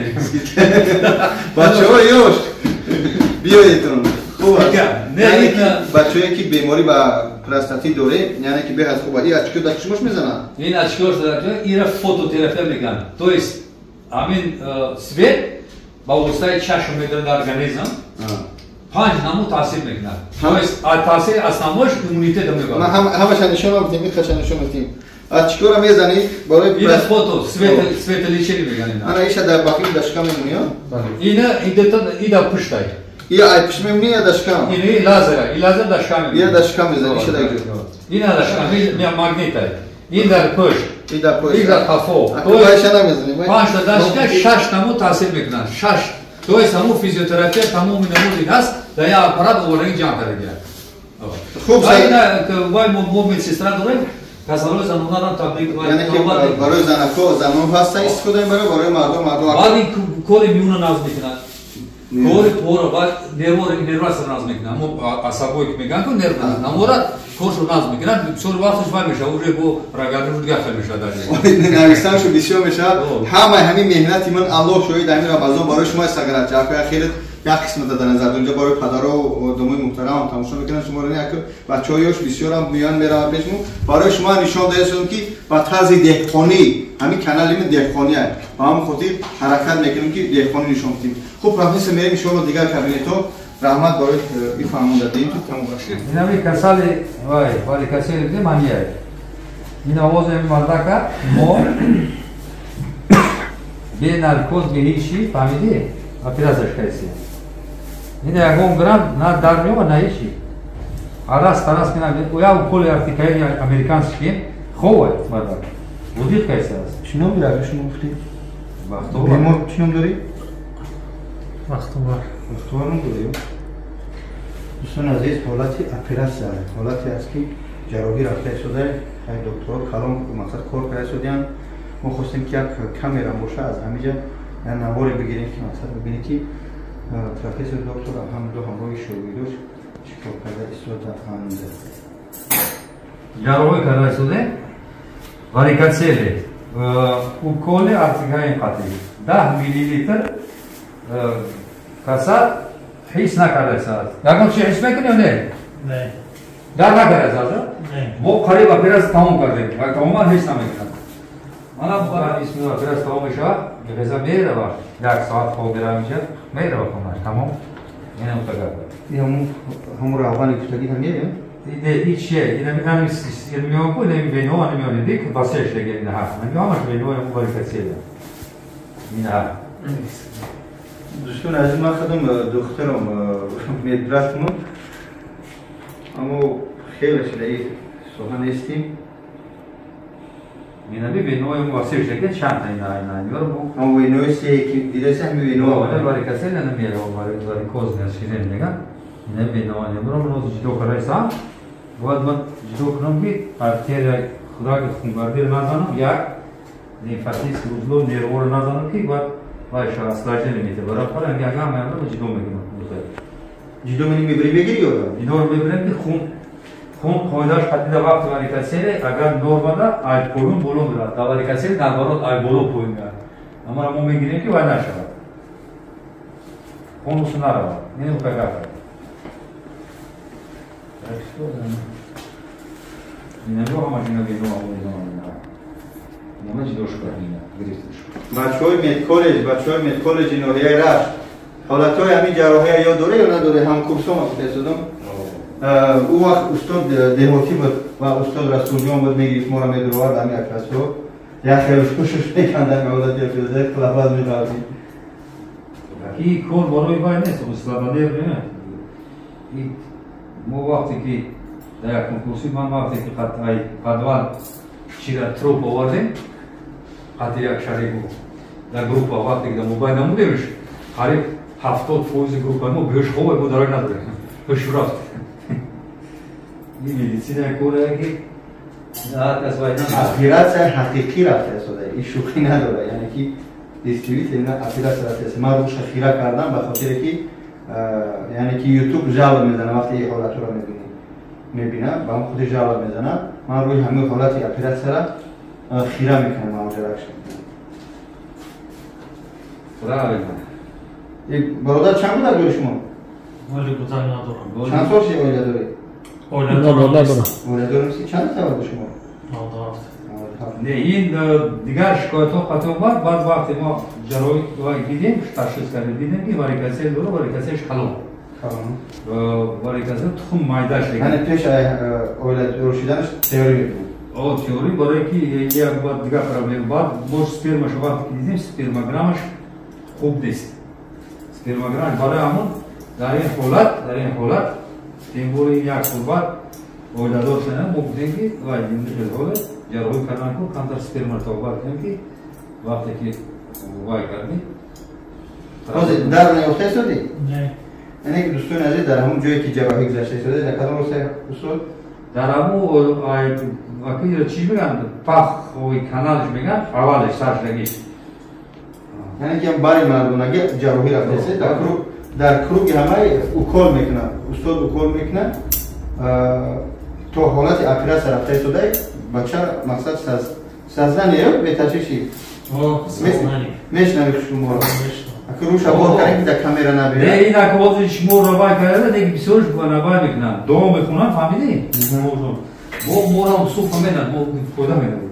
Бачаҳои ёш, биёедтон, хуб аст. Бачаҳое ки беморӣ ба простатит дорем, яъне ки беҳад хуб аст. Ин очко дар чишмош мезанад? Ин очко ира фототерапия мегӯянд. То есть ҳамин свет ба воситаи чашм медорад, дар организм панҷ намуд таъсир мекунад. То есть таъсири основноиш иммунитетро мебарад. Ҳамаша нишон медиҳем, ихаша нишон медиҳем. Очкоро мезанӣ барои ина фото светолечение мегӯянд. Ана иша дар бақи дар шикам мемонӣ? Ина ида пуштай. Ия ай пушт мемонӣ ё дар шикам? Ин лазера, ин лазер дар шикам мемонӣ. Ия дар шикам мезанӣ, иша дар ҷо. Ина дар шикам, магнитай. Ин дар пушт. Ин дар пушт. Ин дар қафо. Иша намезанӣ. Панҷта дар шикам шаш намуд таъсир мекунад. Шаш. То есть ҳамун физиотерапия тамоми намуди ҳаст, дар як аппарат овардаги ҷамъ кардагия. Хуб, вай мо медсестра дорем, касалои занонарам таблиғ. Яъне ки барои занако занон ҳастан истифода мебарад, барои мардум мардум. Баъд ин кори миёна нағз мекунад. Кори пора, баъд нервасро нағз мекунад. Ҳамо асабое ки мегӯянд ку нерв, ҳамора коршо нағз мекунад. Бисёр вақташ вай мешавад, уже бо рагаду дигар хел мешавад дар. Навистаншо бисёр мешавад. Ҳамаи ҳамин меҳнати ман, Аллоҳ шоҳид, ҳамин Рамазон барои шумо сагарача. Акоя хеле як қисмата дар назар дорем. Барои падаро одамои муҳтарамам тамошо мекунанд шуморо, не, бачаҳои ёш бисёрам меоянд, мераванд пешмо. Барои шумо нишон даҳем, ки ба тарзи деҳқонӣ, ҳамин канали мо деҳқонӣ аст. Ба ҳамин хотир ҳаракат мекунем, ки деҳқонӣ нишон бидиҳем. Хуб, профессор, мерем иншоалло дигар кабинетҳо. Раҳмат барои ифаҳмонда ту тамом. Инами касали вай варикоцеле биде мания. Ин овози ҳамин мардака мо бе наркоз, бе ҳичи, фаҳмидӣ, операцияш кардем. Ин ягон грамм на дар меома, на ҳичи. Арас тарас кина я уколи артикаини американский ховай мардак. Будид кайса аст. Чӣ ном дорад, шумо гуфтед? Бахтовар. Бемор чӣ ном дорӣ? Бахтовар. Бахтовар ном дорӣ? Дӯстони азиз, ҳолати оператсия, ҳолате аст, ки ҷарроҳӣ рафта истода, хай докторо калон мақсад кор карда истодиянд. Мо хостем, ки як камера боша, аз ҳамиҷа як наворе бигирем, ки мақсад бибинем, ки профессор доктор алҳамдулиллоҳ ҳамроҳи шогирдош чӣ кор карда истодаанд. Ҷарроҳӣ карда истодаем. Варикоцеле. Уколи артикаин қатъӣ. 10 миллилитр касал ҳис накарда истодааст. Ягон чи ҳис мекунӣ ё не? Не. Дар накарда истодааст? Не. Мо қариб оператсия тамом кардем ва тамоман ҳис намекунад. Мана бисмилла, оператсия тамом мешавад, ғиза мерава, як соат хоб мерава инҷа, мерава хонаш, тамом. Ина утагар. Ҳамун равғани гуфтагӣ ҳамие? Не, ин чие? Ина ҳамин меоку, ина вено, ана меони дик, васеъ шудага ина ҳа. Ҳамин ҳамаш вено, ҳамун варикоцеле. Ина ҳа. Дӯстони азиз, ман худам духтарам медбратмон, аммо хеле шудаи соҳа нестем. Инаби венои васеъ шудага чанд та ина ина ина. Ҳамун венои се ки дидаси, ҳамин вено. Ина варикоцеле ана мерава, варикоз ширен меган. Ина вено, ина бурам роз ҷудо карда бояд ман ҷудо кунам, ки артерия худаки хунгардиро назанам, як лимфатический узло нерворо назанам, ки бояд вай шава осложнение метавад. Барои ҳар яган ҳамаро ҷудо мекунам. Ҷудо мени мебирӣ, мегирӣ ё? Инҳоро мебирем, ки хун Хун қоидааш қатида вақти варикоцеле агар нормада ай поён боло меравад, дар варикоцеле наоборот ай боло поён меравад. Аммо мо мегирем ки вай нашавад. Хун усу наравад. Ин кака. Так что инагоҳ ҳама ина вино ино ина ҷудо шуда ина гирифта шуд. Бачаҳои медколлеҷи ноҳияи Рашт ҳолатҳои ҳамин ҷарроҳия ё дора ё надора, ҳамкурсом афтесудам. Ӯ вақт устод деҳотӣ буд ва устод Расулҷон буд, мегирифт моро медуровард ҳамин оператсиё. Як хеле шушуш мекандам ҳолати оператсия клапаз меқавдим. Ин кор барои вай нест, слабонерв не. Мо вақте ки дар як конкурсӣ ман вақте ки подвал чира труп овардем, қати як шарику дар группа вақте ки дар мобайн намудемш, қариб 70% группаи мо беҳуш хобе мо дарак надорем. Ҳуш рафт. Ин медицина коре ки ҳар кас вай оператсия ҳақиқӣ рафта истода, ин шӯхӣ надора, яъне ки действительно оператсия рафта истода. Ман рӯша хира кардам ба хотире ки яъне ки ютуб жалоб мезанам вақте ин ҳолатҳоро мебинам, ба ҳам худи жалоб мезанам. Ман рӯи ҳамин ҳолати оператсияра хира мекунам, мавҷаракш мекунам. Правильно. Бародар чанд кӯдак дори шумо? Оила кӯдак надорам. Чанд сол шуд оила доред? Оила дорам. Чанд таваллуд шумо? 97. Не, ин дигар шикоятҳо қатъ омад. Баъд вақте мо ҷарроҳӣ дидем, ташхис кардем, дидем ки варикоцел дора, варикоцелш калон. Варикоцел тухм майдаш. Яъне пеш оиладор шуданаш теория мекунад. О, теория барои ки як баъд дигар проблема. Баъд мо спермаш вақте ки дидем, спермограммаш хуб нест. Спермограммаш барои ҳамон дар ин ҳолат тем более як сол баъд оиладор шудан мо гуфтем ки вай ин ҳолат ҷарроҳӣ кардан ку камтар сперма тобат кунем ки вақте ки вай кардӣ. Ҳозир дар наёфта истодӣ? Не. Яъне ки дӯстони азиз, дар ҳамон ҷое ки ҷарроҳӣ гузашта истода, дар кадом роста устод? Дар ҳамон чӣ мегӯянд, пахои каналш мегӯянд, аввалеш саршагиш. Яъне ки бари мардонагӣ ҷарроҳӣ рафта истода, дар круги ҳамаи укол мекунад, устод укол мекунад то ҳолати оператсия рафта истода. Бача мақсад сознание беташвиши мешнавӣ шуморо. Ака рӯша бор кардем ки дар камера набинад. Не, ин ака ҳозир шуморо вай карда, не бисёрш навай мекунанд, дуо мехонанд, фаҳмидӣ? Мо морам суфа менад, мо фоида менадем.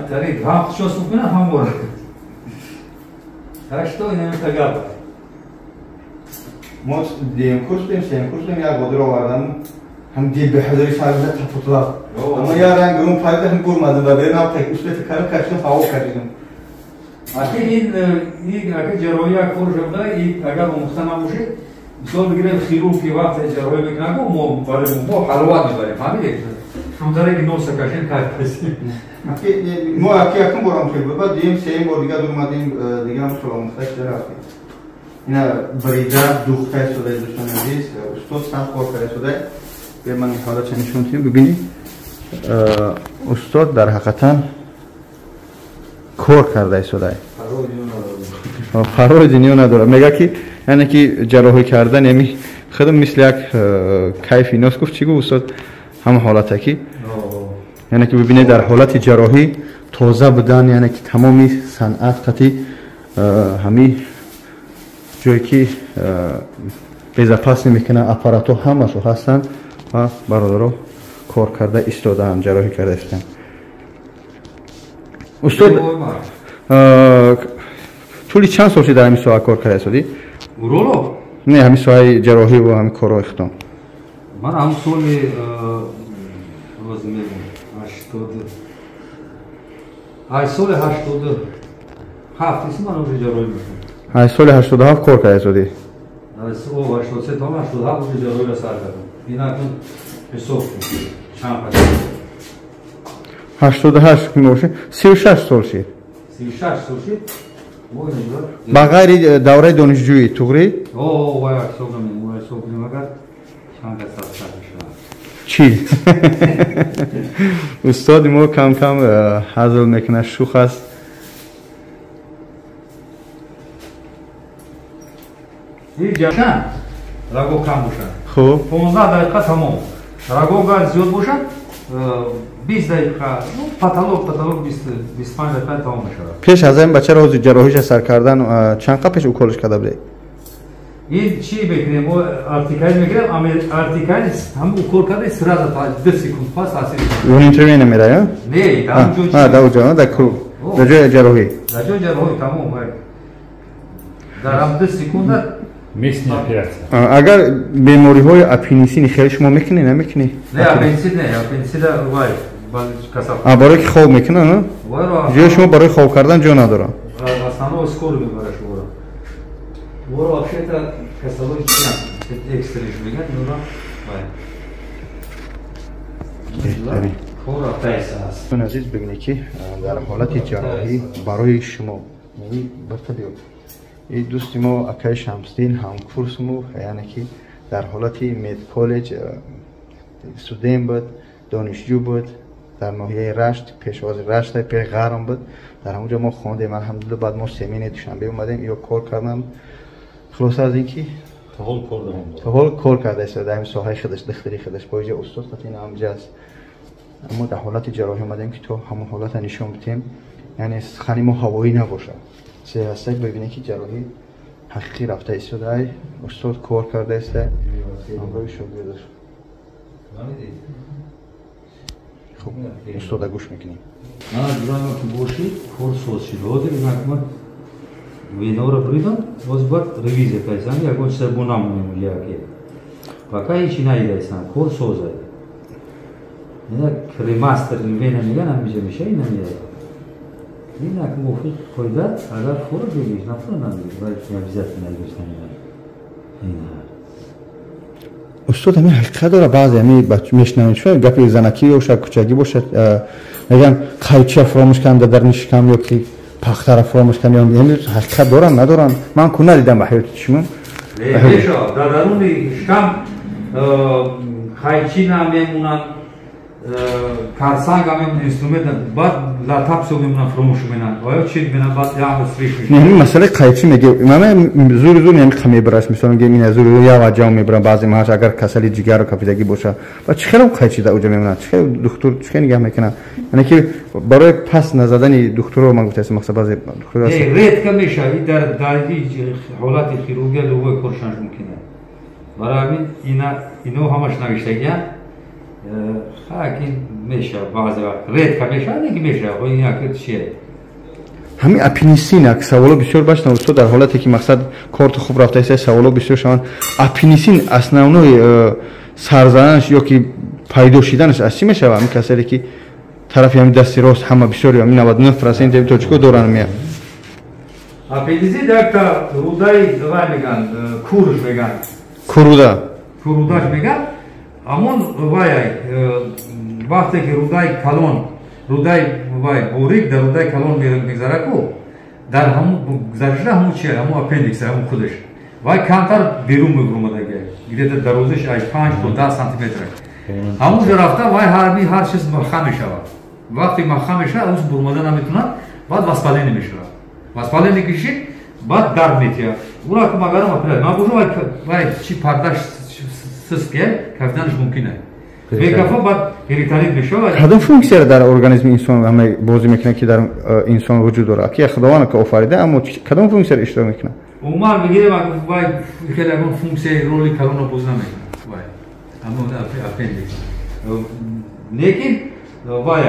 Тарик ҳам худшон суф менад, ҳам мора. Так что инамита гап. Мо дуюм курс будем, сеюм курс будем, як бодиро овардам. Ҳам дил ба ҳазори сарза тапутлав. Аммо я ранг рум пайда ҳам гурмадам ва берам так услета карам кашидам, фаъол кардам. Аки ин аки ҷарроҳӣ як кор шуда, ин агар омӯхта набошед, мисол бигирем хирург ки вақте ҷарроҳӣ мекунад, мо барои мо ҳаловат мебарем, фаҳмидед? Шумтаре ки носа кашем кайф касем. Аки мо аки якум борам хел буд, баъд дуюм сеюм бор дига дурмадем, дига ҳам хел омӯхта шуда рафтем. Ина брида духта истода, дӯстони азиз, устод сахт кор карда истода. Ман ин ҳолатша нишон дидем, бибинед. Устод дар ҳақиқатан кор карда истода. Фаррои дунё надорад. Мега ки яъне ки ҷарроҳӣ кардан ами худам мисли як кайфи нос гуфт, чӣ гуфт устод? Ҳама ҳолата ки яъне ки бибинед дар ҳолати ҷарроҳӣ тоза будан, яъне ки тамоми санъат қати ҳами ҷое ки безопас мекунанд, аппаратҳо ҳамашо ҳастанд ва бародаро кор карда истодаанд, ҷарроҳӣ карда истодаанд. Устод, тӯли чанд сол шуд дар ҳамин соҳа кор карда истодӣ? Уролог? Не, ҳамин соҳаи ҷарроҳӣ ва ҳамин корҳои худтон. Ман ҳамун соли боз мегӯям, 80 соли 87 иси ман уже ҷарроҳӣ мекунам. Ай соли 87 кор карда истодӣ? 83 то 87 уже ҷарроҳиро сар кардам. Ин акнун ҳисоб кун чанд қадам. 88 ки мебошад, 36 сол шуд. 36 сол шуд. Ба ғайри давраи донишҷӯӣ туғрӣ? О, вай ҳисоб намекунем, вай ҳисоб кунем агар чанд қад сар мешавад. 40. Устоди мо кам кам ҳазл мекунад, шӯх аст. Ин ҷашан Раго кам бошад. Хуб. 15 дақиқа тамом. Раго гар зиёд бошад, 20 дақиқа, ну потолок 20-25 дақиқа тамом мешавад. Пеш аз ин бачаро ҳозир ҷарроҳиша сар кардан чанд қад пеш уколш карда будед? Ин чӣ мекунем? Мо артикаин мекунем, артикаин ҳам укол карда сразу 2 секунд пас таъсир мекунад. Внутренне мерая? Не, дар ҷо. Дар ҷо, дар круг. Дар ҷои ҷарроҳӣ. Дар ҷои ҷарроҳӣ тамом. Дар ҳам 2 секунда местная операция. Агар бемориҳои аппендицини хеле шумо мекунед, намекунед? Не, аппендицит не, аппендицита вай барои ки хоб мекунад, ҷои шумо барои хоб кардан ҷо надорад. Основной скорый мебарад шуморо. Воро вообще-то касалои чиян, экстренш мегӯянд, инро вай. Кор рафтаиса аст. Азиз, бибинед ки дар ҳолати ҷарроҳӣ барои шумо барта биё. Ин дӯсти мо акаи Шамсдин ҳамкурсмо, яъне ки дар ҳолати медколлеҷ студент буд, донишҷӯ буд, дар ноҳияи Рашт, пешвози Рашт, пеш Ғарм буд. Дар ҳамон ҷо мо хондем, алҳамдулилла. Баъд мо семинаи Душанбе омадем, ё кор кардам. Хулоса аз ин ки то ҳол кор давом дорад. То ҳол кор карда истода дар ҳамин соҳаи худаш, духтари худаш. Бо иҷа устод қатъи ҳамҷа аст. Аммо дар ҳолати ҷарроҳӣ омадем ки то ҳамон ҳолата нишон бидем, яъне сухани мо ҳавоӣ набошад. Се ҳастак бибинед ки ҷарроҳӣ ҳақиқӣ рафта истода, устод кор карда истода ҳамроҳи шогирдаш. Хуб, устода гӯш мекунем. Мана ҷурама ки бошӣ, кор соз шид. Ҳозир инакман венаро буридам, боз бояд ревизия кардам, ягон чиза бо намонем яке. Пока ҳечи наидайсан, кор созай. Ина кремастер вена меган ҳамиҷа меша, ина меяд. Инак мувофиқ қоида, агар фора бигириш, нафора намегириш, вале обязательно гирифтан ина. Устод, ҳамин ҳақиқат дорад, баъзе ҳамин мешунавем, чун гапи занакӣ бошад, кӯчагӣ бошад, мегӯянд қайчия фуромӯш кардам дар шикам ё ки пахтара фуромӯш кардам, ё ҳақиқат доранд, надоранд? Ман ку надидам ба ҳаёти чишмам. Мешавад, дар даруни шикам қайчи намемонанд, карсанг ҳам инструмент, баъд латапсо мемонанд, фуромӯш менанд, оё чи менанд, баъд як сриш мешавад. Не, ҳамин масъалаи қайчи мегӯ, ман зур зур ҳамин мебараш, мисол мегӯям, ина зур зур як ваҷа мебарам, баъзе маҳаш агар касали ҷигару кафидагӣ бошад, ба чӣ хелам қайчи дар уҷа мемонад, чӣ хел духтур чӣ хел нигаҳ мекунад? Яъне ки барои пас назадани духтурро ман гуфтаам, мақсад баъзе духтурро Не, редко мешавад, ин дар ҳолати хирургия любой коршанш мумкин аст. Барои ҳамин ино ҳамаш навиштагианд. Ҳакин мешавад, баъзе вақт редко мешавад, не ки мешавад, ин як чие. Ҳамин аппендицин, ак саволо бисёр башна устод, дар ҳолате ки мақсад корту хуб рафта иста, саволо бисёр шаванд. Аппендицин основной сарзанаш ё ки пайдо шиданаш аз чӣ мешавад? Ҳамин касале ки тарафи ҳамин дасти рост ҳама бисёр, ҳамин 99% тоҷико доранд меяд. Аппендицит якта рудаи вай мегӯянд, курш мегӯянд. Куруда. Курудаш мегӯянд. Амон вай вақте ки рудаи калон, рудаи вай борик дар рудаи калон мегзарад ку, дар ҳамун гузаришда ҳамун чи, ҳамун аппендикс, ҳамун худаш вай камтар берун мебуромадаги, где-то дарозиш ай 5 то 10 сантиметр. Ҳамун ҷо рафта вай ҳар чиз маха мешавад. Вақте маха мешавад, ӯ бурмада наметавонад, баъд воспаление мешавад. Воспаление кишид, баъд дард метиҳад. Ура ку магарам операция. Ман бужу вай чи пардаш сиске, кафиданаш мумкин аст. Бекафо баъд перитонит мешавад. Кадом функсияро дар организми инсон ҳама бозӣ мекунад ки дар инсон вуҷуд дорад? Ки Худованд ки офарида, аммо кадом функсияро иштирок мекунад? Умуман мегирем, вай хеле ягон функсияи роли калонро бозӣ намекунад. Вай ҳамон аппендикс. Лекин вай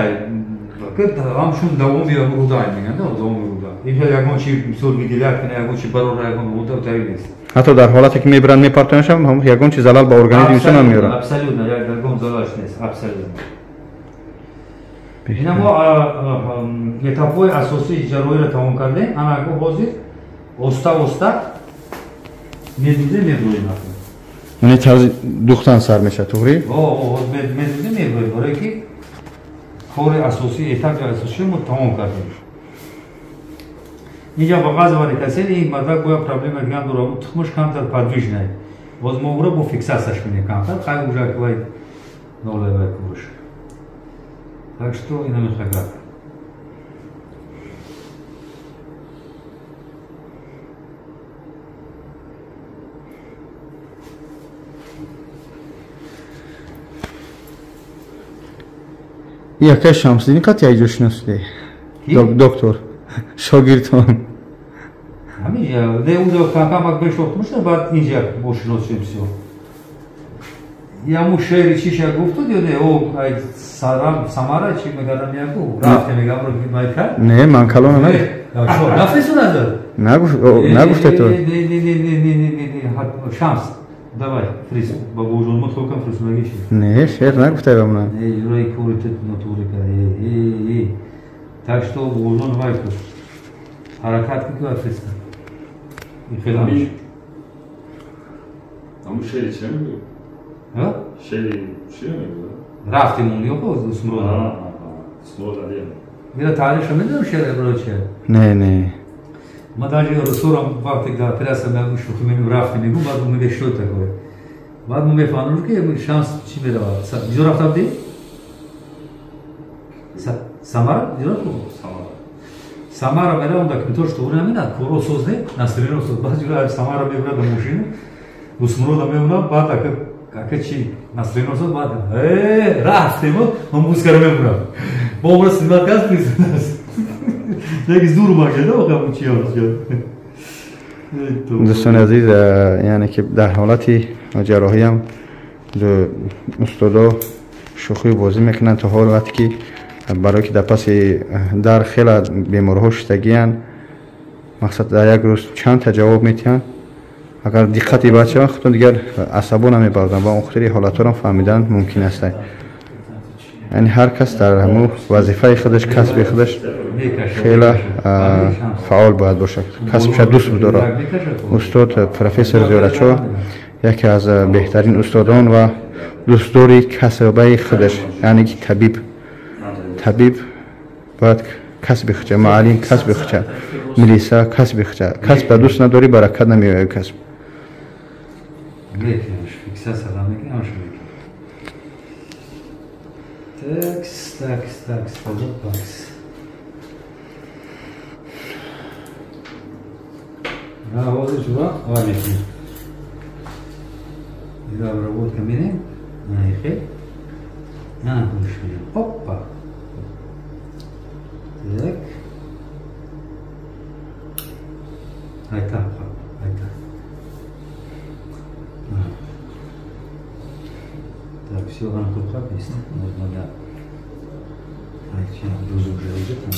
ҳамчун давоми руда мегӯянд, давоми руда. Ин хеле ягон чи мисол выделять кунад, ягон чи барора, ягон руда тари нест. Ҳатто дар ҳолате ки мебаранд мепартоянд ҳам ягон чи залал ба организми инсон намеорад. Абсолютно, ягон залалш нест, абсолютно. Ина мо этапҳои асосии ҷарроҳиро тамом кардем. Ана ако ҳозир оста оста медузем, мебурем. Яъне тарзи духтан сар мешавад, туғри? Медузем, мебурем, барое ки кори асосӣ, этапи асосиро мо тамом кардем. Инҷа ба ғаза варикасел ин мардак бояд проблема дигар дорад, тухмаш камтар подвижный. Боз мо ура бо фиксацияш мекунем камтар, хай уже вай нолай вай куруш. Так что ина мехагат. Яка Шамсиддин қати айҷо шиносиде? Доктор шогирдтон. Ҳаминҷа не, унҷо камкамак мешохтмушна, баъд инҷа мо шиносем всё. Яму шеъри чиша гуфтуд ё не? О, ай Самара чи мегардам, яку рафте мегам ро майка? Не, ман калона на. Рафтесу назар? Нагуфте то. Не, не, не, не, не, не, не, Шамс. Давай, фриз, бабужон, мо толкам фриз магиши. Не, шеър нагуфтай ба ман. Не, юрай кори тет натури ка. Э, э, э. Так что бабужон вай ку. Ҳаракат ки ва фриз. Ин хеле ҳамиш. Ҳамун шеъри чи мегӯ? Ҳа? Шеъри чи мегӯ? Рафтем он ё ко Усмурод. Усмурод Алиев. Ира таърихша медонам шеър бро чи? Не, не. Ма даже русорам вақте дар операция мегӯ шӯхӣ мегӯ рафтем мегӯ, баъд мегӯ что такое? Баъд мо мефаҳмем ки шанс чӣ меравад. Ҷо рафта будӣ? Самара? Ҷо рафта? Самара. Самара меравам, да то что намена, коро соз не, настроение соз. Баъд ҷо Самара мебурад да машину, Усмурода мемонад, баъд ака чи настроение соз, баъд рафтем, ман музикаро мебурам. Бо умра снимат кас присунас. Як зур магеда, охам чи дӯстони азиз, яъне ки дар ҳолати ҷарроҳиам устодо шӯхию бозӣ мекунанд то ҳолате ки барое ки дар паси дар хеле беморҳо шиштагиянд, мақсад дар як рӯз чандта ҷавоб метиҳанд. Агар диққати бад шаванд, худтон дигар асабо намебарданд ва он хотири ҳолатҳоро фаҳмидан мумкин аст. Яъне ҳар кас дар ҳамун вазифаи худаш, касби худаш хеле фаъол бояд бошад, касбша дӯст бидорад. Устод профессор Зиёратшо яке аз беҳтарин устодон ва дӯстдори касбаи худаш, яъне ки табиб. Табиб бояд касби худша, муаллим касби худша, милиса касби худша. Касба дӯст надорӣ, баракат намеояд касб. Такс, такс, такс, такс. Ҳозир шуба вай мекунем. Ира обработка менем. Наихе. На, кунш менем. Опа. Так. Айта, айта. Так, все, она тут как есть. Можно, да. Дозу уже идет там.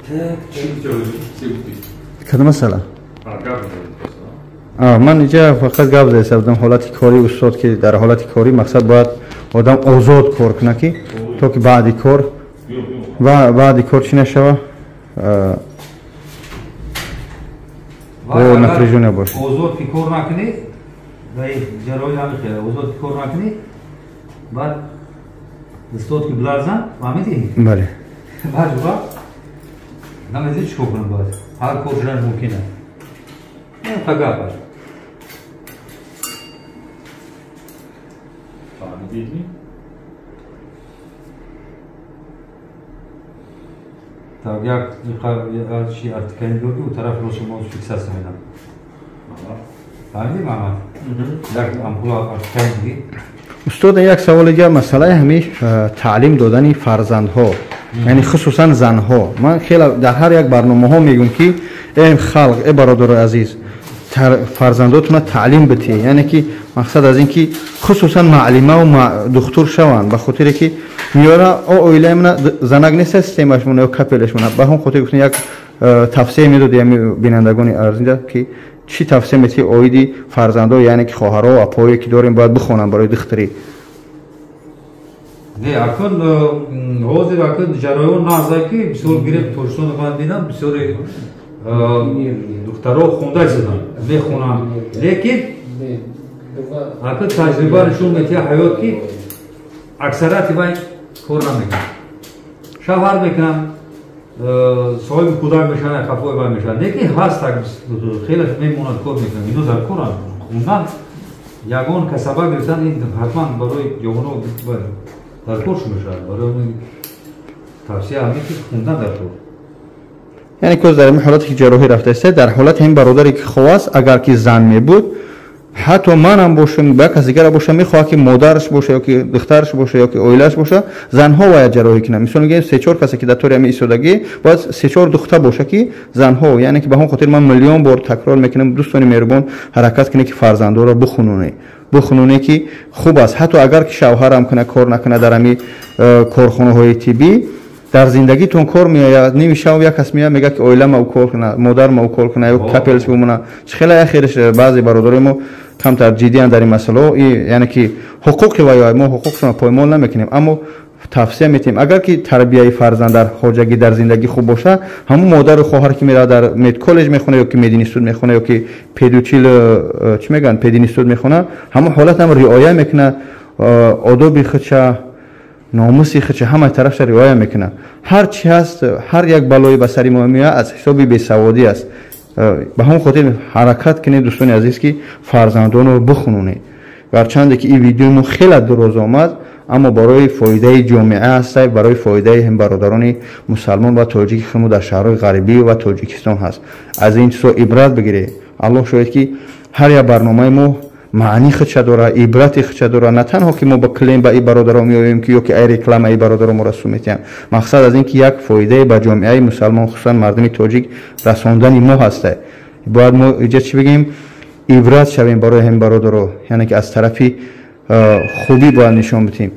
Так, кадом масъала? Ман инҷа фақат гап зада будам ҳолати кории устод, ки дар ҳолати корӣ мақсад бояд одам озод кор кунад, ки то ки баъди кор ва баъди кор чӣ нашава, бо напряжение бошад. Озод ки кор накунӣ, ҷарроҳи ҳамин хел, озод ки кор накунӣ, баъд устод ки биларзан, фаҳмидӣ? Бале. Баъд ва намедонӣ чӣ кор кунам, бояд ҳар кор шудан мумкин аст. Ин гап аст. Фаҳмидӣ? Так, як чи артикани дорди, у тараф росу мо фиксация менам. Фаҳмидӣ, Маҳмад? Як ампула артикани диги. Устод, як савол дигар, масъалаи ҳамин таълим додани фарзандҳо, яъне хусусан занҳо. Ман хеле дар ҳар як барномаҳо мегӯм ки э халқ, э бародарои азиз, фарзандотона таълим битӣ, яъне ки мақсад аз ин ки хусусан муаллимаву духтур шаванд, ба хотире ки миёра о оилаи мана занак нест системашмона ё капелашмона. Ба ҳам хотир гуфтем, як тавсия медоди ҳами бинандагони арзинда, ки чӣ тавсия метиҳӣ оиди фарзандо, яъне ки хоҳаро, апое ки дорем, бояд бихонанд барои духтурӣ? Не, акун ҳозир акун ҷараён нағза ки бисёр гирем Тоҷикистон ман дидам, бисёри духтаро хонда истоданд, мехонанд, лекин акун таҷриба нишон медиҳад ҳаёт, ки аксарияти вай кор намекунанд, шавҳар мекунанд, соҳиби кӯдак мешаванд, хафои вай мешаванд. Лекин ҳаст хеле мемонанд, кор мекунанд, ино дар коранд. Хондан, ягон касаба гирифтан ин ҳатман барои ҷавоно дар кор мешавад. Барои тавсия ҳамин ки хондан дар кор. Яъне ки дар ҳамин ҳолате ки ҷарроҳӣ рафтааст, дар ҳолати ҳамин бародаре ки хов аст, агар ки зан мебуд, Ҳатто манам бошам, ба кас дигар бошам, мехоҳад ки модараш боша ёки духтараш боша ёки оилааш боша, занҳо бояд ҷарроҳӣ кунанд. Мисол мегӯем, се-чор касе ки дар тори ҳами истодагӣ, бояд се-чор духта боша ки занҳо, яъне ки ба ҳамон хотир ман миллион бор такрор мекунам, дӯстони меҳрубон, ҳаракат кунед ки фарзандоро бихунонед, бихунонед ки хуб аст. Ҳатто агар ки шавҳарам кунад, кор накунад дар ҳами корхонаҳои тиббӣ, дар зиндагитон кор меояд. Ними шав як кас меояд, мегӯяд ки оилама укол кунад, модарма укол кунад ё капелш бимонад. Чӣ хеле ахирш баъзе бародарои мо камтар ҷиддиянд дар ин масъалаҳо, яъне ки ҳуқуқи ваё мо ҳуқуқшонро поймол намекунем, аммо тавсия метиҳем, агар ки тарбияи фарзанд дар хоҷагӣ, дар зиндагӣ хуб боша, ҳамун модару хоҳар ки меравад дар медколлеҷ мехонад ё ки мединститут мехонад ё ки педучил чӣ мегӯянд, пединститут мехонад, ҳамун ҳолат ҳам риоя мекунад, одоби худша, номуси худша, ҳамаи тарафша риоя мекунад. Ҳар чи ҳаст, ҳар як балое ба сари мо меояд, аз ҳисоби бесаводӣ аст. Ба ҳамон хотир ҳаракат кунед, дӯстони азиз, ки фарзандонро бихунонед. Гарчанде ки ин видеои мо хеле дуроз омад, аммо барои фоидаи ҷомеа аст, барои фоидаи ҳам бародарони мусалмон ва тоҷики худмо дар шаҳрҳои ғарибӣ ва Тоҷикистон ҳаст. Аз ин чизҳо ибрат бигиред. Аллоҳ шоҳид ки ҳар як барномаи мо маъни худша дора, ибрати худша дора. На танҳо ки мо ба клем ба ин бародаро меоем ки ё ки ай реклама ин бародаро моро су метиҳанд. Мақсад аз ин ки як фоидае ба ҷомеаи мусалмон, хусусан мардуми тоҷик расондани мо ҳаста. Бояд мо иҷа чӣ бигем, ибрат шавем барои ҳам бародаро, яъне ки аз тарафи хубӣ бояд нишон бидиҳем.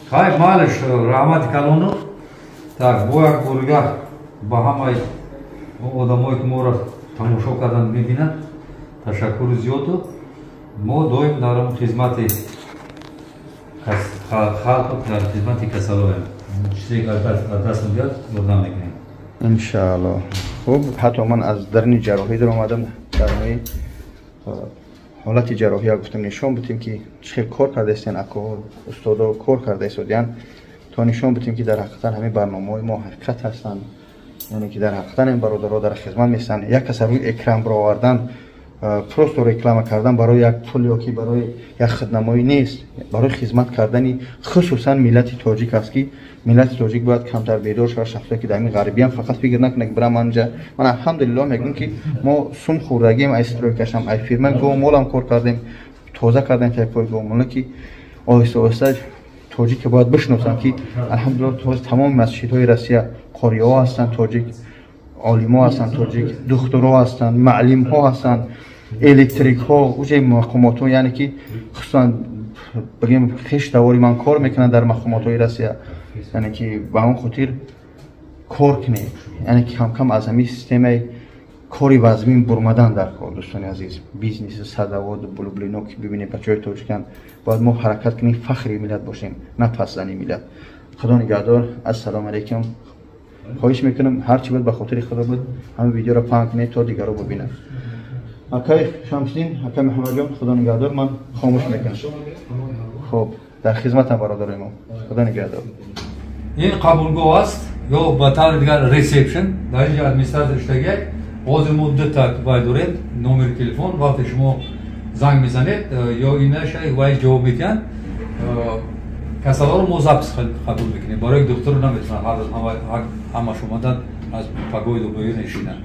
Хай, малаш, раҳмати калону. Так, бо як боригар ба ҳамаи одамое ки моро тамошо кардан, мебинанд, ташаккури зиёду. Мо доим дар хизмати халқу дар хизмати касалоем. Чизе ки аз дастм биёд, ёрдам мекунем. Иншаалло. Хуб, ҳатто ман аз дарни ҷарроҳӣ даромадам, дарнои ҳолати ҷарроҳия гуфтам нишон бидем ки чӣ хел кор кардаистен, акоҳо, устодо кор карда истодиянд, то нишон бидем ки дар ҳақиқатан ҳамин барномаҳои мо ҳақиқат ҳастанд, яъне ки дар ҳақиқатан ин бародаро дар хизмат местанд. Як каса рӯи экран баровардан, просто реклама кардан барои як пул ё ки барои як хиднамоӣ нест, барои хизмат кардани хусусан миллати тоҷик аст, ки миллати тоҷик бояд камтар бедор шавад. Шахсое ки дар ин ғарибиям, фақат фикр накунад ки бирам анҷа. Ман алҳамдулиллоҳ мегӯям ки мо сум хӯрдагием, ай стройкашам, ай фирма говмолам кор кардем, тоза кардем тайпои говмола, ки оҳиста оҳиста тоҷика бояд бишносанд, ки алҳамдулиллоҳ тамоми масҷидҳои Россия қориҳо ҳастанд тоҷик, олимҳо ҳастанд тоҷик, духтурҳо ҳастанд, маълимҳо ҳастанд, электрикҳо, уҷаи мақомотҳо, яъне ки хусусан бигем хеш давори ман кор мекунанд дар мақомотҳои Россия. Яъне ки ба он хотир кор кунед, яъне ки камкам аз ҳамин системаи кори вазмин бурмадан дар кор. Дӯстони азиз, бизнеси садовод булублино ки бибинед, бачаҳои тоҷикан, бояд мо ҳаракат кунем фахри миллат бошем, на пасзани миллат. Худо нигаҳдор, ассалому алайкум. Хоҳиш мекунам, ҳар чӣ буд, ба хотири Худо буд, ҳамин видеоро паҳн кунед, то дигарро бибинанд. Акай Шамсиддин, акай Муҳаммадҷон, Худо нигаҳдор, ман хомӯш мекунам. Хуб, дар хизматам, бародарои мо, Худо нигаҳдор. Ин қабулгоҳ аст ё ба таври дигар ресепшн. Дар инҷа администратор иштагиак. Ҳозир мо дута вай дорем, номери телефон. Вақте шумо занг мезанед ё инаша вай ҷавоб медиҳанд. Касалҳоро мо запись қабул мекунем, барои духтур наметавонад ҳар рӯз ҳамаш омадан аз пагоҳи дубоӣ нешинад.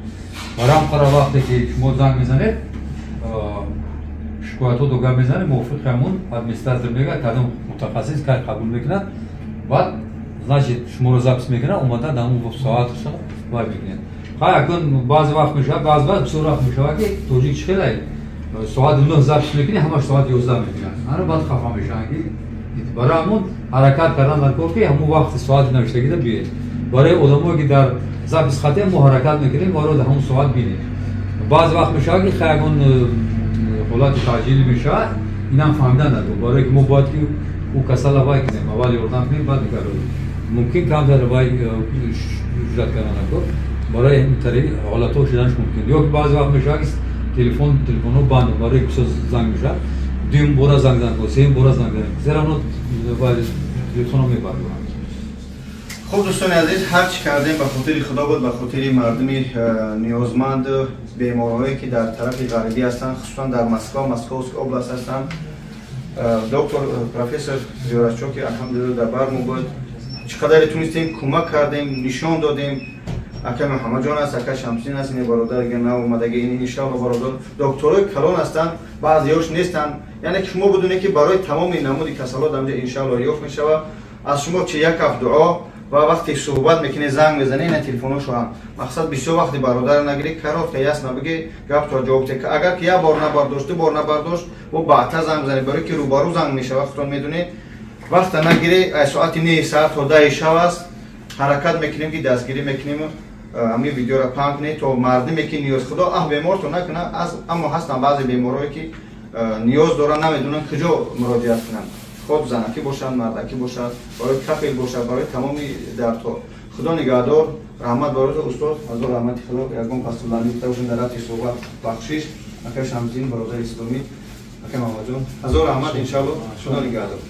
Барои ҳам қара вақте ки шумо занг мезанед, шикоятҳото гап мезанед, мувофиқи ҳамун администратор мегӯяд кадом мутахассис кай қабул мекунад. Баъд, значит, шуморо запись мекунад, омада дар ҳамун соат вай мекунед. Хай, акун баъзе вақт мешавад, баъзе вақт, бисёр вақт мешавад ки тоҷик чӣ хелай, соати 9 запись мекунӣ, ҳамаш соати 11 мекунад, ана баъд хафа мешаванд. Ки барои ҳамун ҳаракат кардан дар кор, ки ҳамун вақти соати навиштагида биёед. Барои одамое ки дар запись хатем, мо ҳаракат мекунем моро дар ҳамун соат бинем. Баъзе вақт мешавад ки хай ягон ҳолати таъҷилӣ мешавад, инам фаҳмидан надор, барое ки мо бояд ки ӯ касала вай кунем, аввал ёрдам кунем, баъд дигар мумкин камтар вай ҳуҷҷат кардан накор. Барои ин тари ҳолатҳо шуданаш мумкин. Ё ки баъзе вақт мешавад ки телефонҳо банд, барои бисёр занг мешавад, дуюм бора занг занг, сеюм бора занг занг, зера оно телефонро мебардоранд. Хуб, дӯстони азиз, ҳар чӣ кардем, ба хотири Худо буд, ба хотири мардуми ниёзманд, беморҳое ки дар тарафи ғарибӣ ҳастанд, хусусан дар Москва, Московский область ҳастанд. Доктор профессор Зиёратчо ки алҳамдулилла дар бар мо буд, чӣ қадаре тунистем кӯмак кардем, нишон додем. Ака Муҳаммадҷон аст, ака Шамсин аст, ин бародар дигар нав омадаги, ин иншоалло бародар докторои калон ҳастанд, баъзеҳош нестанд. Яъне ки шумо бидонед, ки барои тамоми намуди касалот амҷа иншоалло ёфт мешавад. Аз шумо чи як ҳафт дуо ва вақте суҳбат мекунед, занг мезанед, ина телефоношо ҳам. Мақсад бисёр вақти бародар нагирӣ, коротко, ясно бигӣ, гапто ҷавоб те. Агар ки як бор набардошт, ду бор набардошт, бо баъдтар занг бизанед, барои ки рӯбарӯ занг мешавад, худтон медонед. Вақта нагирӣ, аз соати 9 саат то 10 шав аст, ҳаракат мекунем ки дастгирӣ мекунем, ҳамин видеоро паҳн кунед, то мардуме ки ниёз, худо аҳ беморто накунад, аммо ҳастанд баъзе беморое ки ниёз доранд, намедонанд куҷо муроҷиат кунанд, хоб занакӣ бошад, мардакӣ бошад, барои кафел бошад, барои тамоми дардҳо. Худо нигаҳдор, раҳмат барои устод, ҳазор раҳмати худо. Ягон пастуландӣ гуфта бошем дар рафти суҳбат, бахшиш. Акай Шамсиддин, бародари исломӣ, акай Муҳаммадҷон, ҳазор раҳмат, иншаалло, худо нигаҳдор.